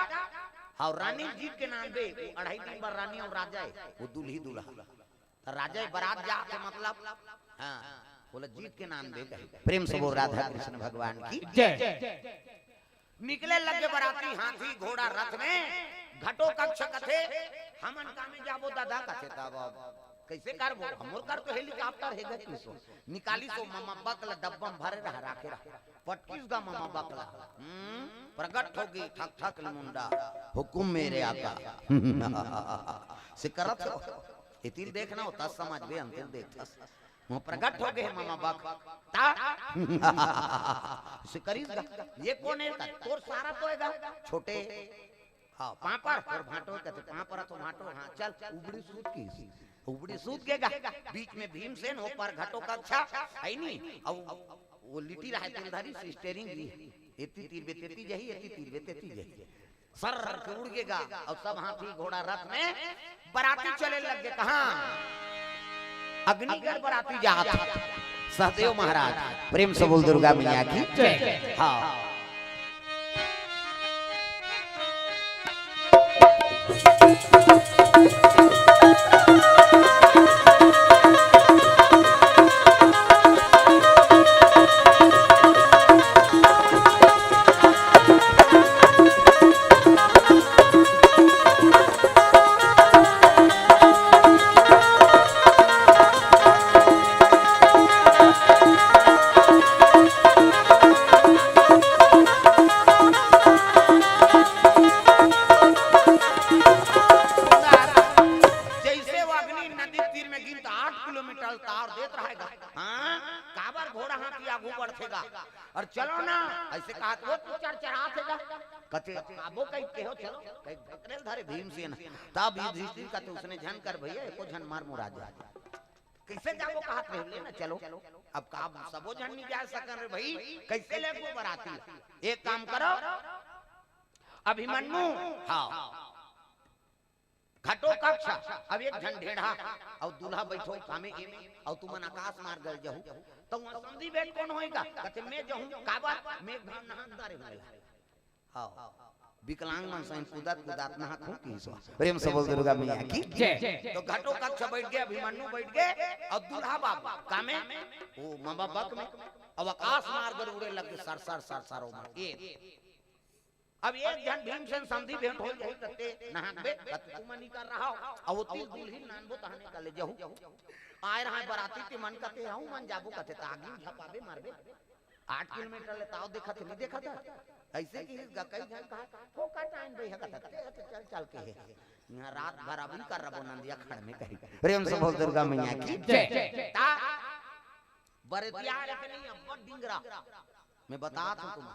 हाँ, रानी जीत के नाम बे, वो अढ़ाई दिन बर रानी अउ राजा हे, वो दूल्ही दूल्हा। त राजा बरात जात हे मतलब, हाँ, बोला जीत के नाम दे कहे। प्रेम से बोल राधा कृष्ण भगवान की जय। निकले लगे बराती हाथी घोड़ा रथ में, घटो कक्ष कथे, "हमन कामे जाबो दादा?" कथे, "तब अब कइसे करबो? हमर कर तो हेलीकॉप्टर हे गा किसो।" निकाली सो ममा बक ल डब्बा में भरे रहा, राखे रहा। पटकिस गा ममा बक ल। हम्म, प्रगट होगे ठक ठक ले मुंडा, "हुकुम मेरे आका।" से करत हो। एती ल देखना होता, समझ बे, अंतिल देखथस। वो प्रगट होगे हे ममा बक। ता? से करिस गा। ये कोन हे? तोर सारा तो हे गा। छोटे। हाँ, पापड़, तोर भांटो कथे, पापड़ तो भांटो, हाँ, चल, उबड़ी सूत किस। उबड़ी सूत गे गा। बीच में भीमसेन, ऊपर घटो कक्षा, है नी? अउ वो लिटी रहा हे, तिलधरी, steering भी। एती तीर बे तेती जही, एती तीर बे तेती जही। सर के उड़ गे गा, अउ सब हाथी घोड़ा रथ में बराती चले लग गे। कहाँ? अग्निगढ़ बराती जात हे। सहदेव महाराज, प्रेम से बोल दुर्गा मैया की जय। हाँ। जइसे वो अग्नि नदी तीर में गिन त आठ किलोमीटर तार देत रहेगा। हाँ, काबर घोड़ा हाथी आगू बढ़थेगा। अउ चलो ना, अइसे कहा तो वो चरचराथेगा। कथे, "आबो कही के हो, चलो।" कही, "पकड़े ल धरे भीमसेन।" तब युधिष्ठिर कथे, "उसने झन कर भैया, एको झन मर मुरा जाय।" कइसे जाबो कहत रहे, "ले ना चलो।" अब का, अब सबो झन नहीं जा सकन रे भाई, कइसे लेबो बराती? एक काम करो, अभिमन्यु, हाँ, घटो कक्षा, अब एक झन ढेढ़ा, अउ दूल्हा बैठो कामे एमे, अउ तुमन आकाश मार्ग ल जहू, त वहाँ समधी भेंट कोन होही गा? कथे, "मैं जहूँ।" काबर? मैं घाम नहात डारे हूँ। हाँ, विकलांग मन सहित कूदत कूदत नहात हूँ कि ईश्वर। प्रेम से बोल दुर्गा मैया की जय। तो घटो कक्ष बैठ गे, अभिमन्यु बैठ गे, अउ दूल्हा बाबू कामे, वो ममा बक में, अब आकाश मार्ग उड़े लगे, सर सर सर सर ओमा। ये अब एक झन भीमसेन समधी भेंट हो जाही, कथे, "नहाबे?" कथे, "तुमन ही कर रहा हो।" अउ वो तीर दुल्हिन नानबो तहने कले जहू। आय रहा बराती ते मन कथे, "हूँ मन जाबो," कथे, "त आगी में झपाबे, मरबे।" आठ किलोमीटर ले ताव देखत हे, नहीं देखत हे? अइसे कि गा कई झन कहा, "फोकट आइन बे," कथे, "ते तो चल चल के हे।" यहाँ रात भर अभी कर रबो नंदिया खड़ में कही। प्रेम से बोल दुर्गा मैया की जय। ता बरतिया रहते नहीं, अब्बड़ डिंगरा। मैं बतात हूँ तुम,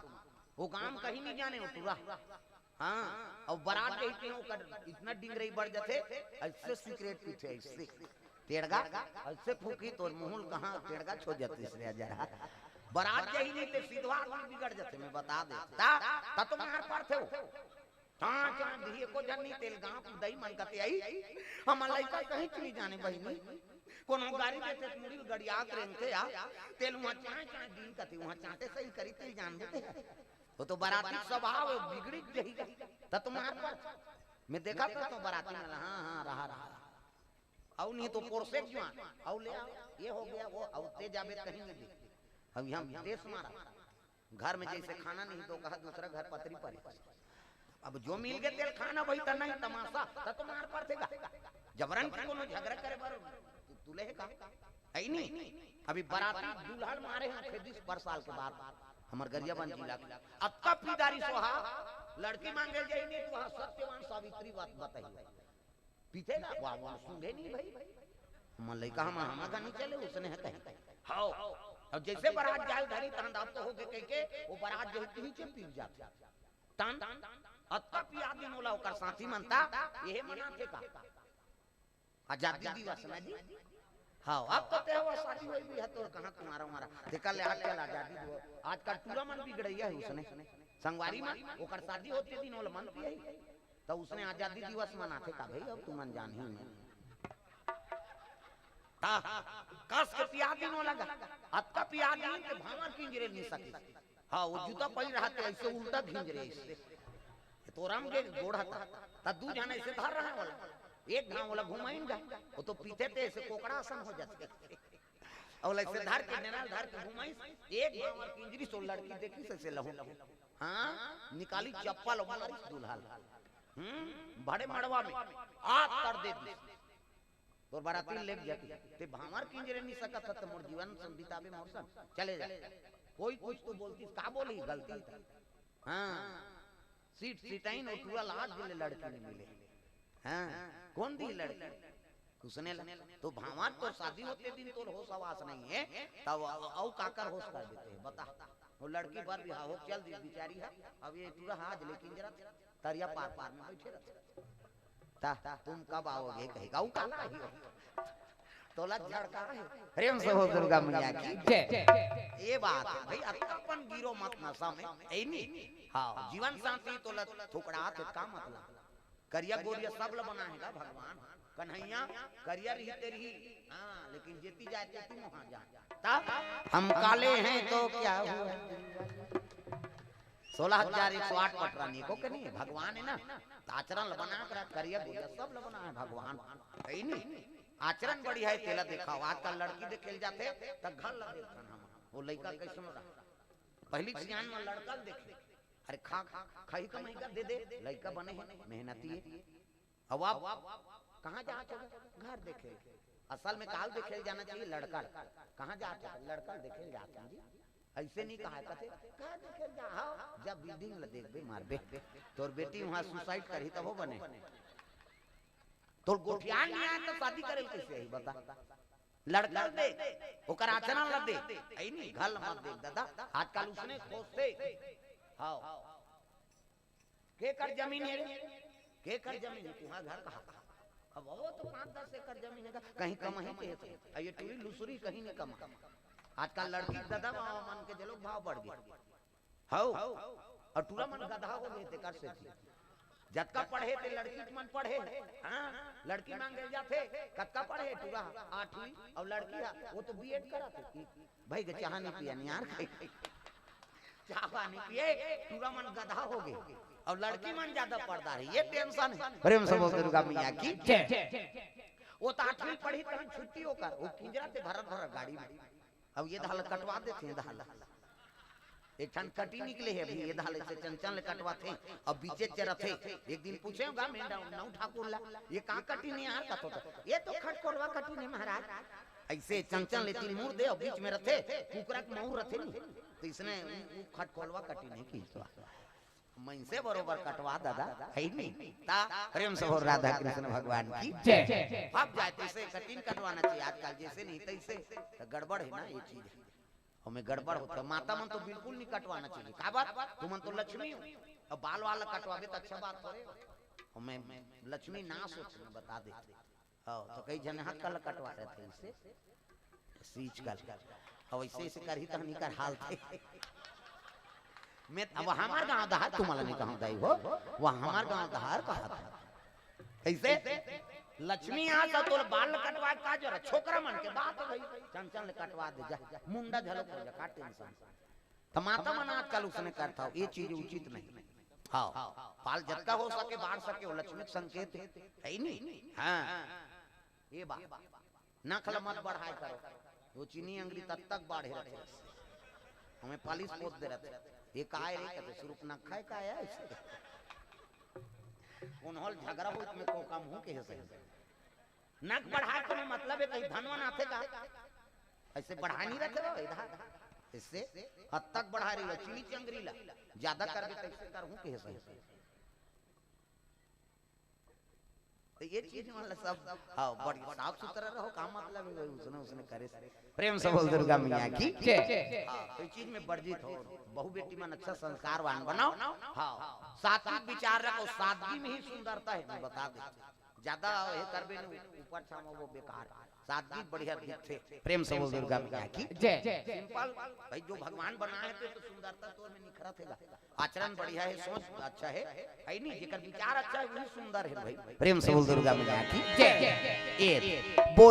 वो गांव कहीं नहीं जाने, वो टूरा। हाँ, अउ बरात जही ते ओकर इतना डिंगरई बढ़ जाथे, अइसे सिगरेट पीथे, अइसे। टेड़गा, अइसे फूकी तोर मुँह ल कहाँ टेड़गा छो जाथे, इसलिए जरा। बरात जही नहीं ते सीधवा आदमी बिगड़ जाथे, मैं बता दे। ता, ता तो मार पड़थे वो। चाँय चाँय दिही, एको झन नहीं। तेल गाँव के दई मन कते आई, हमर लइका कहीं चली जाने बहिनी, कोनो गारी देते त मुड़ी ल गड़ियात रेंगते आ, तेल उहाँ चाँय चाँय दिन कते, उहाँ चाँटे सही करी तेल जान देते। वो तो बराती स्वभाव है, बिगड़ी जही। त तुम्हार पर मैं देखा तो, तो बराती में हाँ हाँ रहा रहा। अउ नहीं तो पोरसेक जुआन, अउ ले आओ, ये हो गया वो, अउ ते जाबे कहीं नहीं दे। अब हम देश मारा, घर में जैसे खाना नहीं तो कहा दूसरा घर पतरी परे। अब जो मिल गए तेल खाना वही त नहीं तमाशा, त तुम्हार पर थे का। जबरन के कोनो झगड़ा करे बर तू, तू ले का? है नहीं। अभी बराती दुल्हन मारे हैं खेदीस पर साल के बाद, हमर गरियाबंद जिला के। अक्का पीदारी सोहा, लड़की मांगे जाई नहीं, तो वहाँ सत्यवान सावित्री बात बताई। पीते ना, वाह, वाह, सूंघे नहीं भाई। हमर लइका हमर, हमर का नहीं चले, उसने है कहीं। हाओ। अब जैसे बरात जाल धरी, तहन दाब तो होके कह के, वो बरात जो है, पीछे पी जाते। तन, अत्ता पिया दिन ओला ओकर साथी मनता, यही मनाथे का? आजादी दिवस ना जी? हाओ, अब तो ते हो शादी होई भी है, तो कहाँ तुम्हारा हमारा? देखा ले, आज कल आजादी दिवस, आजकल टूरा मन बिगड़ैया है उसने। संगवारी मन, ओकर शादी होते दिन ओला मन पिया ही। त उसने आजादी दिवस मनाथे का भाई, अब तुमन जानही में। ता, कस के पिया दिन ओला गा, अतका पिया दिन के भांवर किंजरे नहीं सके। हाँ, वो जूता पहिर रहते ऐसे उल्टा घिंजरे ऐसे। ये तो राम के गोड़ हता, त दू झन ऐसे धर रहे ओला। एक घाव ओला घुमाइन गा, वो तो पीते ते ऐसे कोकड़ा असन हो जाते। अउ ऐसे धर के, नेना ल धर के घुमाइस, एक भांवर किंजरी सो लड़की देखिस ऐसे लहू। हाँ, निकाली चप्पल अउ मारिस दूल्हा ल। हम्म, बड़े मड़वा में आग कर दे दिस। तोर बराती ल लेग जाती, ते भांवर किंजरे नहीं सकत हस, त मोर जीवन सन बिताबे मोर सन, चले जा। कोई कुछ तो बोलतिस, का बोलही, गलती त। हाँ, सीट सीटाइन अउ टूरा ल आज ले लड़की नहीं मिले। हाँ, कोन दिही लड़की? उसने ल-, तो भांवर तोर शादी होते दिन तोर होश हवास नहीं है, तब अउ, अउ काकर होश कर देते हैं, बता। वो लड़की बर भी हा हो, चल दिस बिचारी हा, अब ये टूरा हा आज ले किंजरत, तरिया पार पार में बैठे रहते। ता, तुम कब आओगे कहेगा, वो काला ही हो। तोला झड़का है। प्रेम से हो दुर्गा मैया की जय। ये बात है भाई, अतका अपन गिरो मत नशा में, ऐ नहीं। हाँ, जीवन साथी तोला थुकड़ात हे, का मतलब? करिया गोरिया सब ल बनाए हे गा भगवान। कन्हैया करिया रही तेरी, हाँ, लेकिन जेती जाए तेती मोहा जाए। ता हम काले हैं तो क्या हुआ? सोलह हजार एक सौ आठ पटरानी को के नहीं, भगवान है ना, त आचरण ल बना के रख, करिया गोरिया सब ल बना हे भगवान, है नहीं? आचरण बढ़िया है, तेला देखाओ। आजकल लड़की देखे ल जाथे, त घर ल देखथन हम, वो लइका कैसन रहा। पहली सियान में लड़का ल देखे, अरे खा, खा, खाही कमाई का दे दे, लइका बने है, मेहनती है। अब आप कहाँ जात हो? घर देखे। असल में काल देखे जाना चाहिए लड़का ल। कहाँ जात हो? लड़का ल देखे जात हैं जी। ऐसे नहीं कहा है, कथे, "कहाँ देखे जा?" हाँ, जब बिल्डिंग ल देखबे, मारबे। तोर बेटी वहाँ सुसाइड करही, तब हो बने। तोर गोठियान नहीं आए, तो शादी करे ल कैसे आई, बता? लड़का ल दे, ओकर आचरण ल दे, ऐ नहीं, घर ल मत देख दादा। आजकल उसने खोजते। हाँ। के कर जमीन है रे? के कर जमीन है? तुम्हारा घर कहाँ? अब वो तो पाँच दस एकड़ जमीन है, कहीं कम ही के है। अब ये टूरी लुसुरी कहीं नहीं कमा। आजकल लड़की दादा बाबा मन के जलोक भाव बढ़ गए। हौ, और टूरा मन गधा हो गए तेकर से थी। जतका पढ़े ते लड़की मन पढ़े, हाँ, लड़की मांगे जाथे, कतका पढ़े टूरा? आठवीं, और लड़की है, वो तो बीएड करा थे। भाई के चाह नहीं पिया, नहीं यार खाई। चाह पानी पिए, टूरा मन गधा हो गए। और लड़की मन ज्यादा पर्दा रही, ये टेंशन है। प्रेम से बोल दुर्गा मैया की जय। वो तो आठवीं पढ़ी तहन छुट्टी होकर, वो किंजरा थे भरत भरत गाड़ी में। अब ये धाल कटवा देते हैं धाल। एक ठन कटी निकले है अभी, ये धाल से चंचल ले कटवा थे, अब बीचे चरत थे। एक दिन पूछे होगा मैं नौ ठाकुर ला, "ये कहाँ कटी नहीं यार?" कथो तो, "ये तो खटकोलवा कटी नहीं महाराज।" ऐसे चंचल ले तीन मुड़ दे और बीच में रथे, कुकरा के मऊर रथे नहीं, तो इसने उ, उ खटकोलवा कटी नहीं की तो। मनसे बरोबर कटवा दादा, है नहीं? ता प्रेम से बोल राधा कृष्ण भगवान की जय। फप जाए तो इसे कटिंग कटवाना चाहिए आजकल, जैसे नहीं तैसे। तो गड़बड़ है ना ये चीज, हमें गड़बड़ होता। माता मन तो बिल्कुल नहीं कटवाना चाहिए। का बात? तुमन तो लक्ष्मी हो, अब बाल वाला कटवाबे तो अच्छा बात हो रे। हमें लक्ष्मी नाश हो, तुम्हें बता दे। हाँ, तो कई जने हाथ कल कटवा रहे थे इसे, सींच कल। अब ऐसे ऐसे करही तो हम कर हाल थे। मैं, अब हमार गांव डहर तुम्हारा नहीं कहूं दाई हो, वो हमार गांव डहर कहा था। कैसे? लक्ष्मी आ सा तोला बाल कटवा का जो छोकरा मन के बात है भाई, चंचल ले कटवा दे जा, मुंडा झलक हो जा, का टेंशन। तो माता मन आजकल उसने करता हो, ये चीज उचित नहीं। हाँ, बाल जतका हो सके बाढ़ सके, वो लक्ष्मी के संकेत है ही नहीं। हाँ, ये बात। नख ल मत बढ़ाए करो, वो चीनी अंगरी तब तक बाढ़े रहते, हमें पालिश पोत दे रहते। ये काय रे कहते, सिर्फ नखा है, काय है ऐसे? कौन हल झगड़ा हो, इसमें को काम हो के है सही। नख बढ़ाए कोनो मतलब है, कहीं धनवन आथे का? ऐसे बढ़ा नहीं रहते हो इधर, इससे हद तक बढ़ा रही हो चीनी चंगरी ला, ज्यादा कर दे कैसे कर हूं के सही। तो ये चीज मतलब सब, हाँ, बड़ी साफ सुथरा रहो, का मतलब है भाई, उसने, उसने करे से। प्रेम से बोल दुर्गा मैया की। जय। हाँ, तो ये चीज में वर्जित हो, बहू बेटी मन अच्छा संस्कारवान बनाओ। हाँ, सात्विक विचार रखो, सादगी में ही सुंदरता है, मैं बता दे, ज्यादा ये करबे नहीं, ऊपर छावा वो बेकार, सादगी बढ़िया दिखते। प्रेम से बोल दुर्गा मैया की। जय। सिंपल भाई, जो भगवान बनाए थे तो सुंदरता तोर में निखरत है, आचरण बढ़िया है, सोच अच्छा है, है नहीं, जेकर विचार अच्छा है वही सुंदर है भाई। प्रेम से बोल दुर्गा मैया की। जय। ए, बोल